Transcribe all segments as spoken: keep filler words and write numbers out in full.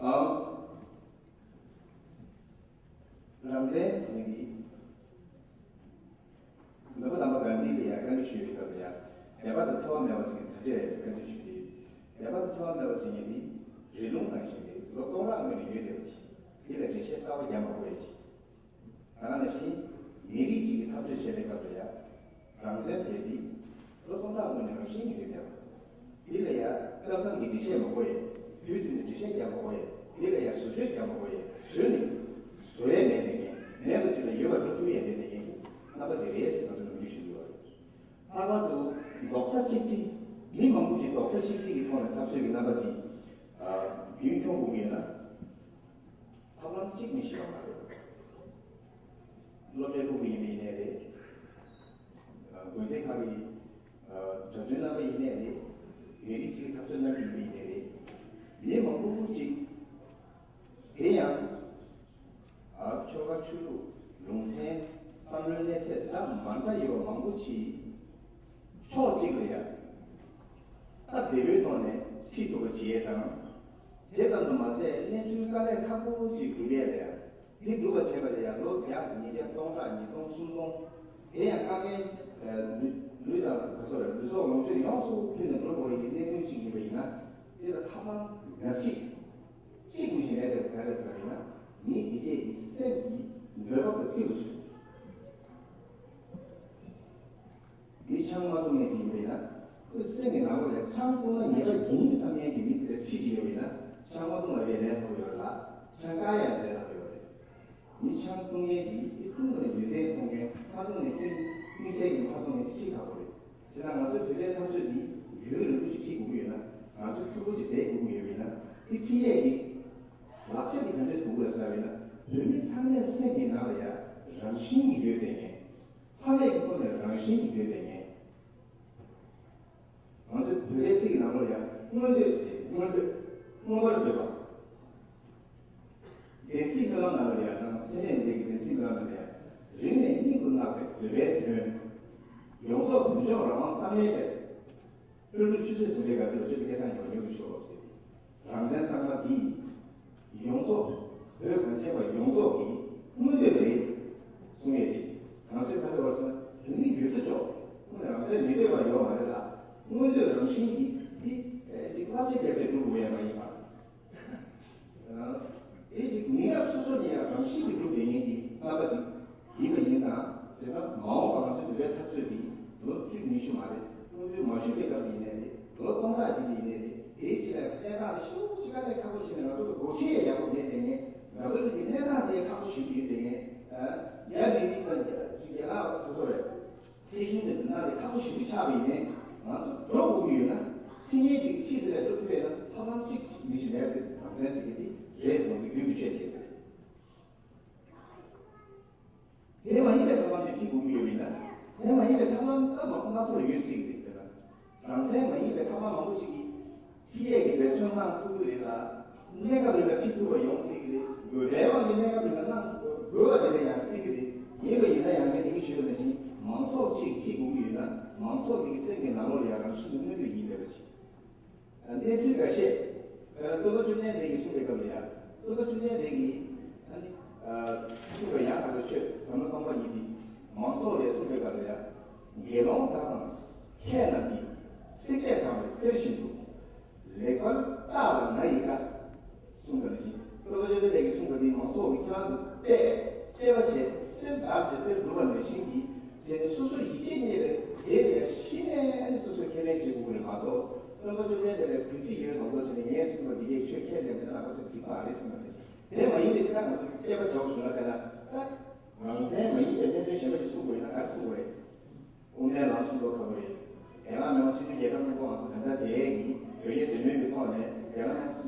ཨང་། རང་བཙན་ཟེར་མཁན་འདི། ནོ་བེལ་བདམས་པ་གྷན་དྷི་ལ་ཡང་བཀའ་འདྲི་ཞུས་པའི་སྐབས་ལ་ཡང་། འདོད་པ་དང་འཚེ་བ་མེད་པ་ཟེར་མཁན་དེ་འདྲ་རེད་ཟེར་བཀའ་འདྲི་ཞུས་ཏེ། འདོད་པ་དང་འཚེ་བ་མེད་པ་ཟེར་མཁན་འདི་རི་ལུང་ནང་བཞིན་རེད། ལོ་སྟོང་ཕྲག་སྔོན་ནས་ཡོད་བསྡད་པ་ཅིག་འདི་ལ་འགྲེལ་བཤད་གསར་པ་རྒྱག་མ་དགོས་ཡ་ཅིག་ད་ག་ནང་བཞིན་མི་རིགས་གཅིག་གི་འཐབ་རྩོད་བྱེད་པའི་སྐབས་ལ་ཡང་། རང་བཙན་ཟེར་འདི་ལོ་སྟོང་ཕྲག་སྔོན་ནས་རང་བཞིན་གྱིས་ཡོད་བསྡད་པ། འདི་ལ་ཡང་སྐབས་མཚམས་ཀྱི་འགྲེལ་བཤད་མ་དགོས་ཡས། དུས་མཐུན་ནས་འགྲེལ་བཤད་རྒྱག་མ་དགོས་ཡས། འདི་ལ་ཡང་བཟོ་བཅོས་རྒྱག་མ་དགོས་ཡས། བཟོས་ནས་བཟོ་ཡས་མེད་ནས་ངས་མེད་པ་ཅིག་ལ་ཡོད་པ་འགྲོ་ཐུབ་ཡས་མེད་ནས་ངས་རྣམ་པ་ཅིག་རེད་ཟེར་ང་ཚོ་ནམ་རྒྱུན་ཞུ་གི་ཡོད་རེད། ལྷག་པར་དུ་རྡོག་རྩ་གཅིག་སྒྲིལ། མི་མང་པོ་ཞིག་རྡོག་རྩ་གཅིག་སྒྲིལ་གྱི་ཐོག་ནས་འཐབ་རྩོད་ཀྱི་རྣམ་པ་ཅིག་ཨ། རྒྱུན་འཁྱོངས་དགོས་ཀྱི་ཡོད་ན། ཐབས་ལམ་གཅིག་མི་ཤེས་པ་མ་རེད། སློབ་གྲྭའི་སློབ་ཕྲུག་ཡིན་པ་ཡིན་ནའི་རེད། དགོན་སྡེ་ཁག་གི་གྲྭ་བཙུན་རྣམ་པ་ཡིན་ནའི་རེད། མི་རིགས་གཅིག་གི་འཐབ་རྩོད་གནང་གི་ཡིན་པ་ཡིན་ནའི་རེད། མི་མང་པོ་གཅིག་དེ་ཡང་ཆོལ་ཁ་ཆོས་ལུགས་ལུང་ཚན་བསམ་བློའི་གནས་ཚད་འདྲ་མ་འདྲ་ཡོད་པ་མང་པོ་ཅིག་ཕྱོགས་གཅིག་ལ་ཡང་སྟབས་བདེ་པོའི་ཐོག་ནས་ཁྲིད་ཐུབ་པ་བྱེད་ཡས་དང་། དེ་ཙམ་དུ་མ་ཟད་གནས་ཚུལ་དཀའ་ལས་ཁག་པོ་ཅིག་སྒྲུབ་ཡས་ལ་ཡང་། དེ་སྒྲུབ་པ་བྱས་པ་ལ་ཡང་ལོ་བརྒྱ་ཉིས་བརྒྱ་སྟོང་ཕྲག་ཉིས་སྟོང་སུམ་སྟོང་། དེ་ཡང་དཀའ་ངལ་ལུས་ལུས་དང་ག་སོ་རེད། ལུས་སྲོག་ལོངས་སྤྱོད་ཡོངས་སུ་ཕུལ་ནས་འགྲོ་དགོས་ཡི་གནད་དོན་ཅིག་ཡིན་པ་ཡིན་ན། དེ་ལ་ཐབས་ལམ་ཉག་གཅིག་གཅིག་མི་ཞིག་མེད་པའི་ག་རེ་ཟེར་བ་ཡིན་ན། མི་དེ་གས་ཀྱི་སེམས་ཀྱི་འདོད་པ་དང་མཐུན་པ་བྱོས། མི་ཆང་མ་འཐུང་མཁན་ཅིག་ཡིན་པས་ན། ཁོའི་སེམས་ཀྱི་ནང་ལོགས་ལ་ཆང་འཐུང་ན་ཉེས་པ་ཡིན་བསམ་མཁན་གྱི་མི་དེ་འདྲ་ཁྲི་ཅིག་ཡོད་པས་ན། ཆང་མ་འཐུང་བ་བས་ལས་སླ་པོ་ཡོད་རེད་ལ། ཆང་དཀར་ཡང་ལས་སླ་པོ་ཡོད་རེད། མི་ཆང་འཐུང་མཁན་ཅིག་དེ་འཐུང་ན་ཡོན་ཏན་མཐོང་མཁན། མ་འཐུང་ན་སྐྱོན་དམིགས་བསལ་གྱི་མ་མཐོང་མཁན་ཅིག་ཁྲི་ཁག་པོ་རེད། བྱས་ཙང་ང་ཚོའི་བོད་པའི་འཐབ་རྩོད་འདི་ཡུན་རིང་པོ་ཅིག་ཁྲིད་དགོས་ཀྱི་ཡོད་ན། ང་ཚོ་མཐུན་པོ་ཅིག་བསྡད་དགོས་ཀྱི་ཡོད་པས་ན། དེ་ཁྲིད་ཡས་ཀྱི་ལག་ཆ་དེ་ག་འདྲས་དགོས་ཀྱི་རེད་ཟེར་བ་ཡིན་ན། བོད་མི་ཚང་མའི་སེམས་ཀྱི་ནང་ལ་ཡང་རང་བཞིན་གྱིས་ཡོད་བསྡད་མཁན། ཕ་མེས་ཀྱི་ཐོག་ནས་རང་བཞིན་གྱིས་ཡོད་བསྡད་མཁན། ང་ཚོའི་བོད་པའི་ཚིག་གི་ནང་ལོགས་ཡང་མངོན་འདོད་ཟེར། མངོན་འདོད། མངོན་པར་འདོད་པ། བདེན་ཚིག་སྨོན་ལམ་ནང་ལ་ཡང་། ནང་ཚེ་མེད་འདས་ཀྱི་བདེན་ཚིག་སྨོན་ལམ་ནང་ལ་ཡང་། རིང་ནས་སྙིང་དུ་བརྣག་པའི་འདོད་པའི་དོན། ཡོངས་རྫོགས་བོད་ལྗོངས་རང་དབང་གཙང་མའི་དཔལ། ལྷུན་གྲུབ་ཆུ་ཚོད་ཟུང་འབྲེལ་ག་དུས་ལ་སྤྱོད་པའི་སྐལ་བཟང་ཉེ་བར་མྱུར་དུ་ཤོག་ཟེར་ཏེ། རང་བཙན་གཙང་མ་འདི་ཡོངས་རྫོགས་བོད་གངས་ཅན་པ་ཡོངས་རྫོགས་ཀྱི་མངོན་འདོད་རེད་གསུང་ཡས་དེ། ང་ཚོས་ག་རེ་བར་སོང་ན་བོད་མི་ཡོད་དོ་ཅོག་དངོས་ནས་རང་བཙན་མི་འདོད་པ་ཡོད་མ་རེད་ལ། མངོན་འདོད་རང་བཞིན་གྱིས་འདི་ཅིག་བསླབ་བྱ་བརྒྱབ་སྟེ་སྒྲུབ་དགོས་ཡ་མ་ཡིན་པ། དེ་ཅིག་མི་རབས་སོ་སོ་ནས་ཡང་རང་བཞིན་གྱིས་གྲུབ་བསྡད་མཁན་གྱི་རྣམ་པ་ཅིག་ཡིན་པ་ཡིན་ཙང་། དེ་ལྟར་མ་འོངས་པ་ང་ཚོའི་བོད་པའི་འཐབ་རྩོད་འདི་ལོ་བཅུ་ཉི་ཤུ་མ་རེད། སྔོན་འགྲོའི་མ་ཞུ་བའི་སྐབས་ཡིན་ནའི་རེད། ལོ་སྟོང་ཕྲག་ཅིག་ཡིན་ནའི་རེད། དེའི་ཕྱི་ལ་གནས་སྟངས་དེ་ཤུགས་ཆེ་དཀའ་ལས་ཁག་པོ་བྱས་ནས་ང་ཚོ་ལ་སྒོ་ཁྱི་ཡང་ཡག་པོ་མེད་དེ་ངས། འཛམ་བུ་གླིང་གི་གནས་སྟངས་དེ་ཁག་པོ་ཞིག་ཡོད་དེ་ངས། ཡ་མི་མི་དང་རྒྱ་ལ་སོ་སོ་རེད། སྲིད་གཞུང་གི་འཛིན་སྟངས་དེ་ཁག་པོ་ཞེ་པོ་ཆགས་པ་ཡིན་ནའི་ང་ཚོ་འགྲོ་དགོས་ཀྱི་ཡོད་ན། ཕྱི་ཉིན་གཅིག་ཕྱིས་དེ་ལས་འགྲོ་ཐུབ་པས་ན་ཐབས་ལམ་གཅིག་མི་ཞིག་མེད་པའི་རང་བཙན་ཟེར་གྱི་དེ་རེད་ཟེར་ང་ཚོ་རྒྱུན་དུ་བཤད་བསྡད་ཡོད་པ་རེད། དེ་མ་ཡིན་པའི་ཐབས་ལམ་ཅིག་ཅིག་དགོས་ཀྱི་ཡོད་མིན་ན། དེ་མ་ཡིན་པའི་ཐབས་ལམ་ད་མང་པོ་སྣ་ཚོགས་ཡོད་སྲིད་ཀྱི་རེད། དེ་ལ་རང་བཙན་མ་ཡིན་པའི་ཐབས་ལམ་མང་པོ་ཞིག་གིས་ཕྱི་ཡས་ཀྱི་འབད་བརྩོན་གནང་ཐུབ་ཀྱི་རེད་ལ། གནས་སྐབས་རིང་ལ་ཁྲིད་ཐུབ་པ་ཡོང་སྲིད་ཀྱི་རེད། དགོས་པའི་དབང་གིས་གནས་སྐབས་རིང་ལ་གནང་དགོས་པ་དེ་འདྲ་ཡང་སྲིད་ཀྱི་རེད། ཡིན་པ་ཡིན་ན་ཡང་ངས་དེ་གི་ཞུས་པ་ནང་བཞིན་མང་ཚོགས་གཅིག་གཅིག་དགོས་ཀྱི་ཡོད་ན། མང་ཚོགས་དེ་གི་སེམས་ཀྱི་ནང་ལོགས་ལ་ཡང་རང་བཞིན་གྱི་མངོན་འདོད་ཡིན་པའི་ལ་ཞིག་གནས་ཚུལ་འགའ་ཤས། སྟོན་པ་བཅོམ་ལྡན་འདས་ཀྱིས་གསུངས་པའི་སྐབས་ལ་ཡང་། སྟོན་པ་བཅོམ་ལྡན་འདས་ཀྱིས་ཨ་ནི་གསུངས་པའི་ཡང་དག་པའི་ཆོས་ཟབ་མོ་སྟོང་པ་ཉིད་འདི་མང་ཚོགས་ལ་གསུངས་པའི་སྐབས་ལ་ཡང་། དགེ་སློང་དག་དང་མཁས་རྣམས་ཀྱིས། བསྲེགས་བཅད་དང་བའི་གསེར་བཞིན་དུ། ལེགས་པར་བརྟགས་ལ་ང་ཡི་བཀའ། གསུངས་པ་ནང་བཞིན། སྟོན་པ་བཅོམ་ལྡན་འདས་ཀྱིས་གསུངས་པ་འདི་མང་ཚོགས་ཀྱིས་ཁྱེད་རང་ཚོ་བལྟས། དཔྱད་པ་བྱས། གསེར་བརྡར་ཏེ་གསེར་བསྒྲུབས་པ་ནང་བཞིན་གྱིས། དེ་ནི་སོ་སོར་ཡིད་ཆེས་རྙེད་པའི་རྗེས་ལ་ཡང་གཞི་ནས་ཨ་ནི་སོ་སོས་ཁས་ལེན་བྱེད་དགོས་ཀྱི་རེད་མ་གཏོགས། སྟོན་པ་བཅོམ་ལྡན་འདས་ལ་གུས་བརྩི་ཡོད་མང་པོ་བྱས་ནས་ངས་གསུངས་པ་འདི་གས་ཁྱོད་ཁས་ལེན་མེད་ན་ལག་པ་ཚོས་འགྲིག་པ་རེད་གསུངས་པ་ནང་བཞིན། དེ་མ་ཡིན་པའི་ཁྱེད་རང་ཚོས་དཔྱད་པ་བྱའོ་ཞུ་ན། དཔེར་ན་ད་རང་བཙན་མ་ཡིན་པའི་གནད་དོན་གཞན་པ་ཞིག་གསུངས་དགོས་ན་ག་རེ་གསུངས་དགོས་རེད། དབུ་མའི་ལམ་གསུང་རྒྱུ་ཁག་པོ་རེད། རྒན་ལགས་མི་དབང་ཆོས་བརྒྱུད་རྒྱལ་ཁབ་གཉིས་པོའང་ད་ལྟ་དེ་གི་བོད་རྒྱ་འབྲེལ་མོལ་གྱི་ཐོག་ནས་རྒན་ལགས་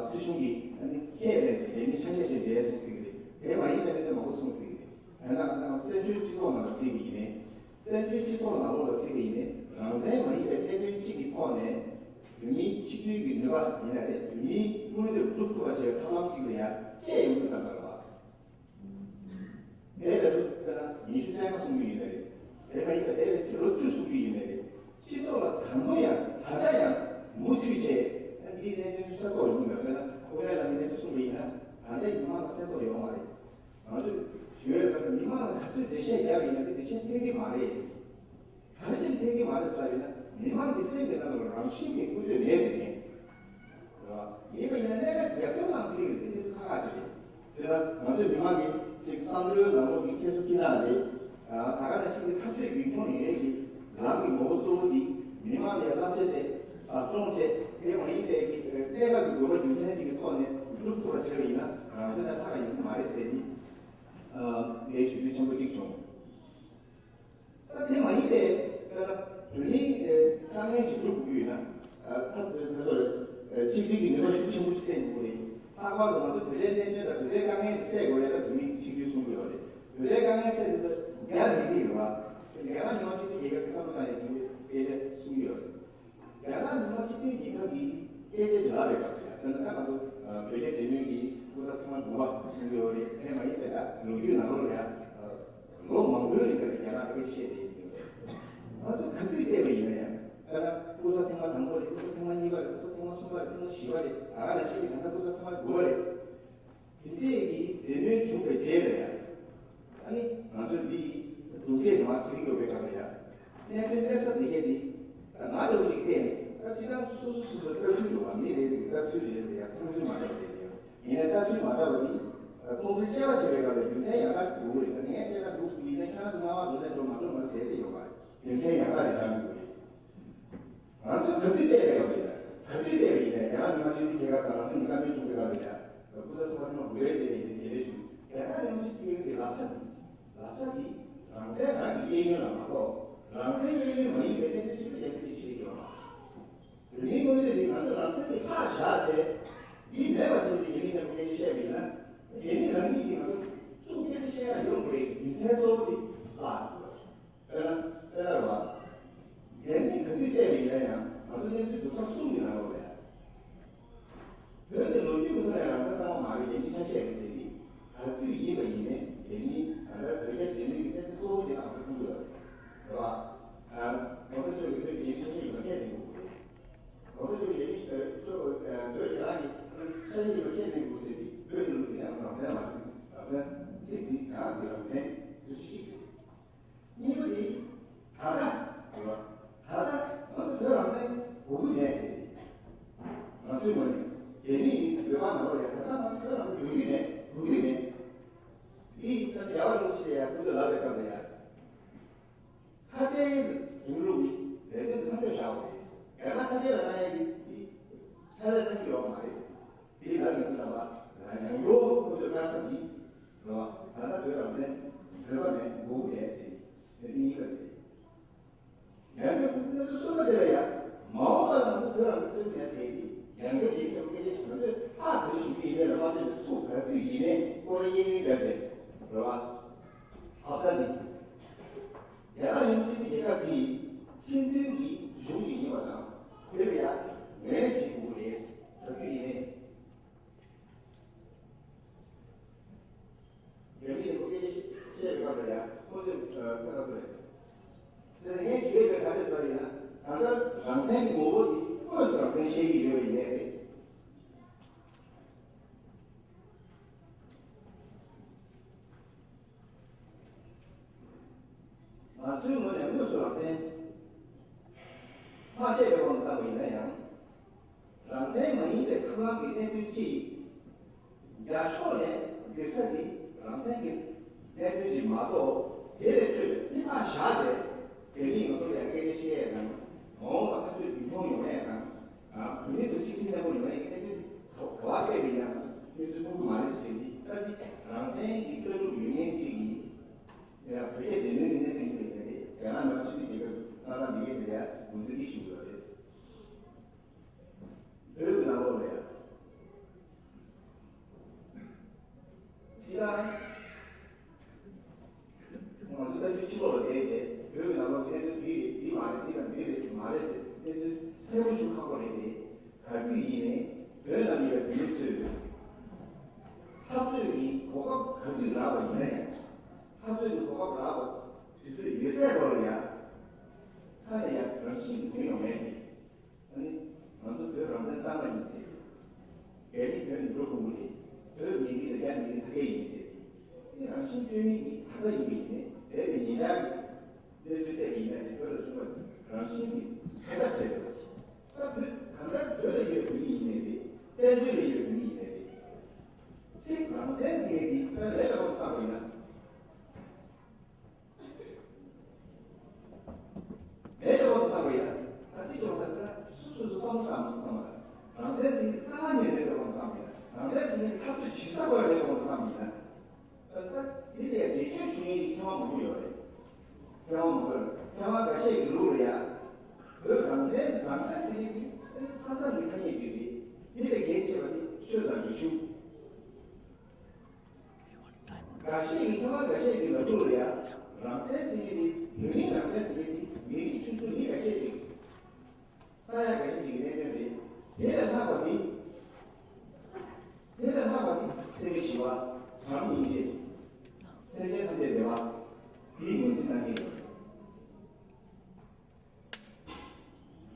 སྲིད་གཞུང་གིས་ཨ་ནི་ཁས་ལེན་བྱས། ལས་མི་ཆ་ཤས་ཤིག་འདས་སོང་ཟེར་གྱི་རེད། དེ་མ་ཡིན་པའི་གནད་དོན་མང་པོ་གསུངས་ཟེར་གྱི་རེད། ད་ལྟ་ང་ཚོ་བཙན་བྱོལ་སྤྱི་ཚོགས་ནང་ལ་གཟིགས་པ་ཡིན་ནའི། བཙན་བྱོལ་སྤྱི་ཚོགས་ནང་ལོགས་ལ་གཟིགས་པ་ཡིན་ནའི། རང་བཙན་མ་ཡིན་པའི་གནད་དོན་གཅིག་གི་ཐོག་ནས་བོད་མིའི་ཆིག་སྒྲིལ་གྱི་ནུས་པ་ཡིན་ན་རེད། བོད་མིའི་མངོན་འདོད་སྒྲུབ་ཐུབ་པ་བྱེད་པའི་ཐབས་ལམ་གཅིག་ལ་ཡང་བཅད་ཡོང་དུས་ཙམ་པ་རེད་བ། འདས་པའི་ལོ་དཔེར་ན་ཉི་ཤུ་རྩ་ལྔ་གསུང་གི་ཡོད་ནའི་རེད། དེ་མ་ཡིན་པ་འདས་པའི་ལོ་བཅུ་གསུང་གི་ཡོད་ནའི་རེད། སྤྱི་ཚོགས་ལ་ད་དུང་ཡང་ད་ལྟ་ཡང་མུ་མཐུད་བྱས་འདིའི་གནད་དོན་གསལ་རྟོགས་ཡོང་བའི། དཔེར་ན་ ཁོ་བོས་ལ་མི་ནས་གསུངས་པ་ཡིན་ན་ད་ལྟའི་མི་མང་ལ་གསལ་པོ་ཡོང་བ་རེད། ང་ཚོས་ཞུ་ཡས་ལ་མི་མང་ལ་ག་ཚོད་འགྲེལ་བཤད་བརྒྱབ་ཡིན་ན་དེ་འགྲེལ་བཤད་འཐད་ཀྱི་མ་རེད། ག་རེ་བྱས་འཐད་ཀྱི་མ་རེད་ཟེར་བ་ཡིན་ན་མི་མང་གི་སེམས་ཀྱི་ནང་ལ་རང་བཞིན་གྱི་ཀུན་སྤྱོད་མེད་དེ་མེད། རེད་བ། ཡིན་པ་ཡིན་ན་གནད་འགག་རྒྱབ་སྐྱོར་གནང་སྲིད་ཀྱི་དེ་དེ་ཁག་ཁག་ཅིག་རེད། དེ་ལ་ང་ཚོས་མི་མང་གི་ཅིག་བསམ་བློའི་ལམ་ལུགས་ཀྱི་ཁྱད་གསོད་ཀྱི་ནང་རེད། ད་ག་ནང་བཞིན་གྱི་འཐབ་རྩོད་རྒྱུན་འཁྱོངས་ཡོང་ཡས་ཀྱི་ལམ་གྱི་ངོ་བོ་གཙོ་བོ་འདི་མི་མང་ལ་བསླབ་བྱ་སྤྲད། ཟབ་སྦྱོང་སྤྲད། དེ་མ་ཡིན་པའི་གི་གནད་འགག་གི་དགོས་པ་རྒྱུ་མཚན་ཅིག་གི་ཐོག་ནས་སྒྲུབ་ཐུབ་པ་བྱས་པ་ཡིན་ན་རང་བཙན་ལ་ཐག་ཡོང་གི་མ་རེད་ཟེར་ནས་ངས་ཞུ་རྒྱུ་ཆེན་པོ་གཅིག་བྱུང་། ད་དེ་མ་ཡིན་པའི་དཔེར་ན་བོད་མིའི་དཀའ་ངལ་ཞིག་སྒྲུབ་དགོས་ཡོད་ན་ཐབས་དེ་ཚོ་རེད། ཆིག་སྒྲིལ་གྱི་ནུས་པ་ཤུགས་ཆེན་པོ་ཞིག་བསྟན་དགོས་རེད། ལྷག་པར་དུ་ང་ཚོ་བོད་པའི་གནད་དོན་དང་བོད་པའི་དཀའ་ངལ་དེ་སེལ་དགོས་ཡ་ལ་བོད་མིས་ཆིག་སྒྲིལ་གསུང་གི་ཡོད་རེད། བོད་པའི་དཀའ་ངལ་སེལ་དུས་རྒྱ་མི་རིགས་རེད་བ། རྒྱ་ནག་མི་དམངས་སྤྱི་མཐུན་རྒྱལ་ཁབ་ཀྱི་བསམ་བློ་བཏང་ཡ་དེ་སྐད་ཆ་གསུང་གི་ཡོད་རེད། རྒྱ་ནག་མི་དམངས་སྤྱི་མཐུན་རྒྱལ་ཁབ་ཀྱི་སྐད་ཆ་ཅིག་ལབ་པའི་སྐབས་ལ་ཡ་དཔེར་ན་ད་ང་ཚོ་བོད་རྒྱ་འབྲེལ་མོལ་གྱི་སྐུ་ཚབ་ཐེངས་མ་དགུ་པ་གསུང་གི་ཡོད་རེད། དེ་མ་ཡིན་པའི་ད་ལོ་རྒྱུས་ནང་ལོགས་ལ་ཡ་ལོ་མང་པོའི་རིང་ལ་རྒྱ་ནག་སྐད་ཆ་བཤད་བསྡད་ཡོད་རེད། ང་ཚོ་ག་དུས་བལྟས་པ་ཡིན་ན་ཡང་དཔེར་ན་སྐུ་ཚབ་ཐེངས་མ་དང་པོ་རེད། སྐུ་ཚབ་ཐེངས་མ་གཉིས་པ་རེད། སྐུ་ཚབ་ཐེངས་མ་གསུམ་པ་རེད། ཐེངས་མ་བཞི་པ་རེད། ད་ག་ནང་བཞིན་གྱི་ད་ལྟ་སྐུ་ཚབ་ཐེངས་མ་དགུ་པ་རེད། དེ་འདྲས་ཀྱི་འབྲེལ་མོལ་བྱུང་བའི་རྗེས་ལ་ཡང་ཨ་ནི་ང་ཚོས་འདི་གྲུབ་འབྲས་དེ་མར་གཟིགས་དགོས་པའི་སྐབས་ལ་ཡང་གནད་དོན་སླེབས་ས་དེ་གས་འདི་ད་ང་འདྲ་བོ་ཅིག་བལྟས་ནས་ད་སྤྱིར་བཏང་སོ་སོ་སོ་སོའི་ལྟ་ཚུལ་འདུག་པ། མི་རེ་རེ་གི་ལྟ་ཚུལ་རེ་རེ་ལ་ཡང་མཐོང་ཚུལ་མ་འདྲ་བ་རེ་རེ་ཡོད། ཡིན་ནའི་ལྟ་ཚུལ་མ་འདྲ་བ་འདི་མཐོང་ཚུལ་དཔྱད་པ་བྱེད་པའི་སྐབས་ལ་རྒྱུ་མཚན་ཡང་དག་ཅིག་དགོས་ཀྱི་རེད། ད་ངས་དེ་ལ་འདུག་ཟེར་གྱི་ཡིན་ན་ཁྱོད་རང་ཚོ་སྣང་བ་འགྲོ་ནས་འགྲོ་མ་འགྲོ་མ་ཟེར་དེ་ཡོད་པ་རེད། རྒྱུ་མཚན་ཡང་དག་རེ་དྲངས་དགོས་རེད། ང་ཚོས་ག་དུས་བལྟས་པའི་སྐབས་ཡིན་ན། ག་དུས་བལྟས་པ་ཡིན་ན་རྒྱ་ནག་མི་དམངས་སྤྱི་མཐུན་རྒྱལ་ཁབ་དང་ང་ཚོ་གཉིས་ཀ་མི་བྱུང་བའི་སྐབས་ཡིན་ན། སྐུ་ཚབ་ཚོགས་པ་ཐེངས་མ་དགུ་པའི་རྗེས་ནས་ཡིན་ནའི་རྒྱལ་བའི་བྱུང་། རྒྱ་ནག་མི་དམངས་སྤྱི་མཐུན་རྒྱལ་ཁབ་ཀྱི་ལག་ཆ་འདི། ལག་ཆ་འདི་རང་བཙན་རང་གི་གཡས་གཡོན་ལ་མ་གཏོགས་རང་བཙན་གཡས་གཡོན་མ་ཡིན་པའི་གནད་དོན་གཅིག་ལ་རྒྱབ་སྐྱོར་བྱེད་ཀྱི་ཡོད་མ་རེད། བོད་མིའི་མངོན་འདོད་འདི་ང་ཚོས་རང་བཙན་འདི་ཕར་བཞག་བྱས། འདི་མེད་པ་བྱས་ཏེ་རྒྱ་མི་མཉམ་དུ་སྐད་ཆ་བཤད་པ་ཡིན་ན། རྒྱ་མི་རང་ཉིད་ཀྱིས་ང་ཚོ་ཚུར་སྐད་ཆ་བཤད་ཡ་ཡོང་དགོས་པའི་རྒྱུ་མཚན་གཙོ་བོ་འདི་བརླག་འགྲོ་གི་རེད། དཔེར་ན་དཔེར་ན་རེད་བ། དེ་ནི་ག་དུས་བལྟས་པ་ཡིན་ན་ཡང་ང་ཚོ་གནས་ཚུལ་སྡུག་ས་གསུམ་གྱི་ནང་ལོགས་ལ་ཡང་། བོད་དེ་ལོ་རྒྱུས་ཀྱི་ཐོག་ནས་རང་བཙན་གཙང་མ་མ་རེད། རྒྱ་མིས་ཆ་ཤས་རེད་ཟེར་གྱི། ག་དུས་ཡིན་པ་ཡིན་ནའི་རྒྱ་མིས་ད་ལྟ་བོད་རྒྱ་འབྲེལ་མོལ་གྱི་གནད་དོན་གཙོ་བོ་དེ་དང་ཐུག་གི་ཡོད་རེད་བ། ཨ། གོང་ས་མཆོག་གིས་བོད་རྒྱ་མིའི་ཆ་ཤས་ཡིན་པ་ཁས་ལེན་དགོས་ཀྱི་རེད། གོང་ས་མཆོག་གིས་རྒྱ་མིའི་ཆ་ཤས་བོད་རྒྱ་ནག་གི་ཆ་ཤས་ཡིན་པ་ཁས་ལེན་དགོས་ཟེར་གྱི། བོད་ཀྱི་ལུགས་ཀྱི་ནང་རང་བཙན་མ་ཟེར། རང་བཙན་ཚིག་འདི་ཡང་འདི་རང་བཙན་ཟེར་ཞིག་གཅིག་རེད། གཉིས་པ་དེ། ད་ལྟ། ད་ལྟ་ང་ཚོ་བོད་རང་བཙན་དགོས་ཀྱི་མེད་ཟེར་ཏེ། ང་ཚོའི་ངོས་ནས་རྒྱ་མི་ཡིན་ཟེར་བོད་པ་ནང་ལོགས་ལ་ཡང་ད་ལྟ་ང་ཚོ་བོད་རང་བཙན་དགོས་ཀྱི་མེད། དགོས་ཀྱི་མེད། འདི་ད་ལྟ་རྒྱལ་བ་རིན་པོ་ཆེ་ཡང་སྐུ་ཚེ་ལ་བའི་སྐབས་ལ་ཡང་། ཁ་བྲལ་གྱི་ལུགས་ཀྱི་ལས་དོན་མཚམས་འཇོག་བྱ་དགོས་རེད། རྒྱ་ནག་ཁ་བྲལ་ལ་བཏང་ཡ་གི་འདི་ཕྱག་ལས་གནང་རྒྱུ་ཡོད་མ་རེད། དེའི་ལམ་ནས་བསམ་པ་ཡང་སྒོས་ཁོ་ཚོའི་དཀའ་ས་འདི་རེད་བ། ད་ལྟ་བོད་རང་བཙན་བོད་པ་མེད་དགོས་མེད་ཟེར་ནས་གཉིས་པ་དེ་རེད། ཡང་སྒོས་གསུམ་པ་དེ་ལ་ཡང་མ་འོངས་པ་ལ་ང་ཚོ་བོད་རང་བཙན་མེད་ཟེར་གྱི་ཡང་སྒོས་ཀྱི་སྐད་ཆ་ཞིག་ང་ཚོས་ཧ་གོ་ཞུ་གི་ཡིན་པས་ལ་མ་ལྟོས་པའི་ཚུགས་ག་དུས་ཡིན་ནའི་སྐོར་གཡས་གཡོན་རྒྱབ་བྱས་རེད་བ། ཨ་ས་ནི། རྒྱ་ནག་མི་དམངས་སྤྱི་མཐུན་རྒྱལ་ཁབ་དེའི་སྤྱི་མཐུན་གྱི་གཞུང་ཞིག་ཡིན་པ་དང་དེ་ལ་ཡང་ངོས་ལེན་བྱེད་དགོས་ཀྱི་རེད། ག་དུས་ཡིན་ནའི། རྒྱ་མི་ཡིན་ཁོ་སྐད་ཆ་བཤད་པའི་སྐབས་ལ་ཡང་ཁོ་ཚོས་ད་ག་ཚོད་རེད། དེ་ནས་ངས་ཞུ་ཡས་དེ་ག་རེ་ཟེར་ཡིན་ན་ད་ལྟ་རང་བཙན་གྱི་ངོ་བོ་དེ་དངོས་སུ་རང་བཙན་བཤད་ཀྱི་ཡོད་པ་ཡིན་ནའི་རེད། ང་ཚོའི་ངོས་ནས་དངོས་སུ་རང་བཙན་མ་བཤད་པའི་དབང་དུ་བཏང་བ་ཡིན་ན་ཡང་། རང་བཙན་མ་ཡིན་པའི་ཐབས་ལམ་གྱི་གནད་དོན་གཅིག་ཡིན། རྒྱ་ཕྱོགས་ནས་འགྲིག་ས་ནི་རང་བཙན་གྱི་གནད་དོན་གཅིག་མ་གཏོགས་དེ་ལས་སྤྲོས་པའི་ཐིག་ཕར་བཞག་སྟེ་བོད་མིས་ང་ཚོ་ལ་སྐད་ཆ་བཤད་ཡས་དང་མ་འོངས་པ་འཐབ་རྩོད་རྒྱུན་འཁྱོངས་ཡོང་ཡས་དང་། བོད་མི་ཚོ་གཅིག་མཐུན་མཉམ་པོ་ཡོང་ཡས་ཀྱི་གནད་དོན་ག་པར་བལྟས་པ་ཡིན་ན་གནས་ཚུལ་མཐོང་གི་མ་རེད་ཟེར་ནི་ད་འདི་རང་བཙན་གྱི་ལྟ་གྲུབ་ཡོད་མཁན་གཅིག་ཡིན། ཡང་བོད་རྒྱ་འབྲེལ་མོལ་གྱི་གནད་དོན་ཡིན་པའི་ངོས་ནས་རྒྱ་ནག་ནང་ཕྱི་འབྲེལ་རྒྱལ་ཁབ་ཀྱི་མངའ་ཐང་མེད་མཁན་དེ་ལ་ཡང་དགོངས་ཚུལ་འདི་ཞུ་དགོས་པ་རེད། བོད་ཀྱི་ནང་ལོགས་ལ་ཡང་། སྤྱིར་བཏང་། ང་ཚོ་ལྟ་རྒྱུ་ཕྱི་ལོགས་ལ་བསྡད་རྗེས་བོད་ཀྱི་ནང་ལོགས་གནད་དོན་འདི་རེད་འདི་མ་རེད་འདི་དང་འདི་རེད་འདི་མ་རེད་ཟེར་གནས་ཚུལ་གསལ་པོ་ཞུ་ཁག་པོ་རེད་དེ། ག་དུས་ཡིན་ནའི་བོད་ནང་ཡོད་པའི་བོད་མི་ཚོས་འཐབ་རྩོད་ཀྱི་གོ་སྐབས་ག་དུས་རག་པ་ཡིན་ན་ཡང་འཐབ་རྩོད་ཀྱི་གོ་སྐབས་རག་པ་དུས་ཚོད་ཡོད་ཚད་ཐོག་ལ་ཡང་ཁ་ནས་ཡང་རང་བཞིན་གྱིས་ཐོན་ཡོང་མེད་དེ། ཨ་ནི་ང་ཚོ་བོད་རང་བཙན་གཙང་མ་ཡིན་ཟེར། རྒྱ་མི་ བོད་ནས་འགྲོ་དགོས་ཀྱི་རེད། བོད་མི་རིགས་དང་རྒྱ་མི་རིགས་ཐ་སྐད་ཡིན་ཟེར་ཏེ། དེ་རང་བཞིན་བཅོས་མིན་གྱི་ད་ལྟ་ཡིན་པ་ཡིན་ནའི་རྦད་དེ་ཉེ་ཆར་གྱི་གནས་ཚུལ་བལྟས་པ་ཡིན་ན་དེ་བོད་ལ་བྱུང་བ་དེ་རང་བཞིན་གྱི་བྱེད་ཐབས་བྱས་ཡོད་པ་ཞིག་ད་བོད་གང་ལྟར་བོད་ལ་ཡོད་པའི་བོད་མི་ཡིན་ནའི་རེད། བཙན་བྱོལ་ལ་ཡོད་པའི་བོད་མི་ཡིན་ནའི་རེད། ཚིག་རང་བཙན་ཟེར་མཁན་དེ་དཔེ་ལས་པ་བཏང་བ་ཡིན་ན། མེད་པའི་དབང་དུ་བཏང་བ་ཡིན་ན། ད་ལྟའི་སྦྱོང་བརྡར་ལ་སོ་སོ་སོ་བསམ་བློ་བཏང་བཏང་བ་དང་། རང་བཙན་ཟེར་མཁན་རྩ་བ་ནས་མེད་པའི་དབང་དུ་བཏང་བ་ཡིན་ན། རང་བཙན་ཟེར་མཁན་འཐབ་རྩོད་བྱེད་ས་བར་མེད་པའི་དབང་དུ་བཏང་བ་ཡིན་ན། ད་ལྟ་འདི་ལ་ཡང་འགྲེལ་བརྗོད་ཞུ་མཁན་གྱི་མཁས་དབང་མང་པོ་ཡོད་རེད། མཁས་དབང་མང་པོ་ཡོད་རེད། མཁས་དབང་འགའ་ཤས་ཀྱི་ལུགས་ལ་ཡང་། བོད་རང་བཙན་རང་བཙན་ཟེར་མཁན་འདི་ས་མཚམས་ཀྱི་ཐ་སྙད་ཅིག་རེད། འདི་ལས་གལ་ཆེ་བ་ནི་ཆོས་དང་རིག་གཞུང་། འགའ་ཤས་ཀྱིས་མཁས་དབང་འགའ་ཤས་ཀྱི་ལམ་ལུགས་ལ་ཡང་རང་བཙན་ཟེར་མཁན་དེ་བོད་མིའི་རང་བཙན་ཟེར་མཁན་དེ་མི་རིགས་ཆུང་ཆུང་མི་འགའ་ཤས་ཀྱི་ས་ཡ་འགའ་ཤས་ཤིག་གི་གནད་དོན་རེད། དེ་ལས་ལྷག་པ་དེ་དེ་ལས་ལྷག་པ་དེ་སེམས་ཅན་ཞི་བ། བྱམས་སྙིང་རྗེ། སེམས་ཅན་ཐམས་ཅད་བདེ་བ། དེའི་ངོས་འཛིན་གནང་མཁན་ཡིན།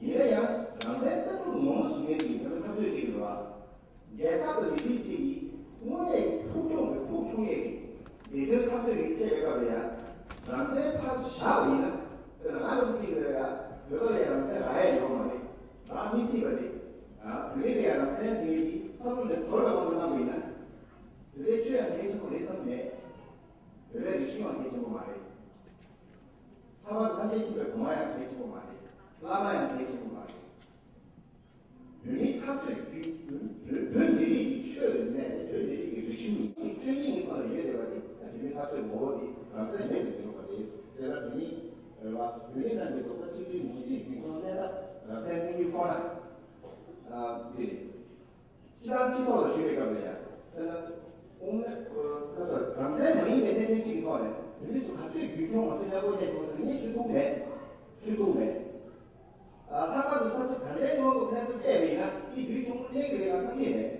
ཡིན་ན་ཡང་རང་བཙན་ལྟ་གྲུབ་ངོ་མ་བཟུང་མཁན་ཅིག་ཡིན་ན་འཐབ་རྩོད་ཅིག་རེད་བ། རྒྱལ་ཁབ་དང་མི་རིགས་གཅིག་གིས་དངོས་གནས་ཕུགས་སྐྱོང་དང་ཕུགས་འཁྱོངས་ཡས་ཀྱི་བདེ་དོན་འཐབ་རྩོད་ཡིན་བྱས་པའི་སྐབས་ལ་ཡང་རང་བཙན་ཕར་བཞག་པ་ཡིན་ན། དཔེར་ན་ང་རང་གཅིག་ལ་ཡང་བོད་པ་ལ་ཡང་རང་བཙན་རག་ཡ་ཡོད་མ་རེད། རག་མི་སྲིད་པ་རེད། ཨ། བོད་མི་ལ་ཡང་རང་བཙན་ཟེར་མཁན་དེ་བསམ་བློ་ནས་དོར་བའི་དབང་དུ་བཏང་པ་ཡིན་ན། བོད་པའི་ཆོས་ཡང་གལ་ཆེན་པོ་རེད་བསམ་མེད། བོད་པའི་རིག་གཞུང་ཡང་གལ་ཆེན་པོ་མ་རེད། ལྷག་པར་དུ་ཐམས་ཅད་མཁྱེན་པའི་གོང་མ་ཡང་གལ་ཆེན་པོ་མ་རེད། བླ་མ་ཡང་གལ་ཆེན་པོ་མ་རེད། བོད་མིའི་འཐབ་རྩོད་བརྒྱུད། བོད་བོད་མི་རིགས་ཀྱི་ཆོས་ནས་བོད་མི་རིགས་ཀྱི་རིག་གཞུང་ཡིན་གཅོད་མིན་གྱི་ཐོག་ལ་ཡོད་བསྡད་པ་དེ་བོད་མིའི་འཐབ་རྩོད་ངོ་བོ་དེ་རང་བཙན་མེད་དུ་གྱུར་པ་རེད། དེ་ལ་བོད་མི་རེད་བ། བོད་མི་རྣམས་ཀྱི་རྡོག་རྩ་གཅིག་སྒྲིལ་མུ་མཐུད་རྒྱུན་འཁྱོངས་གནས་ཐབས་རང་བཙན་གནང་རྒྱུ་ཁོ་ན་འདི་རེད། སྤྱི་བཏང་སྤྱི་ཚོགས་ལ་ཞུགས་པའི་སྐབས་ལ་ཡང་། དཔེར་ན། དབུ་མའི་ཁ་ས་རང་བཙན་མ་ཡིན་པའི་གནད་དོན་གཅིག་གི་ཐོག་ནས་བོད་མི་ཚོ་ག་ཚོད་རྒྱུན་འཁྱོངས་ག་ཚོད་མཉམ་པོ་གནས་ཐུབ་ཟེར་ངས་ཞུ་ཐུབ་མེད། ཞུ་ཐུབ་མེད། ཨ། ལྷག་པར་དུ་ས་མཚམས་ག་འདྲའི་སྔོན་འགོག་གནས་ཚུལ་སྤྲད་པ་ཡིན་ན་འདི་རྒྱུན་འཁྱོངས་གནས་ཀྱི་རེད་ང་བསམ་གྱི་མེད།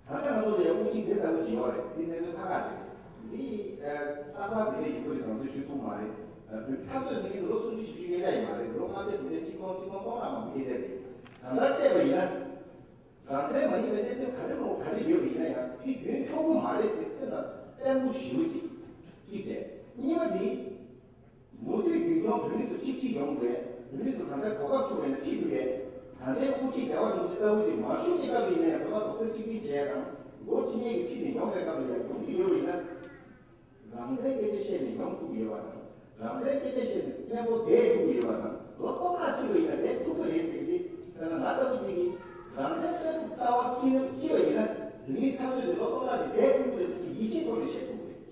ད་ལྟ་ང་ཚོ་ལ་ཡང་དབུགས་གཅིག་འདི་ལྟ་བུ་ཅིག་ཡོད་རེད། འདི་གནས་ཚུལ་ཁག་ཁག་ཅིག་རེད། འདི་ཨ། རྟག་པར་འདི་འདྲའི་ཡོད་རྒྱུ་རེད་བཟང་ཚུལ་ཞུ་ཐུབ་མ་རེད། ཨ། འཐབ་རྩོད་ཟེར་མཁན་འདི་ལོ་སུམ་ཅུ་བཞི་བཅུ་སྐད་ཆ་ཡིན་མ་རེད། ལོ་ལྔ་བརྒྱ་དྲུག་བརྒྱ་གཅིག་སྟོང་གཅིག་སྟོང་སྟོང་ཕྲག་མང་པོ་སྐད་ཆ་རེད། གང་ལྟར་བལྟས་པ་ཡིན་ན། རང་བཙན་མ་ཡིན་པའི་གནད་དོན་ག་རེ་མོ་ག་རེ་ཡོད་པ་ཡིན་ན་ཡང་དེ་རྒྱུན་འཁྱོངས་པོ་མ་རེད་ཟེར་སེམས་ལ་བརྟན་པོ་ཞེ་པོ་ཅིག་གཅིག་བྱས། གཉིས་པ་དེ། མུ་མཐུད་རྒྱུན་འཁྱོངས་བོད་མི་ཚོ་གཅིག་གཅིག་ཡོང་དགོས། བོད་མི་ཚོ་གང་ལྟར་གོ་སྐབས་བྱུང་བ་ཡིན་ན་ཁྲིད་ཐུབ་པས། ད་ལྟའི་དབུ་ཁྲིད་རྒྱལ་བ་རིན་པོ་ཆེ་ལྟ་བུ་ཅིག་མ་བཞུགས་ཀྱི་སྐབས་ཡིན་ན་ཡང་བོད་པ་རྡོག་རྩ་གཅིག་སྒྲིལ་བྱས་དང་འགོ་ཁྲིད་མཁན་གྱི་ཁྲིད་ནས་ཡོང་བའི་སྐབས་ལ་ཡང་ཡོང་གི་ཡོད་པ་ཡིན་ན། རང་བཙན་སྐད་ཆ་བཤད་ནས་ཡོང་ཐུབ་ཀྱི་ཡོད་པ་དང་། རང་བཙན་སྐད་ཆ་བཤད་ནས་མཉམ་པོ་བསྡད་ཐུབ་ཀྱི་ཡོད་པ་དང་། ལོ་སྟོང་ཕྲག་ཕྱིན་པ་ཡིན་ན་བསྡད་ཐུབ་ཀྱི་རེད་ཟེར་གྱི་འདི། དཔེར་ན་ང་ལྟ་བུ་ཅིག་གིས་རང་བཙན་ལྟ་བུ་ལྟ་བ་ཁྱེར་ཁྱེར་བ་ཡིན་ན་བོད་མིའི་འཐབ་རྩོད་དེ་ལོ་སྟོང་ཕྲག་ཅིག་བསྡད་ཐུབ་ཀྱི་རེད་ཟེར་གྱི་ཡིད་ཆེས་ཐོག་ནས་བཤད་ཐུབ་ཀྱི་རེད།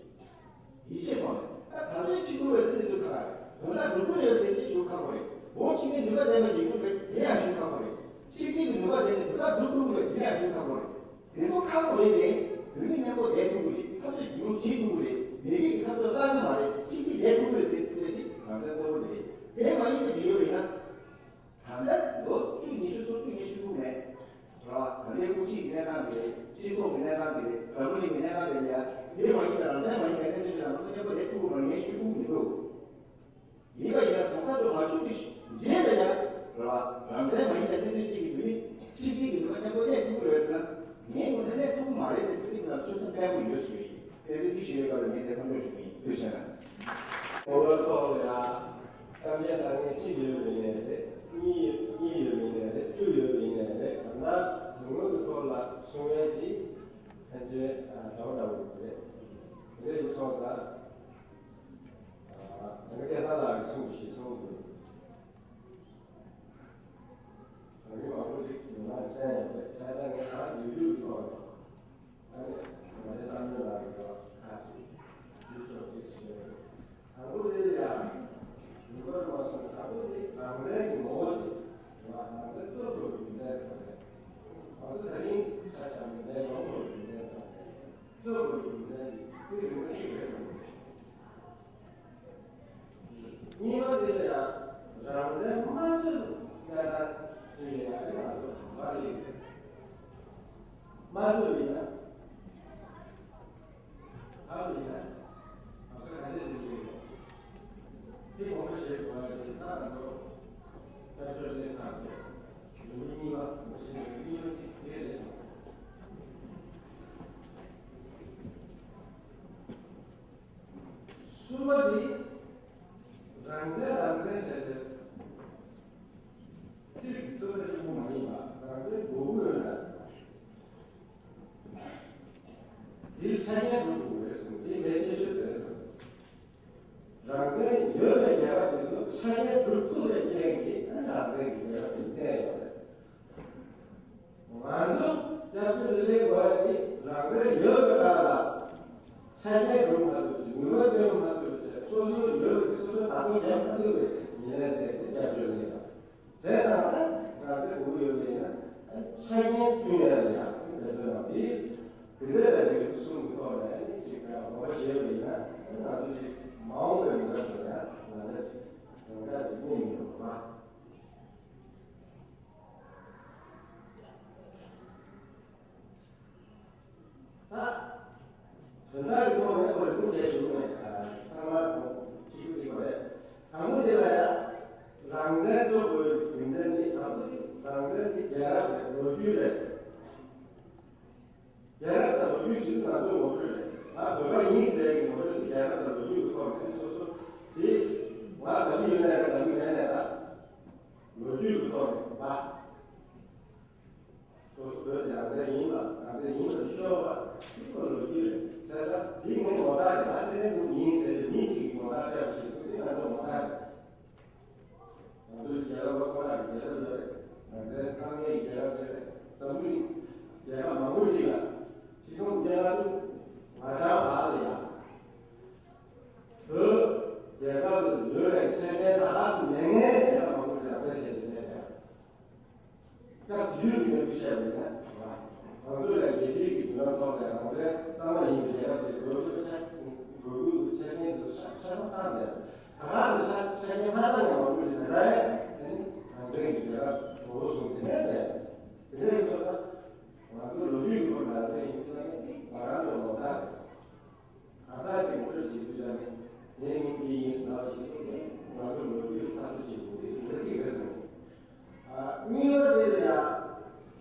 ཡིད་ཆེས་ཐོག་ནས། ད་ག་ཚོད་ཕྱིན་ཐུབ་རེད་ཟེར་གྱི་འདི་ཚོ་ཁག་ཁག་རེད། དོན་དག་འགྲུབ་ཀྱི་རེད་ཟེར་གྱི་ཞུ་ཁག་པོ་རེད། འོ་ཕྱིན་ནས་ནུས་པ་ལྡན་པ་ཡིན་དགོས་རེད། དེ་ཡང་ཞུ་ཁག་པོ་རེད། ཕྱི་རྒྱལ་གྱི་ནུས་པ་ལྡན་ནས་དོན་དག་སྒྲུབ་ཐུབ་ཀྱི་རེད། དེ་ཡང་ཞུ་ཁག་པོ་རེད། དེ་ཚོ་ཁག་པོ་རེད་དེ། བོད་མི་མཉམ་པོ་བསྡད་ཐུབ་ཀྱི་རེད། འཐབ་རྩོད་རྒྱུན་འཁྱོངས་བྱེད་ཐུབ་ཀྱི་རེད། མི་རིགས་ཀྱི་འཐབ་རྩོད་བརླག་གི་མ་རེད། གཅིག་གིས་བསྡད་ཐུབ་ཀྱི་རེད་ཟེར་ཐུབ་པའི་དེ་རང་བཙན་གཙོ་བོ་དེ་རེད། དེ་མ་ཡིན་པའི་དེ་ཡོད་པ་ཡིན་ན། ད་ལྟ་ལོ་བཅུ་ཉི་ཤུ་སུམ་ཅུ་ཉི་ཤུ་དྲུག་ནས་རེད་བ། ད་ལྟའི་དབུ་ཁྲིད་ཀྱི་གནས་སྟངས་དེ་རེད། སྤྱི་ཚོགས་ཀྱི་གནས་སྟངས་དེ་རེད། འཛམ་བུ་གླིང་གི་གནས་སྟངས་དེ་རེད་ཡ། དེ་མ་ཡིན་པའི་རང་བཙན་མ་ཡིན་པའི་གནད་དོན་ཅིག་ལ་ང་ཚོ་མཉམ་པོ་བསྡད་ཐུབ་ཀྱི་མ་རེད། ངས་ཞུ་ཐུབ་ཀྱི་མི་འདུག་ཡིན་པ་ཡིན་ན་གོང་ས་མཆོག་མ་བཞུགས་ཀྱི་རྗེས་ལ་ཡང་རེད་བ། རང་བཙན་མ་ཡིན་པའི་གནད་དོན་གཅིག་གི་བོད་མི་ཆིག་སྒྲིལ་གྱི་ནུས་པ་མཉམ་པོ་གནས་ཐུབ་ཀྱི་རེད་ཟེར་ན། ངའི་ངོས་ནས་གནས་ཐུབ་ཀྱི་མ་རེད་ཟེར་གྱི་སེམས་ལ་ཆོད་སེམས་བརྟན་པོ་ཡོད་ཞུ་ཡིན། དེ་ཚོ་འདི་ཞུ་བའི་སྐབས་ལ་ངས་དེ་བསམ་བློ་ཞུ་གི་ཡིན། ཐུགས་རྗེ་གནང་། ངོ་བོའི་ཐོག་ལ་ཡང་གཏམ་བཤད་གནང་མཁན་གཅིག་ཡོད་པ་ཡིན་ནའི་རེད། གཉིས་གཉིས་ཡོད་པ་ཡིན་ནའི་རེད། བཅུ་ཡོད་པ་ཡིན་ནའི་རེད། གང་ལྟར་གཞུང་ལུགས་ཀྱི་ཐོག་ལ་གསུང་ཡས་ཀྱི་ཕན་ཆད་འདྲ་བོ་འདྲ་བོ་ཡོད་རེད། དེ་འདྲ་ཡིན་སོང་ཙང་། ཨ། ང་སྐལ་བཟང་ལགས་ཀྱིས་གསུངས་པ་ཞིག་གསུངས་འདུག་རང་མི་མང་པོ་ཞིག་ཡོང་ན་གསན་ཡོང་རེད། ད་ལྟ་ངས་ད་ཡུལ་ཡུལ་གྱི་ཐོག་ནས་ཨ་ནི་ང་ཚོའི་བསམ་བློ་ལ་ཡོད་པ་ཁག་ཅིག་ཞུ་ཆོག་ཅིག་ཞུ་ཡོད་རེད། དང་པོ་དེ་ལ་ཡང་ཡུལ་པར་མ་སོང་། དང་པོ་དེ་རང་བཙན་གྱི་ངོ་བོ་དེ་རང་བཙན་རྩོད་དགོས་པའི་རྒྱུ་མཚན་དེ་རེད། ང་ཚོ་ད་རིང་ཆ་བཞག་ནས་ལས་ཡོང་དགོས་པའི་རྒྱུ་མཚན་དང་། རྩོད་དགོས་པའི་རྒྱུ་མཚན་དེ་དེ་རིང་པོ་ཞིག་རེད་བསམ་གྱི་འདུག་གཉིས་པ་དེ་ལ་ཡང་རང་བཙན་མ་རྩོད་གནས་སྟངས་ཅིག་ལ་ཡང་ཨ་ནི་ང་ཚོ་བར་ལ་ཡོད་རེད། མ་རྩོད་པ་ཡིན་ན། ཨ་ལོ་ཡིན་ན། ང་ཚོ་ག་འདྲས་ཟེར་གྱི་ཡོད། དེ་དགོངས་པ་བཞེས་དགོས་ཡ་དེ་ད་ང་ཚོ་ལྟ་སྤྱོད་ལས་ཚང་རེད། ཡོང་མི་གཉིས་པ་དགོངས་པ་བཞེས་དགོས་གཉིས་པ་གཅིག་དེ་རེད་བསམ། ཆ་རྐྱེན་སྒྲུབ་དགོས་རེད་གསུངས། དེ་གལ་ཆེ་ཤོས་རེད་གསུངས། རང་བཙན་ཡོད་པའི་རྒྱལ་ཁབ་དེ་ཚོ་ཆ་རྐྱེན་སྒྲུབ་ཐུབ་པའི་རྐྱེན་གྱིས་རང་བཙན་གྱི་རྒྱལ་ཁབ་དེ་གནས་ཡོད་རེད། ང་ཚོ་སྐྱབས་བཅོལ་སླེབས་དགོས་ཡ་དེ་རང་བཙན་ཡོད་པའི་སྐབས་ལ་ཆ་རྐྱེན་སྒྲུབ་མ་ཐུབ་ཅིག་ནུས་པ་བཏོན་མ་ཐུབ་ཅིག་སོ་སོ་ཡོད་པའི་སོ་སོའི་བདག་པོ་རྒྱབ་མ་ཐུབ་པའི་ཉེན་ལས་འདས་ཏེ་སྐྱབས་བཅོལ་སླེབས་པ། བྱས་ཙང་ད་ང་ཚོས་དགོས་ཀྱི་ཡོད་པ་ཡིན་ན་ཆ་རྐྱེན་བསྐྲུན་ཡ་ལ་ཡང་འབད་བརྩོན་གནང་དེ་དེ་འདྲ་ལ་ཅིག་གསུང་གི་ཐོག་ནས་ཅིག་དགོངས་པ་བཞེས་པ་ཡིན་ན་ང་ཚོ་ཅིག་མ་འོངས་པའི་མི་རབས་ཚོ་ཡང་ང་ཚོ་ཅིག་གང་འདྲ་ཅིག་གནས་མི་ཡོང་བ། ད། དོན་དག་གི་ཐོག་ནས་ཁོ་རེ་སྐུལ་བྱས་བྱུང་ནས་ཚང་མ་གཅིག་པུ་གཅིག་པ་རེད། དང་པོ་དེ་ལ་ཡང་རང་བཙན་རྩོད་དགོས་རྒྱུ་མཚན་ནི་དང་པོ་དེ་རང་བཙན་དེ་རྒྱལ་རབས་རེད། ལོ་རྒྱུས་རེད། རྒྱལ་རབས་དང་ལོ་རྒྱུས་ཟེར་དུས་ང་ཚོའི་ངོ་སྤྲོད་རེད། ང་བོད་པ་ཡིན་ཟེར་གྱི་ངོ་སྤྲོད་དེ་རྒྱལ་རབས་དང་ལོ་རྒྱུས་ཀྱི་ཐོག་ནས་སོ་སོ་དེ་ང་བོད་པ་ཡིན་ནའི་རེད། བོད་པ་མིན་ནའི་རེད། ལོ་རྒྱུས་ཀྱི་ཐོག་ནས་ང་སོ་སོ་བོད་ཀྱི་རང་བཙན་ཡིན་པ། རང་བཙན་ཡིན་པ་ཤོར་བ་འདི་ཁོ་ལོ་རྒྱུས་རེད། བྱས་ཙང་འདི་ངའི་ངོ་རྟགས་རེད། ང་སེ་རན་ནུ་ཡིན་ཟེར་ཏེ་མི་གཅིག་གིས་ངོ་རྟགས་སྤྲད་པ་ཞིག་སོང་། འདི་ང་ཚོ་ངོ་རྟགས་རེད། ང་ཚོའི་རྒྱལ་རབས་ལ་ཁོ་ན་གི་རྒྱལ་རབས་ཡོད་རེད། རང་བཙན་ཚང་མའི་རྒྱལ་རབས་ཡོད་རེད། འཛམ་བུ་གླིང་རྒྱལ་ཁབ་མང་པོ་ཅིག་ལ་ཆིག་སྟོང་དགུ་བརྒྱ་ལྔ་བཅུ་ང་གྲངས་བར་ལ་ཡ་བོད་རྒྱལ་ཁབ་ལ་ཡོད་པའི་ཆ་རྐྱེན་ད་ལྟ་ཚུ་མེད་མཁན་རྒྱལ་ཁབ་མང་པོ་ཅིག་ལ་རང་བཙན་བྱས་བྱས་བསྡད་ཡ། སྐབས་དེ་དུས་ཀྱི་གནས་ཚུལ་བཤད་པ་ཡིན་ན། ང་ཚོ་ལ་རྒྱལ་སྤྱིའི་གི་མདུན་ལམ་ཐོག་ནས་རང་བཙན་གཙང་མ་ཡིན་པའི་རྒྱལ་ཁབ་ཅིག་དགོས་དགོས་ཆ་དགོས་དགོས་ཆ་རྐྱེན་དུ་ཆ་ཆ་ཚང་ཚང་ནས་ད་ག་ནས་ཆ་ཆ་རྐྱེན་མ་ཚང་ནས་མང་པོ་ཞིག་ད་ལྟ་ཡང་དེ་ནི་རང་བཙན་གྱི་རྒྱལ་ཁབ་ངོ་བོ་བཟུང་དེ་ནས་ནས་དེ་འདྲའི་ཚོ་ད་ང་ཚོ་ལོ་རྒྱུས་ཀྱི་ཐོག་ནས་རང་བཙན་ཡིན་པ་ནི་ང་རང་ཚོ་ལོ་ཟླ་རེད། གང་ཟག་ཅིག་ངོ་སྤྲོད་བྱེད་དུས་ཙམ་ནས་ངའི་མིང་འདི་ཡིན་ཟེར་བ་ཞིག་སོང་ནས་ང་ཚོ་ལོ་རྒྱུས་ལ་འཐབ་རྩོད་བྱེད་དགོས་དེ་འདི་གཅིག་རེད་ཟེར། ཨ། གཉིས་པ་དེ་ལ་ཡ་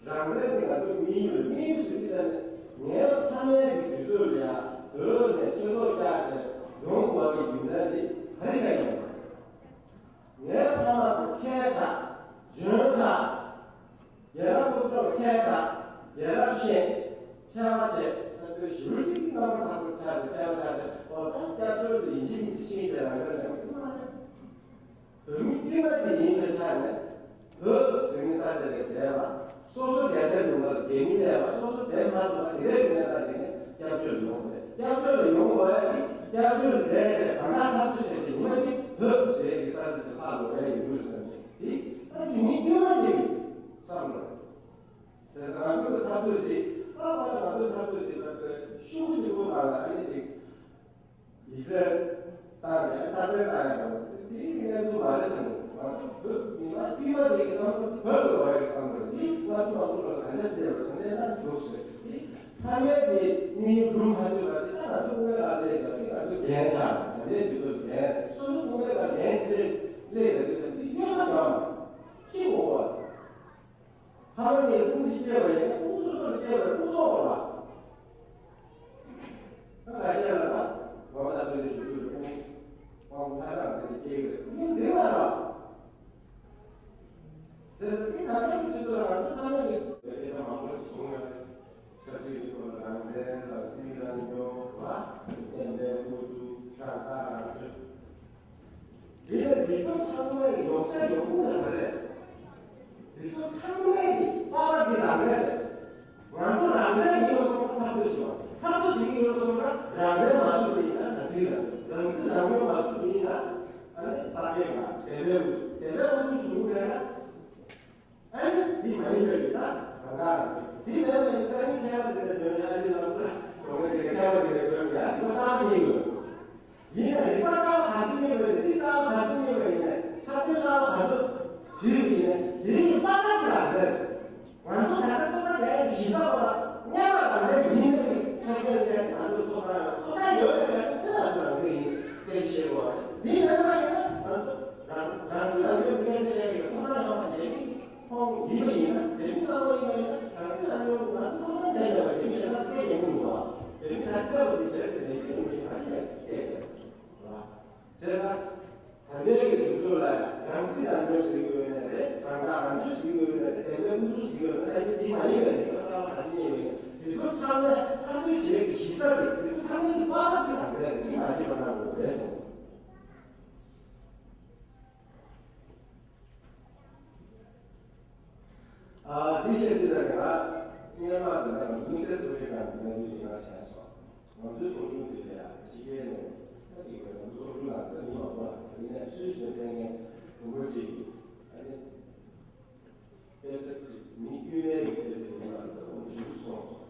རང་བཙན་དེ་ང་ཚོའི་དམིགས་ཡུལ་རེད། དམིགས་ཡུལ་ཟེར་དུས་ཙམ་ནས་ངའི་ཕ་མའི་གི་དུས་ཚོད་ལ་ཡ་བོད་ནས་ཆོས་ཐོག་བཀྱག་བྱས་ཡོང་དགོས་པའི་རྒྱུ་མཚན་དེ་ག་རེ་བྱས་ཡོང་བ་རེད། ངའི་ཕ་མ་ཚོ་མཁས་དྲགས། འཇོན་དྲགས། རྒྱལ་རབས་སློབ་སྦྱོང་མཁས་དྲགས། རྒྱལ་རབས་ཤེས། མཁས་པ་བྱས། ད་ལྟའི་ཞུ་ཅིག་རྣམ་པ་ཐར་པ་ཆགས་ཏེ་མཁས་པ་ཆགས་ཏེ་ཨོ་ད་སྐྱབས་བཅོལ་དུ་ཡིན་གཅིག་མིན་གཅིག་ཕྱིན་བྱས་རང་བཙན་ལེན་པ་ཡིན་མ་རེད། བོད་མི་དཀྱུས་མ་ཅིག་ཡིན་པའི་ཆ་ནས་བོད་འཛམ་གླིང་ས་ཆ་ལས་བསྡད་པ། སོ་སོ་རྒྱལ་སྤྱིའི་ལུང་པ་ལ་རྒྱལ་མི་སླེབས་པ། སོ་སོ་བསྡད་མ་ཐུབ་པ་དེ་འདྲའི་གི་གནས་སྟངས་ཅིག་ནས་སྐྱབས་བཅོལ་ཡོང་དགོས་རེད། སྐྱབས་བཅོལ་ལ་ཡོང་དགོས་ཡ་དེ་སྐྱབས་བཅོལ་ལ་བསྡད་བྱས་གང་ལྟར་འཐབ་རྩོད་བྱས་བྱས་ཉི་མ་གཅིག་བོད་ཟེར་གྱི་ས་ཆ་དེ་ཕར་ལོག་ཡ་ཡོང་གི་རེད་བསམ་གྱི་དེ་ད་དེ་མི་དཀྱུས་མ་ཅིག་གི་བསམ་བློ་རེད། དེ་ཚོ་ང་ཚོ་གི་འཐབ་རྩོད་དེ་ད་བར་ང་ཚོའི་འཐབ་རྩོད་དེ་ད་ལྟ་ཤུགས་ཆེན་པོ་ངང་ལ་ཨ་ནི་ཅིག་ཡིག་ཚད་བཏང་བྱས་རྟགས་གསལ་བཏང་ཡ་འདྲ་བོ་དེ་གནས་ཚུལ་མ་རེད་བསམ་གྱི་འདུག་ང་ཚོ་བོད་མི་མང་དཀྱུས་མ་དེ་གི་བསམ་བློ་བོད་ལ་བ་ཡ་གི་བསམ་བློ་རེད། དེ་ང་ཚོ་ང་ཚོ་ལ་ག་འདྲ་སེ་བར་སོང་ནས་ན་འདུག་ཟེར་དེ་ཕ་མའི་དེ་དམིགས་ཡུལ་སྒྲུབ་མ་ཐུབ་པ་དེ་ད་ང་ཚོ་དབུ་མའི་ལམ་ལས་ཀྱང་དེ་ང་ཚོ་འགན་ཆགས་ད་ལྟའི་དུས་ཚོད་འགན་སོ་སོ་དབུ་མའི་ལམ་འགན་ཆེ་ལས་ལས་ཀྱང་དེ་ད་དེ་གཡོལ་ཐབས་ཡོད་མ་རེད། ཅི་དགོས་པ། ཕ་མ་གཉིས་དབུགས་ཤིག་སྐྱེས་པ་ཡིན་ན་དབུགས་སོ་སོར་སྐྱེས་པའི་དབུགས་སོགས་པ་ལ། ཁ་ཤས་ལ་ད་ངོ་མ་ད་དུས་ནས་ཞུ་རྒྱུ་རེད། དབུགས་དབང་པོ་ལྷ་སར་འདི་ནས་སྐྱེས་ཀྱི་རེད། མི་འདི་མ་རེད། བྱས་ཙང་འདི་ད་ལྟ་གི་དུས་ཚོད་ལ་ང་ཚོ་ཕ་མ་གཉིས་སྐད་ཆ་མང་པོ་ཞིག་གསུང་ཡ་རེད། ཆབ་སྲིད་ཀྱི་ཐོག་ལ་རང་བཙན་རང་སྲིད་རང་སྐྱོང་བ་བསྟན་པའི་ཨུ་ཚུགས་རང་ཐག་རང་གཅོད། དེ་ནས་འདི་ཚོ་ཚང་མ་ཡོང་ས་ཡོང་ཁུངས་ལ་ག་རེ་རེད། འདི་ཚོ་ཚང་མ་གི་པ་ཕ་འདི་རང་བཙན་རེད། ང་ཚོ་རང་བཙན་ཡིན་པ་སོང་ཙང་འཐབ་རྩོད་བྱེད་པ། འཐབ་རྩོད་བྱེད་ཀྱི་ཡོད་པ་སོང་ཙང་རང་བཙན་མ་བཟུང་བ་ཡིན་ན་རང་སྲིད་རང་རང་སྲིད་རང་སྐྱོང་མ་བཟུང་བ་ཡིན་ན་ཨ་ནི་ས་སྐྱེས་ལ་བདེན་པའི་ཨུ་ཚུགས་བདེན་པའི་ཨུ་ཚུགས་བཟུང་བ་ཡིན་ན། ཨ་ནི་འདི་མ་ཡིན་པའི་ཡིན་ན་གང་ག་རང་རེད། འདི་མེད་པའི་ཡིན་སང་ཉིན་མཁས་པ་འདི་ལ་འདོན་ཡ་ཨ་ནི་ལ་ཀུ་ལ་གོང་མའི་འདི་ལ་མཁས་པ་འདི་ལ་འདོན་ཡ་འདི་མ་གསར་པ་ཡིན་དགོས། ཡིན་ན་རིག་པ་གསར་པ་ག་ཚོད་རྙེད་པའི་ཚིག་གསར་པ་ག་ཚོད་རྙེད་པའི་ཡིན་ན་ཆ་རྐྱེན་གསར་པ་ག་ཚོད་བྲིས་པའི་ཡིན་ན་དེ་རིགས་ཀྱི་པར་རབ་ཀྱི་རང་བཙན་རེད། ང་ཚོ་ད་ལྟ་ཚོགས་པ་རྒྱག་ཡ་གི་གཞི་རྩ་བ་ལ་སྔོན་མ་རང་བཙན་ཡིན་པའི་ཆ་རྐྱེན་དེ་ང་ཚོ་ཐོབ་ཐང་ཡོད། ཐོབ་ཐང་ཡོད་པའི་ཆ་རྐྱེན་དེ་ང་ཚོ་རང་བཙན་ཡིན་ཞེས་སྐད་ཆ་བཤད་དགོས་པ་རེད། དེ་མེད་པ་ཡིན་ན་ང་ཚོ་རང་རང་སྲིད་རང་སྐྱོང་གི་སྐད་ཆ་བཤད་ཀྱི་ཡོད། ཐོབ་ཐང་ཡོད་པ་རེད། ཁོང་ཡིན་པ་ཡིན་ན་བོད་མི་གཙང་མ་ཡིན་པ་ཡིན་ན་རང་སྲིད་རང་སྐྱོང་ང་ཚོ་ཐོབ་ཐང་ལྡན་མེད་པ་བོད་མི་གཞན་དག་སྐད་རྒྱག་གི་མི་འདུག་བ། བོད་མི་ད་ལྟ་བ་འདི་བྱས་ཚེ་ལས་ཀྱི་མི་ཞིག་ག་རེ་བྱས་སྐད་རྒྱག་རེད་བ། བྱས་ཙང་ད་ལྟའི་གི་དུས་ཚོད་ལ་རང་སྲིད་རང་སྐྱོང་ཟེར་གྱི་ཡོད་ནའི་རེད། རང་ཐག་རང་གཅོད་ཟེར་གྱི་ཡོད་ནའི་རེད། བདེན་པའི་ཨུ་ཚུགས་ཟེར་གྱི་ཡོད་ནའི་ས་ཆ་འདི་མ་ཡིན་པའི་རིག་པ་གསར་པ་ག་རེ་རྙེད་ཡོད་ནའི་ དེ་ཚོ་ཚང་མས་འཐབ་རྩོད་བྱེད་ཀྱི་གཞི་རྩ་དེ་དེ་ཚོ་ཚང་མས་ཀྱི་པགས་པ་དེ་རང་བཙན་དེ་མ་བརྗེད་པ་གནང་དགོས་རེད་གསུངས། ཨ་འདི་བཤད་དུས་ད་ང་སྔོན་མ་དང་ད་ང་དམིགས་བསལ་ཚོགས་ཆེན་ནང་གི་གནས་ཚུལ་ཅིག་ང་བྱས་སོང་། ང་ཚོའི་ཚོགས་ཆུང་དེ་ལ་ཕྱི་རྒྱལ་ནས་ད་ཅིག་ང་ཚོའི་ཚོགས་ཆུང་ནང་ད་མི་མང་པོ་ལ་ཡིན་ནའི་སུད་སི་ནས་ཕེབས་མཁན་གྲོགས་པོ་ཅིག་ཨ་ནི་དཔེ་ཆ་ཅིག་མི་དཀྱུས་མའི་གི་དཔེ་ཆ་ཡིན་ན་ད་ཁོང་ཞུ་སོང་སོང་།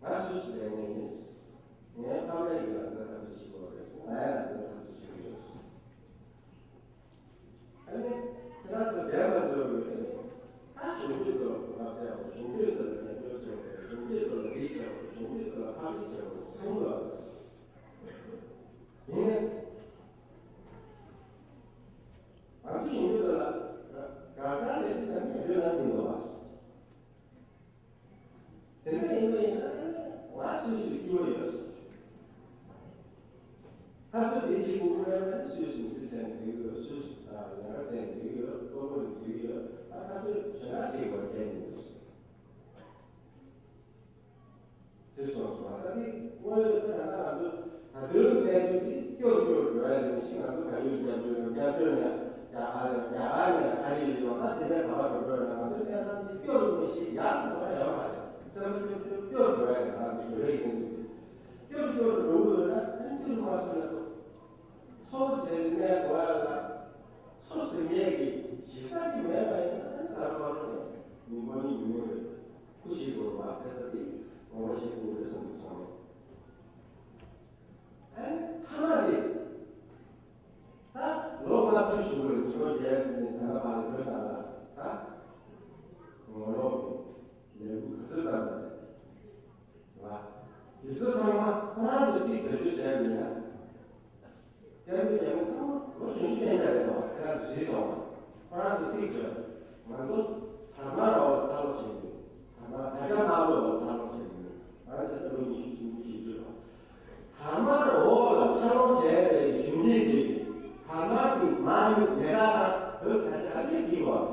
ང་སུད་སི་ལས་ངན་ཡིན། ངའི་ཕ་མས་ཀྱི་ལག་བསྟར་ཐབས་ཤེས་བྱེད་དགོས་རེད། ང་ཡང་ལག་བསྟར་ཐབས་ཤེས་བྱེད་ཀྱི་ཡོད། ཨ་ནི་དེ་དག་ཏུ་བདེན་པ་ཚོར་བའི་ཨ་ནི་ད་གཞུང་སྒེར་ཚོ་ལ་བབ་བྱའོ། གཞུང་སྒེར་ཚོ་ལ་རྒྱབ་སྐྱོར་བྱའོ། གཞུང་སྒེར་ཚོ་ལ་འདི་བྱའོ། གཞུང་སྒེར་ཚོ་ལ་ཕ་མི་བྱའོ་གསུང་དགོས། ཡིན་ནའི་ང་ཚོ་གཞུང་སྒེར་ཚོ་ལ་གང་ཟག་ལས་དོན་དང་རྒྱབ་སྐྱོར་གནང་གི་མི་འདུག་བ། དེ་འདྲ་ཡིན་པ་ཡིན་ན་ང་སུད་སི་སྐྱིད་པོ་ཡོད། ཁ་ཚོད་འདི་ཞིག་དགོས་ཀྱི་མེད་པ་ནི་སུད་སི་མི་སེར་བྱས་ནས་འགྲིག་གི་ཡོད། སུད་སི་ལས་ཀ་བྱས་ནས་འགྲིག་གི་ཡོད། ལྟོ་གོས་ནས་འགྲིག་གི་ཡོད། ཨ་ཁ་ཚོད་ཞེ་དྲག་བྱེད་དགོས་རྒྱུ་མི་འདུག་ཟེར་སོང་། ད་ནི་དངོས་ཡོད་ད་ད་ལྟ་ང་ཚོ་ད་དུང་གནས་ཚུལ་འདི་སྐྱོ་རུ་སྐྱོ་རུ་འགྲོ་ཡ་རེད། མི་ཤེས། ང་ཚོ་བལ་ཡུལ་སྐྱབས་བཅོལ་ཡོད། སྐྱབས་བཅོལ་ནས་རྒྱ་གར་རྒྱ་གར་ནས་ཨ་རི་ལ་ཡོང་ད་དེ་འདྲ་ག་པར་འགྲོ་འགྲོ་ཡོད་ན་ང་ཚོའི་གནས་སྟངས་འདི་སྐྱོ་རུ་མི་ཤེས་ཡག་འགྲོ་ཡ་ཡོད་མ་རེད། སེམས་པ་སྐྱོ་སྐྱོ་སྐྱོ་རུ་འགྲོ་ཡ་རེད། ང་ཚོ་བོད་པའི་གནས་ཚུལ་འདི་སྐྱོ་རུ་སྐྱོ་རུ་འགྲོ་གི་ཡོད་ན་ཨ་ནི་ཁྱོད་ཚོ་མ་སོང་ན་ཚོ་ཚོ་བྱས་ནས་གནས་དགོས་ཡ་ལ་ཚོ་ཟེར་མཁན་གྱི་གཞི་རྩ་ཅིག་མེད་པ་ཡིན་ན་ཨ་ནི་ག་རེ་ག་རེ་རེད། མི་མགོ་ནི་མི་མགོ་རེད། ཁུ་ཞིག་དགོས་པ་ཁ་ཚ་འདི་ངོ་མ་ཞིག་དགོས་རེད་བསམ་གྱི་སོང་། ཨ་ནི་ཐ་མ་དེ། ད་ལོ་ལྔ་བཅུ་ཞིག་ལ་ཉི་མ་བརྒྱད་ནས་ད་ལྟ་བར་ལ་བོད་ནང་ལ་ད་ངོ་ལོག་གི་ལས་འགུལ་ག་ཚོད་བརྩམས་པ་རེད་བ། དེ་ཚོ་ཚང་མ་ཁོ་རང་ཚོས་ཚིག་བེད་སྤྱོད་བྱས་པ་ཡིན་ན། སྐད་འབོད་རྒྱག་མཁན་ཚང་མ་ལོ་གཞོན་ཤོས་ཡིན་པ་རེད་དོ། ཁྱེད་རང་ཚོ་གཟིགས་སོང་བ། ཁོ་རང་ཚོ་གཟིགས་བྱོས། ང་ཚོ་དར་དམར་འོག་ལ་འཚར་ལོངས་བྱས་ཡོད། དར་དམར་དར་ཆ་དམར་པོའི་འོག་ལ་འཚར་ལོངས་བྱས་ཡོད། ང་ཚོ་ལོ་ཉི་ཤུ་སུམ་ཅུ་བཞི་བཅུ་རེད་བ། དར་དམར་འོག་ལ་འཚར་ལོངས་བྱས་པའི་གཞོན་སྐྱེས་ཀྱིས་དར་དམར་གྱི་མ་ཡུལ་མེ་སྟག་དང་བོད་དར་ཆ་ག་ཚོད་སྒྲིལ་བ།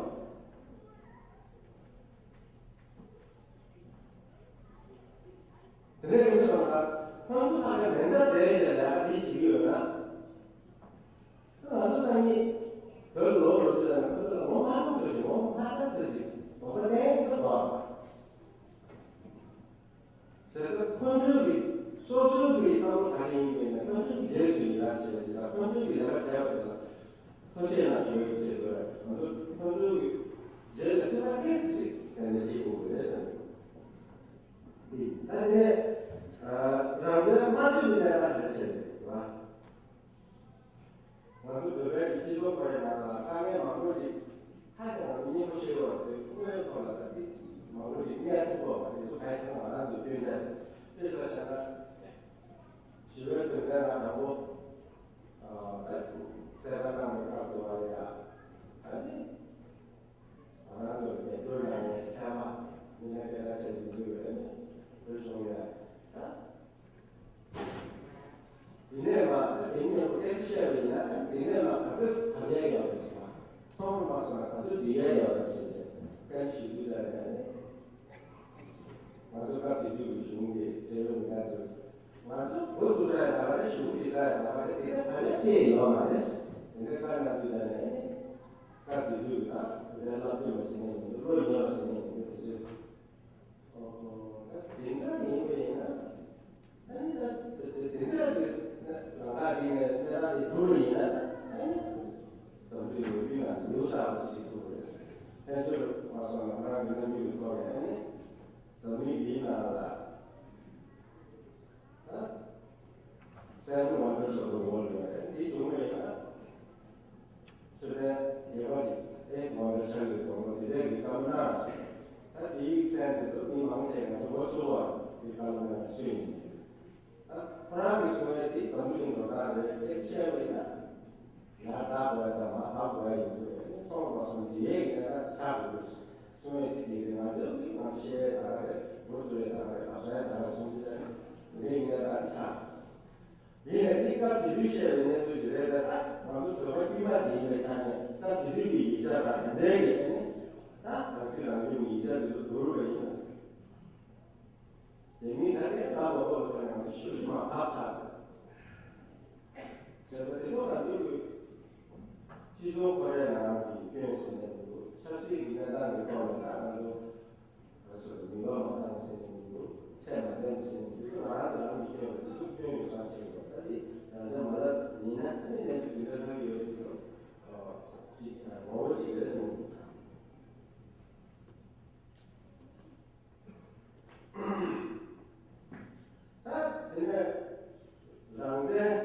དེ་འདྲ་ཡིན་སོང་ཙང་ཁོང་ཚོ་ཕ་གིའི་མེ་མདའ་ཟེར་བྱས་ལས་ཀ་འདི་བྱེད་ཀྱི་ཡོད་ན། ང་ཚོ་སང་ཉིན་བོད་ལ་ལོག་འགྲོ་དུས་ཙམ་ནས་ཁོང་ཚོ་ལ་ངོ་མ་ལོག་ཚོད་ཅིག་ངོ་མ་ཚ་ཚོད་ཅིག་དོགས་པ་གཏན་ཅིག་ཏུ་དོགས། བྱས་ཙང་ཁོང་ཚོའི་གི་སོ་སོའི་གི་བསམ་བློ་ག་རེ་ཡིན་པས་ན་ཁོང་ཚོའི་གི་རྗེས་སུ་ཡི་རང་བྱས་ཅིག་ལ་ཁོང་ཚོའི་གི་ལས་ཀ་བྱས་པ་དེ་ལ་ཐུགས་རྗེ་གནང་ཞུ་ཡི་ཆེད་དུ་ང་ཚོ་ཁོང་ཚོའི་གི་རྗེས་ལ་ཐུགས་ཁ་གཏད་ཚིག་ཅིག་གཏན་ནས་བྱེད་དགོས་ཀྱི་རེད་བསམ་གི། ད་དེ་ནས་རང་བཙན་མ་ཚུད་པའི་གནས་སྟངས་ཞིག་བྱས་ཡོད་པ། ང་ཚོ་བོད་པའི་སྤྱི་ཚོགས་ཁོ་རའི་ནང་ལ་དཀའ་ངལ་མང་པོ་ཅིག་ཧ་ཅང་གི་སྙན་པོ་ཤེས་པ་དེ་དངོས་ཐོག་ལ་ད་དེ་མང་པོ་ཅིག་གནས་ཐུབ་པ་བ་དེ་ཚོ་ག་རེ་ཟེར་ན་ང་རང་ཚོ་སྐྱོན་ཆ་དཔེ་ཆ་བཞག་ན་ཞི་བའི་དོན་ཚན་ལ་དང་པོ་ད་གསལ་བསྒྲགས་གནང་བའི་སྐབས་དུ་བ་ལ་ཡ་ད་ནི། ང་རང་ཚོ་རྒྱབ་སྐྱོར་གནང་མཁན་ཚང་མ་མི་སྣ་སྐད་གྲགས་ཆེ་ཞིག་འཛུལ་ཡོད་ནས་བོད་གཞུང་ལ་ད། དེ་ནས་མ་ད་དེ་ནས་སྐད་ཆ་བཤད་པ་ཡིན་ན་དེ་ནས་མ་ག་ཚོད་བབས་ཡས་ཡོད་རེད་ཟེར་བ། ཐོག་མར་མ་སོང་ན་ག་ཚོད་འགྲིག་ཡས་ཡོད་རེད་ཟེར་ཏེ་སྐད་ཆ་ཞུ་དུས་ཙམ་ནས་ང་ཚོ་སྐབས་དེ་དུས་ཀྱི་གཞུང་གི་འབྲེལ་ཡོད་མི་སྣ་ཚོས་ང་ཚོ་འགོ་བཙུགས་ས་ཡང་ད་ག་རེད། གཞུང་སྒྲིག་ས་ཡང་ད་ག་རེད། དེ་འདྲ་བབས་ཡས་ཅི་ཡང་ཡོད་མ་རེད། དེ་འདྲ་བཀའ་གནང་དུས་ཙམ་ནས། སྐབས་དེ་དུས་ལ་བོད་པའི་བླ་སྤྲུལ་བ་ཟེར་མཁན་ཡིན་འདུག་བློ་ཉེ་བ་ཟེར་མཁན་ཡིན་འདུག་དེ་ཚོས་ཨོ་ད་དེ་འདྲ་ཡིན་པ་ཡིན་ན་ཨ་ནི་ད་དེ་དེ་འདྲ་དེ་ལམ་ཁ་ཅིག་ནས་གནས་སྟངས་དེ་འགྱུར་བ་ཡིན་ན་ཨ་ནི་འཛམ་གླིང་ལོ་རྒྱུས་ནང་ལ་ཡོང་ས་ཅིག་ཐུག་རེད། ཕན་ཚུན་མ་སོང་ན་ང་རང་གི་རྣམ་འགྱུར་གྱི་ཐོག་ནས་ཨ་ནི་འཛམ་གླིང་འདིའི་ནང་ལ། སེམས་ངོ་སྤྲོད་སོགས་ཀྱི་ངོ་ལ་ཡོད་རེད། འདི་བྱུང་བས་ན་ཚུལ་ལྡན་ངེས་པ་ཅིག་ཨེ་ངོ་སྤྲོད་ཆགས་ཡོད་དོ་དགོང་འདི་འདྲའི་གི་བཀའ་མོལ་གནང་རོགས་ཞེས། ད་དེའི་མཚན་དེ་ཚོ་མི་མང་ཆེ་ང་ཚོ་ངོ་ཚ་བ་འདི་བཀའ་མོལ་གནང་བའི་ཚུལ་ཡིན། ད་ཁོ་རང་གི་གསུང་ཡས་འདི་འཛམ་བུ་གླིང་ལོ་ལྟར་རེད། ཨེ་བཤད་པ་ཡིན་ན་ཡར་འཛེགས་དགོས་ཡ་དང་མར་བབས་དགོས་ཡ་ཡིན་ཚུལ་རེད། ཨེ་ཚོང་པ་སོང་འབྲི་ཡས་ཀྱི་གནས་སྟངས་ཆགས་དགོས། གསུང་ཡས་དེ་དེ་རེད། ང་ཚོས་ཀྱི་ང་ཚོ་བཤད་ཡས་ད་ག་རེད། འགོ་བཙུགས་ཡས་ད་ག་རེད། བབས་ས་ཡས་ད་ག་རེད་གསུང་གི་རེད། དེ་ཡིན་ན་ད་ཆགས། ཡིན་ནའི་དེ་སྐབས་དེ་དུས་བཤད་པའི་གནས་ཚུལ་ཞིག་རེད། ད་ང་ཚོ་བོད་པ་དཀྱུས་མ་ཅིག་ཡིན་པའི་ཆ་ནས་སྐབས་དེ་དུས་ཀྱི་ཡིག་ཆ་དང་དེ་འདྲའི་གི་ཨ་ནི་ད་རང་སྲིད་རང་སྐྱོང་གི་ཡིག་ཆ་དེ་ཚོ་བསྡུར་བ་ཡིན་ན། ཤུགས་ཆེ་མ་བབས་ཚར། བྱས་ཙང་དེ་ཚོ་ང་ཚོའི་སྤྱི་ཚོགས་ཁོ་རའི་ནང་གི་སྐྱོན་ཟེར་ནས་འདུག་ཆབ་སྲིད་ཀྱི་གནས་སྟངས་ཀྱི་ཐོག་ནས་ད་ང་ཚོ་ང་ཚོ་མིག་ལོག་མ་བཏང་ཟེར་ནས་འདུག་ཚད་མ་ལྡན་ཟེར་ནས་འདུག་ང་རང་ཚོ་རང་གི་སྐྱོན་རེད། དེ་ཚོ་སྐྱོན་ཡོད་ས་ཆེ་བ་ད་དེ་ང་ཚོ་མ་ལབ་ཡིན་ན་ཨ་ནི་གནས་ཚུལ་དེ་འདྲ་ལྷག་ཡོད་རེད་དེ་ཚོ་ཅིག་ངོ་བོ་ཅིག་རེད་ཟེར་ནས། ད་དེ་ནས་རང་བཙན།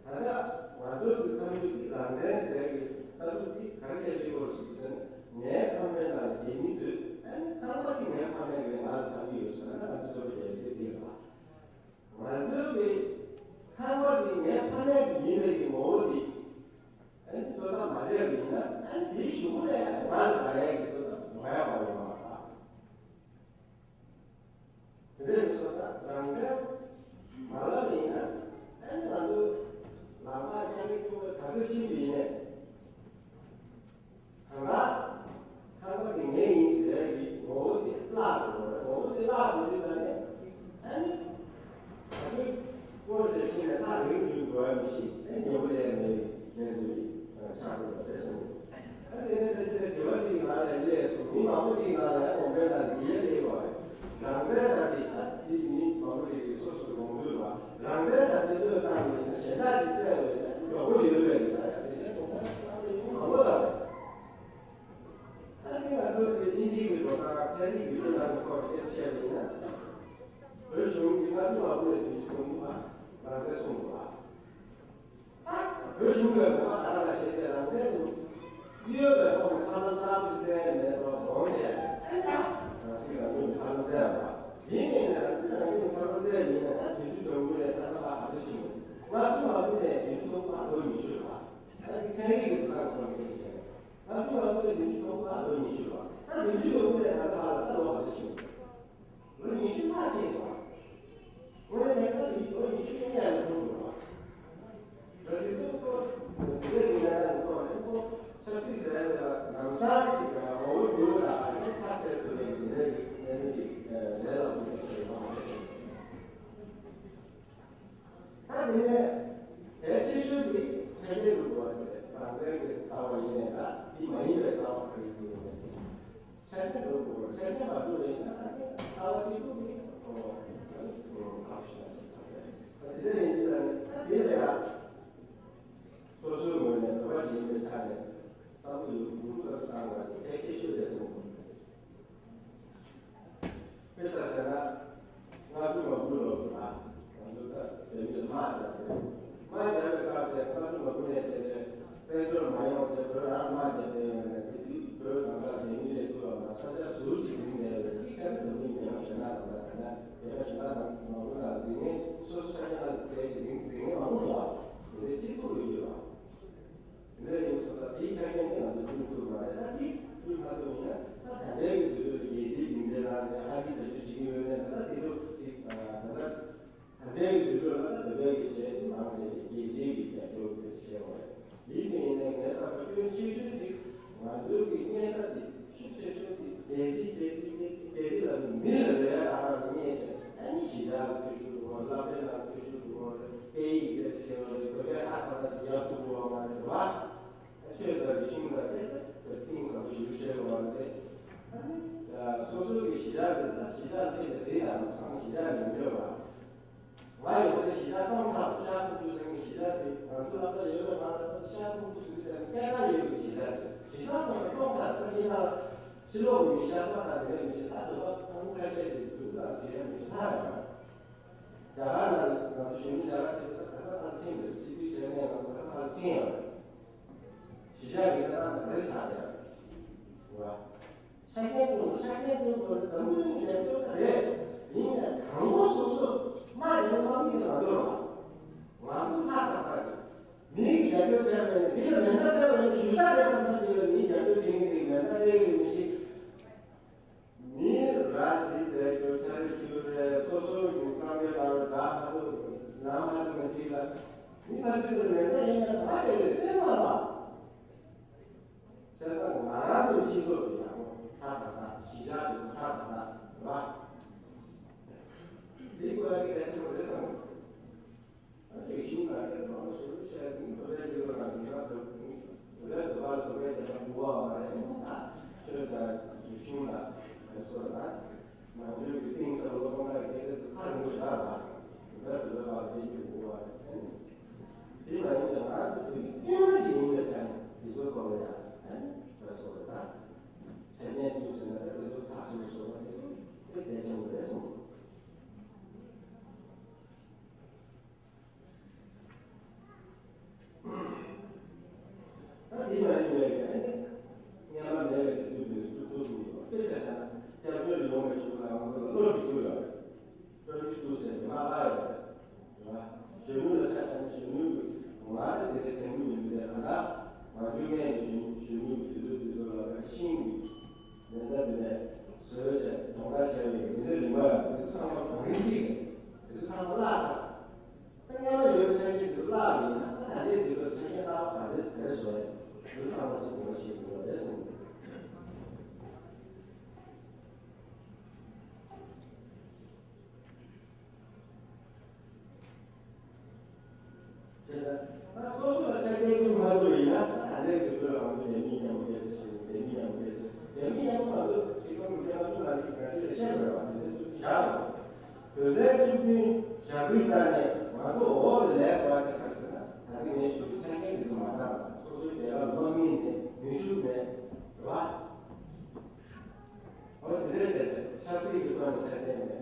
ད་ལྟ་ང་ཚོའི་གི་ཁ་མཆུ་འདི་རང་བཙན་ཟེར་གི་ལྟ་གྲུབ་འདི་ག་རེ་བྱས་པའི་སྐོར་ཞིག་ཟེར་ན། ངའི་ཁང་པའི་ནང་ལ་སྡོད་མི་ཚོས་ཨ་ནི་ཁང་པ་འདི་ངའི་ཕ་མེས་ཀྱིས་ང་ལ་བཏང་གི་ཡོད་ཟེར་ན། ང་ཚོ་བཟོ་པ་རྒྱ་ཆེ་འདི་ལ་ང་ཚོའི་གི་ཁང་པ་འདི་ངའི་ཕ་མེས་ཀྱི་ཡིན་པའི་གི་ངོ་བོ་འདི་ཨ་ནི་བཟོ་ལྟ་མ་བྱས་པ་ཡིན་ན། ཨ་ནི་འདིའི་གཞུག་གུ་ལ་ང་ལ་དགའ་ཡས་ཀྱི་བཟོ་ལྟ་མ་ཡག་པ་ཡོང་བ་རེད། དེ་འདྲ་ཡིན་སོང་ཙང་རང་བཙན་མ་ལབ་པ་ཡིན་ན། ཨ་ནི་ང་ཚོ་ལམ་ཁ་རྒྱ་རིགས་ཀུན་ལ་ག་ཚོད་ཕྱིན་པ་ཡིན་ནའི། གང་ལ་ཁང་པ་དེ་ངའི་ཡིན་ཟེར་གྱི་ངོ་བོ་དེ་བརླག་འགྲོ་བ་རེད། ངོ་བོ་དེ་བརླག་འགྲོ་དུས་ད་ནི་ཨ་ནི་ད་དུང་སྐོར་བྱས་ཕྱིན་ནས་ད་རིང་རིང་འགྲོ་ཡ་མི་ཤེས། ཨ་ཉེ་པོ་ལས་མེད་པའི་གནས་ཚུལ་ཞིག་ཆགས་འགྲོ་བ་རེད་གསུངས། ཨ་དེ་ནས་ད་ཅི་ནས་དྲི་བ་གཅིག་གི་ནང་ནས་སླེབས་སོང་། མི་མང་པོ་གཅིག་གི་ནང་ནས་ཨ་དགོངས་པའི་ནང་ནས་དེ་ཡས་སླེབས་པ་རེད། རང་བཙན་ཟེར་དེ་ཨ་དེ་མི་མང་པོ་གཅིག་གིས་སོ་སོར་དགོངས་ཚུལ་བ། རང་བཙན་ཟེར་དེ་བློས་བཏང་ནས་གཞན་དག་གིས་བཙན་བས་ན་མགྱོགས་པོ་ཡོད་པས་ན། ཨ་དེ་ནས་དགོངས་པ་བཏང་ནས་མི་མང་པོ་ལ་རེད། ད་ནི་ང་ཚོ་དེ་དབྱིན་ཇིའི་གི་འགྲོ་སྟངས་ཚན་རིག་གི་འགྲོ་སྟངས་ཀྱི་ཐོག་ནས་སྐད་ཆ་བཤད་པ་ཡིན་ན། བོད་གཞུང་གིས་ང་ཚོ་ལ་དབུ་ནས་དུས་ཚོད་སྟོང་པ་རང་བཙན་གསུངས་འདུག་ཨ། ད་བོད་གཞུང་ལ་ངོ་མ་ད་ག་ལ་བཤད་བྱས་རང་བཙན་དུ་གཡོལ་བའི་ཐོག་ནས་ཐབས་ལམ་གསར་པ་ཞིག་བཙལ་ཡས་མེད་པར་དགོངས་བྱས། ཨ་ནི་ད་རང་སྲིད་རང་སྐྱོང་གི་ཐབས་ལམ་བཙལ་བ་ཡིན་མིན་ནས། རང་སྲིད་རང་སྐྱོང་གི་ཐབས་ལམ་བཙལ་ཡིན་ན། ད་བདུན་ཅུ་དོན་དགུ་ནས་ད་ལྟ་བར་ག་ཚོད་ཕྱིན་ཡོད། ང་ཚོ་ལ་དབུ་ནས་བདུན་ཅུ་དོན་དགུ་བར་ལོ་ཉི་ཤུ་རེད་བ། ད་ནི་ཚན་རིག་གི་འགྲོ་སྟངས་ཐོག་ནས་སྐད་ཆ་བཤད་ན། ང་ཚོ་ང་ཚོ་ལ་བདུན་ཅུ་དོན་དགུ་བར་ལོ་ཉི་ཤུ་རེད་བ། ད་བདུན་ཅུ་དོན་དགུ་ནས་ད་ལྟ་བར་ལ་ད་ལོ་ག་ཚོད་ཕྱིན་སོང་། ལོ་ཉི་ཤུ་ལྷག་ཕྱིན་སོང་། དངོས་གནས་བྱས་ན་ད་ལོ་ཉི་ཤུ་གཉིས་ལ་འགྲོ་དགོས་རེད་བ། ད་དེ་ཚོ་ཁོ་དེ་འདྲ་ཡིན་ན་ཡང་ཁོ་ནས་ཁོ་ཆབ་སྲིད་ཟེར་ཡ་ལ་ལམ་སང་ཅིག་ངོ་བོ་འགྱུར་ལ་ཁ་གསལ་ཐུབ་པའི་གི་ལས་ཀྱི་ལས་ཀྱི་ལས་ལ་འགྱུར་བ་ཞིག་ཡོང་བ་རེད། ད་དེ་ནས་གལ་ཆེ་ཤོས་དེ་ཆ་རྐྱེན་འདུག་པ་དེ་རང་བཙན་གྱི་ལྟ་བ་ཡིན་ནའི་འདྲ། དེ་མ་ཡིན་པའི་ལྟ་བ་ག་རེ་ཡིན་ནའི་འདྲ། ཆ་རྐྱེན་འདུག་པ། ཆ་རྐྱེན་མ་འདུག་པ་ཡིན་ན་ད་ལྟ་བ་གཅིག་པུ་དེ་ཁག་ཤིག་ན་ཞིག་ཚང་རེད། དེ་འདྲ་ཡིན་དུས་ད་ནི་ད་དེ་ལ་ཡང་སོ་སོའི་ངོས་ནས་བོད་པ་ཞིག་ཡིན་པའི་ཆ་ནས་བསམ་བློ་ཡོད་དགོས་ཀྱི་བཏང་བ་དེ་གལ་ཆེ་ཤོས་རེད་བསམ་གྱི་འདུག་དཔེ་ཆ་བཞག་ན། ལྔ་བཅུ་ང་དགུ་ལོ་ལ་ང་ཚོ་ད་བོད་མིར་དམག་བརྒྱབ་པ་རེད། དམག་བརྒྱབ་པའི་སྐབས་དེ་ལྔ་བཅུ་ང་དགུ་ནས་བྱས་བྱས་བཙན་བྱོལ་མ་ཡོང་བྱས་བོད་རང་དམག་བརྒྱབ་བསྡད་ཡོད་ནས། དེ་དུས་བོད་ནང་ལ་བོད་མི་ལས་འགུལ་བ་ལ་ས་ཆ་ཟུར་གྱིས་འཛིན་བསྡད་པའི་གཅིག་ཆ་ནས་འཛམ་གླིང་རྒྱལ་ཁབ་གཞན་དག་དང་ད་ལྟ་རྒྱལ་ཁབ་གཞན་དག་དང་མང་པོ་དང་འཛིན་མཁན་སོ་སོ་ས་ཆ་ནང་གི་ཕལ་ཆེར་འཛིན་འཛིན་མཁན་མང་པོ་འདུག་བ། དེ་འདྲའི་སྤྱི་ཚོགས་ཡོད་ཡོད་བ། དེ་འདྲ་ཡིན་སོང་ཙང་དེའི་ཆ་རྐྱེན་དེ་ང་ཚོས་བསྐྲུན་ཐུབ་མ་རེད། ད་དེ་བསྐྲུན་མ་ཐུབ་ཡིན་ན་ད་ད་ལྟའི་གི་དུས་ཚོད་ལ་རྒྱལ་སྤྱིའི་སྡིངས་ཆའི་ནང་ནས་ཨ་རིས་བེད་སྤྱོད་བྱེད་ཀྱི་ཡོད་ནའི་ད་དེ་ཚོ་ཅིག་ད་ལྟ་ད་ལྟའི་གི་དུས་ཚོད་ལ་ད་བོད་པའི་གི་བྱས་ཏེ་མང་ཆེ་རྒྱལ་སྤྱིའི་གི་རྒྱབ་སྐྱོར་དེ་བྱས་པ་རེད། ཡིན་ནའི་ཡིན་ནའི་ངའི་བསམ་པ་སྐྱོན་ཆེ་ཤོས་ཅིག་ང་ཚོའི་གི་གཉེར་ས་དེ་ཤུགས་ཆེ་ཤོས་དེ་རྒྱལ་སྤྱི་རྒྱལ་སྤྱི་རྒྱལ་སྤྱི་རྒྱལ་སྤྱི་ལ་མི་ལ་རེ་རེ་ཨ་རག་གཉེར་བྱས། ཨ་ནི་གཞིས་ཆགས་ལ་ཐོ་ཤོར་འདུག་གོ། སློབ་གྲྭའི་ནང་ཐོ་ཤོར་འདུག་གོ། སྐད་ཡིག་དེ་བྱས་པ་རེད། བོད་སྐད་ཧ་ཐག་ཐག་ཅིག་ཡག་ཐུབ་དགོས་པ་མ་རེད་བ། ཆོས་དང་རིག་གཞུང་ལ་དེ་ལྟར་གཏིང་ཟབ་པོ་ཞིག་བཤད་དགོས་པ་རེད། ཨ་ནི་སོ་སོའི་གི་གཞིས་ཆགས་དེ་དང་གཞིས་ཆགས་དེ་ལ་གཟིགས་དང་། མཚང་གཞིས་ཆགས་མི་འདོད་པ། ང་ཡོད་ཚད་གཞིས་ཆགས་སྟོང་ཕྲག་ཤར་ཁུག་ཀྲུང་ཟེར་མཁན་གཞིས་ཆགས་དེ་ང་ཚོ་སློབ་གྲྭ་ཡོད་པའི་བར་ལ་ཤར་ཁུག་ཀྲུང་ཟེར་མཁན་སྐད་གྲགས་ཡོད་པའི་གཞིས་ཆགས་ཤིག་གཞིས་ཆགས་ཁོ་ན་སྟོང་ཕྲག་ཁ་ཉིན་ལ་ཕྱི་ལོགས་ཀྱི་མི་ཤར་པ་དང་དེ་བས་མི་ཤར་ད་བོད་པ་ཁ་ཁ་ཤས་ཤིག་འཛུགས་དང་བྱེད་ཡ་མི་ཤར་ལྷག་ཡོད་རེད། རྒྱ་གར་ནང་ང་ཚོ་གཞོན་ནུ་རྒྱ་གར་ཆེ་ཤོས་ད་ག་ས་ག་ལ་ཕྱིན་རེད། སྤྱི་འཐུས་བྱས་ནས་ང་ཚོ་ག་ས་ག་ལ་ཕྱིན་ཡོད་རེད། གཞིས་ཆགས་ཀྱི་གནས་སྟངས་དེ་འདྲ་ཆགས་བསྡད་ཡོད་རེད། ཆ་རྐྱེན་ཀུན་ཆ་རྐྱེན་ཀུན་དགོས་རེད། འཛམ་བུ་གླིང་གི་རྒྱབ་སྐྱོར་ད་རེད། ཡིན་ནའི་དང་པོ་སོ་སོ་དམག་རྒྱག་དམག་མི་དེ་ང་ཚོ་རེད་བ། ང་ཚོ་ལྷག་ཏག་ཏག་ཅིག་མིའི་རྒྱབ་སྐྱོར་བྱས་པ་ཡིན་ན་འདི་ལ་མེ་མདའ་སྤྲད་པ་ཡིན་ན་ཞུ་ས་རེད་བསམ་ས་འདི་ལ་མིའི་རྒྱབ་སྐྱོར་བྱེད་མཁན་དེ་མེ་མདའ་སྤྲད་ཀྱི་རེད་མི་ཤེས། མིའི་ར་བཟི་བསྡད་རྒྱུ་ཁྱ་རེ་ཁྱི་རེ་སོ་སོའི་གི་རྐང་པའི་ནང་ལ་འདྲ་ཧ་ཏུ་ལམ་ཧ་ཏུ་མ་ཅིག་ལ་མི་ཕ་ཚུལ་དེ་མེ་མདའ་ཡིན་ན་ང་དེ་རེད་ཅེས་མ་ལབ། བྱས་ཙང་ང་རང་ཚོའི་སྤྱི་ཚོགས་དེ་ཡག་པོ་ཧྲ་ཏག་ཏག་གཞིས་ཆགས་དེ་ཚོ་ཧྲ་ཏག་ཏག་རེད་བ། འདི་དགོས་ཡ་དེ་གལ་ཆེན་པོ་རེད་བསམ། དང་རིག་གཞུང་ལ་སོགས་ལ་ནང་ཆོས་ཀྱི་གཏིང་ཟབ་པོ་མཐོང་ཐར་གྱི་སྐད་ཆ་དེ་ཐག་རིང་པོ་ཞིག་རག་པ་རེད། རབ་ཏུ་ལོ་ལ་བསྡད་རྒྱུ་དགོས་པ་རེད། དེ་མ་ཡིན་པའི་ང་ཚོ་བོད་ཀྱི་སྐྱེས་མ་ཅིག་ཡིན་པའི་ཆ་ནས་དེ་ཚོའི་སྐོར་ལ་ཡང་ཨ་ནི་ལ་སོགས་ལ་ཆ་རྐྱེན་བསྐྲུན་ཟིན་ན་ད་དེ་ཚོ་ཚགས་ཚུད་པོ་བཟོ་བ་དེ་ཚོ་དཔེ་གལ་ཆེན་པོ་རེད་གསུངས། ད་འདི་མ་ཡིན་པའི་ཨ་ནི་སྔོན་མ་མེད་པའི་དུས་ཚོད་འདི་ཚོ་བཙུགས་ཐུབ་ཀྱི་ཡོད། དཔེ་ཆ་བཞག་ན་སྐྱབས་བཅོལ་ཡོང་བའི་གཞུག་ལ་ང་ཚོ་ལ་བློ་གྲོས་བཙུགས་ཡོད་རེད། བློ་གྲོས་བཙུགས་ཟེར་གྱི་མ་ལྷག་ཡོད་རེད། རེད་བ། གཞོན་ནུ་ལ་ཆ་བཞག་ན་གཞོན་ནུ་གི་ང་ལ་དེ་འདྲའི་དྲན་སྐུལ་མི་འདུག་ལས་ང་ལ་ང་ཚོའི་སྔས་ཀྱི་གཞོན་གཞོན་ནུ་གི་དུས་ཚོད་དུས་ཚོད་ལ་ཕར་ཤིང་གི་མེ་མདའ་འདི་ནས་བཟོས་བྱས་གྲོང་རྡལ་བྱས་པའི་མི་འདྲ་རིག་པ་འདི་ཚོ་ཚང་མ་གོང་རིམ་གཅིག་རེད། འདི་ཚོ་ཚང་མ་བརླག་ཚར། ད་སྔ་མ་ཡོད་པའི་ཆ་རྐྱེན་དེ་ཚོ་བརླག་པ་ཡིན་ན་ད་ད་ལྟའི་དུས་ཚོད་ཆ་རྐྱེན་གསར་པ་ག་ཚོད་ག་རེ་བཟོ་ཡ་དེ་ཚོ་ཚང་མ་ཅིག་ངོ་ཤེས་དགོས་རེད་གསུངས། བྱས་ཙང་ད་སོ་སོ་ལ་ཆ་རྐྱེན་བསྐྲུན་མ་ཐུབ་པ་ཡིན་ན་ད་ད་ལྟའི་དུས་ཚོད་ལ་ང་ཚོ་ལས་མི་མཉམ་པོ་སྐད་ཆ་བཤད། ལས་མི་མཉམ་པོ་སྐད་ཆ། ལས་མི་མཉམ་པོ་ང་ཚོ་ཁྲིད་ཁང་གི་སྐད་ང་ཚོ་ལ་ནི་ག་ཚོད་ལ་བཤད་དགོས་རེད་བ། དེ་ཚོ་བཞག་རོགས། བོད་ལྷན་ཚོགས་ཀྱི་ཞབས་དྲུང་རྩ་ནས་ང་ཚོ་འོག་ལ་ལས་དགོས་པ་དེ་ག་རེ་ཟེར་ན། ད་གིན་ངས་ཞུ་རྒྱུ་ཆ་རྐྱེན་དེ་ཚོ་མ་འདང་ཙང་སོ་སོའི་སྡེ་ཁག་སློབ་གཉེར་མེད། ནུས་ཤུགས་མེད། རེད་བ། འོ་དེ་འདྲའི་བྱས་ཏེ་ཆབ་སྲིད་ཀྱི་ཐོག་ནས་ཆ་རྐྱེན་མེད།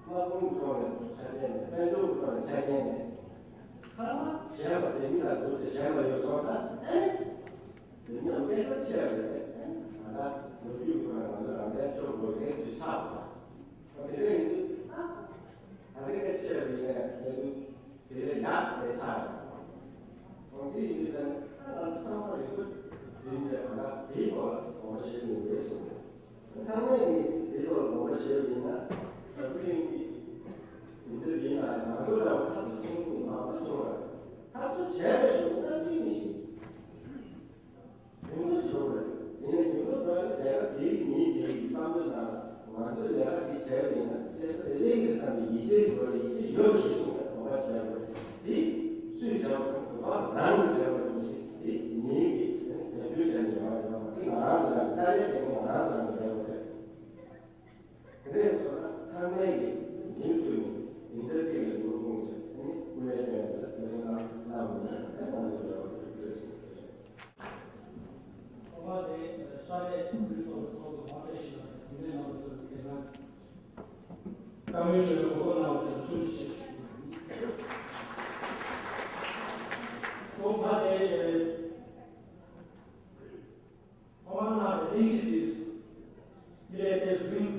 དམག་དཔུང་གི་ཐོག་ནས་ཆ་རྐྱེན་མེད། དཔལ་འབྱོར་གྱི་ཐོག་ནས་ཆ་རྐྱེན་མེད། ཚང་མ་གཞན་པ་སྡེ་མི་ལ་བསྡུར་ཏེ་གཞན་པ་ཡོད་སོང་ན་ཨེ། དེ་མཉམ་དཔེ་ཚབ་ཆེ་བ་རེད། ད་ལྟ་ལོ་རྒྱུས་ཀྱི་ཁོངས་ང་ཚོ་རང་བཙན་ཤོར་དགོས་རེད་ཅེས་ཆགས་པ། དེ་འདྲ་ཡིན་དུས་ད་ལྟ་གལ་ཆེ་བ་ཡིན་ནའི་ལས་དུས་དེ་ལས་ཡག་དེ་ཆགས་ཡོད། འོན་ཏེ་ཡིན་དུས་ད་ང་ཚོ་ཚང་མ་ཡོད་དུས་རིམ་གྱིས་ང་དེའི་ཐོག་ལ་དགོངས་པ་བཞེས་དགོས་རེད་གསུངས། ཚང་མས་ནི་དེའི་ཐོག་ལ་དགོངས་པ་བཞེས་པ་ཡིན་ན་ད་བུ་ཡིན་གྱི་ཡིན་དུས་ཡིན་ན་ང་ཚོ་འདྲ་བ་འཐབ་རྩོད་བྱེད་མཁན་མང་པོ་བྱུང་བ་རེད། འཐབ་རྩོད་བྱས་པའི་གཞུག་ལ་ཅི་མི་ཤེས། ཡོང་འདོད་བྱུང་བ་རེད། ཡིན་ནའི་ཡོང་འདོད་བྱུང་བ་ལ་ལས་ཀ་དེའི་མིའི་དེའི་བསམ་བློ་དང་ང་ཚོས་ལས་ཀ་དེ་བྱས་པ་ཡིན་ན་དེ་ས་དེ་ལས་ཀྱི་བསམ་པའི་ཡིད་ཆེས་བྱེད་པ་ལ་ཡིད་ཆེས་ཡོད་པ་ཞིག་གསུངས་ནས་དགོངས་པ་བཞེས་པ་རེད། དེ་སུས་བྱས་པ་སོང་གོ་བ་རང་གིས་བྱས་པ་ཡིན་ཞིང་དེ་མིའི་གི་ཉམས་འགྱུར་བྱས་ནས་ཡོང་བ་ཡོད་པ་དེ་ང་རང་ཚོ་ལ་དཀའ་ལས་དེ་ནི་ང་རང་ཚོ་རང་གིས་ལས་པ་རེད། དེ་འདྲ་ཡིན་ཙང་ཚང་མས་ཀྱིས་མུ་མཐུད་ནས་ཉིན་ལྟར་གཅིག་ལ་ཉིན་ཁུངས་བྱས་ནས་སྐུ་ལས་བསྐྱོན་ཡོད་པ་ལ་སེམས་ཁྲལ་གནང་མི་ཉན་པ་དེ་ང་ཚོའི་རེ་བ་དེ་རེད་ཟེར། ཐོག་མ་དེ་ས་གནས་ཁུལ་ཚོགས་ཚོགས་འདུ་གོང་སྤེལ་ཞིག་དང་དེ་ནས་ནང་དུ་ཚོགས་པའི་དེ་ག་བཀའ་མོལ་ཞུ་བའི་གོ་སྐབས་གནང་བ་དེ་ལ་ཐུགས་རྗེ་ཆེ་ཞུ་རྒྱུ་ཡིན། ཐོག་མ་དེ། ཐོག་མར་གནང་བའི་གླེང་གཞི་དེ་ཡིད་ལ་དེ་རིང་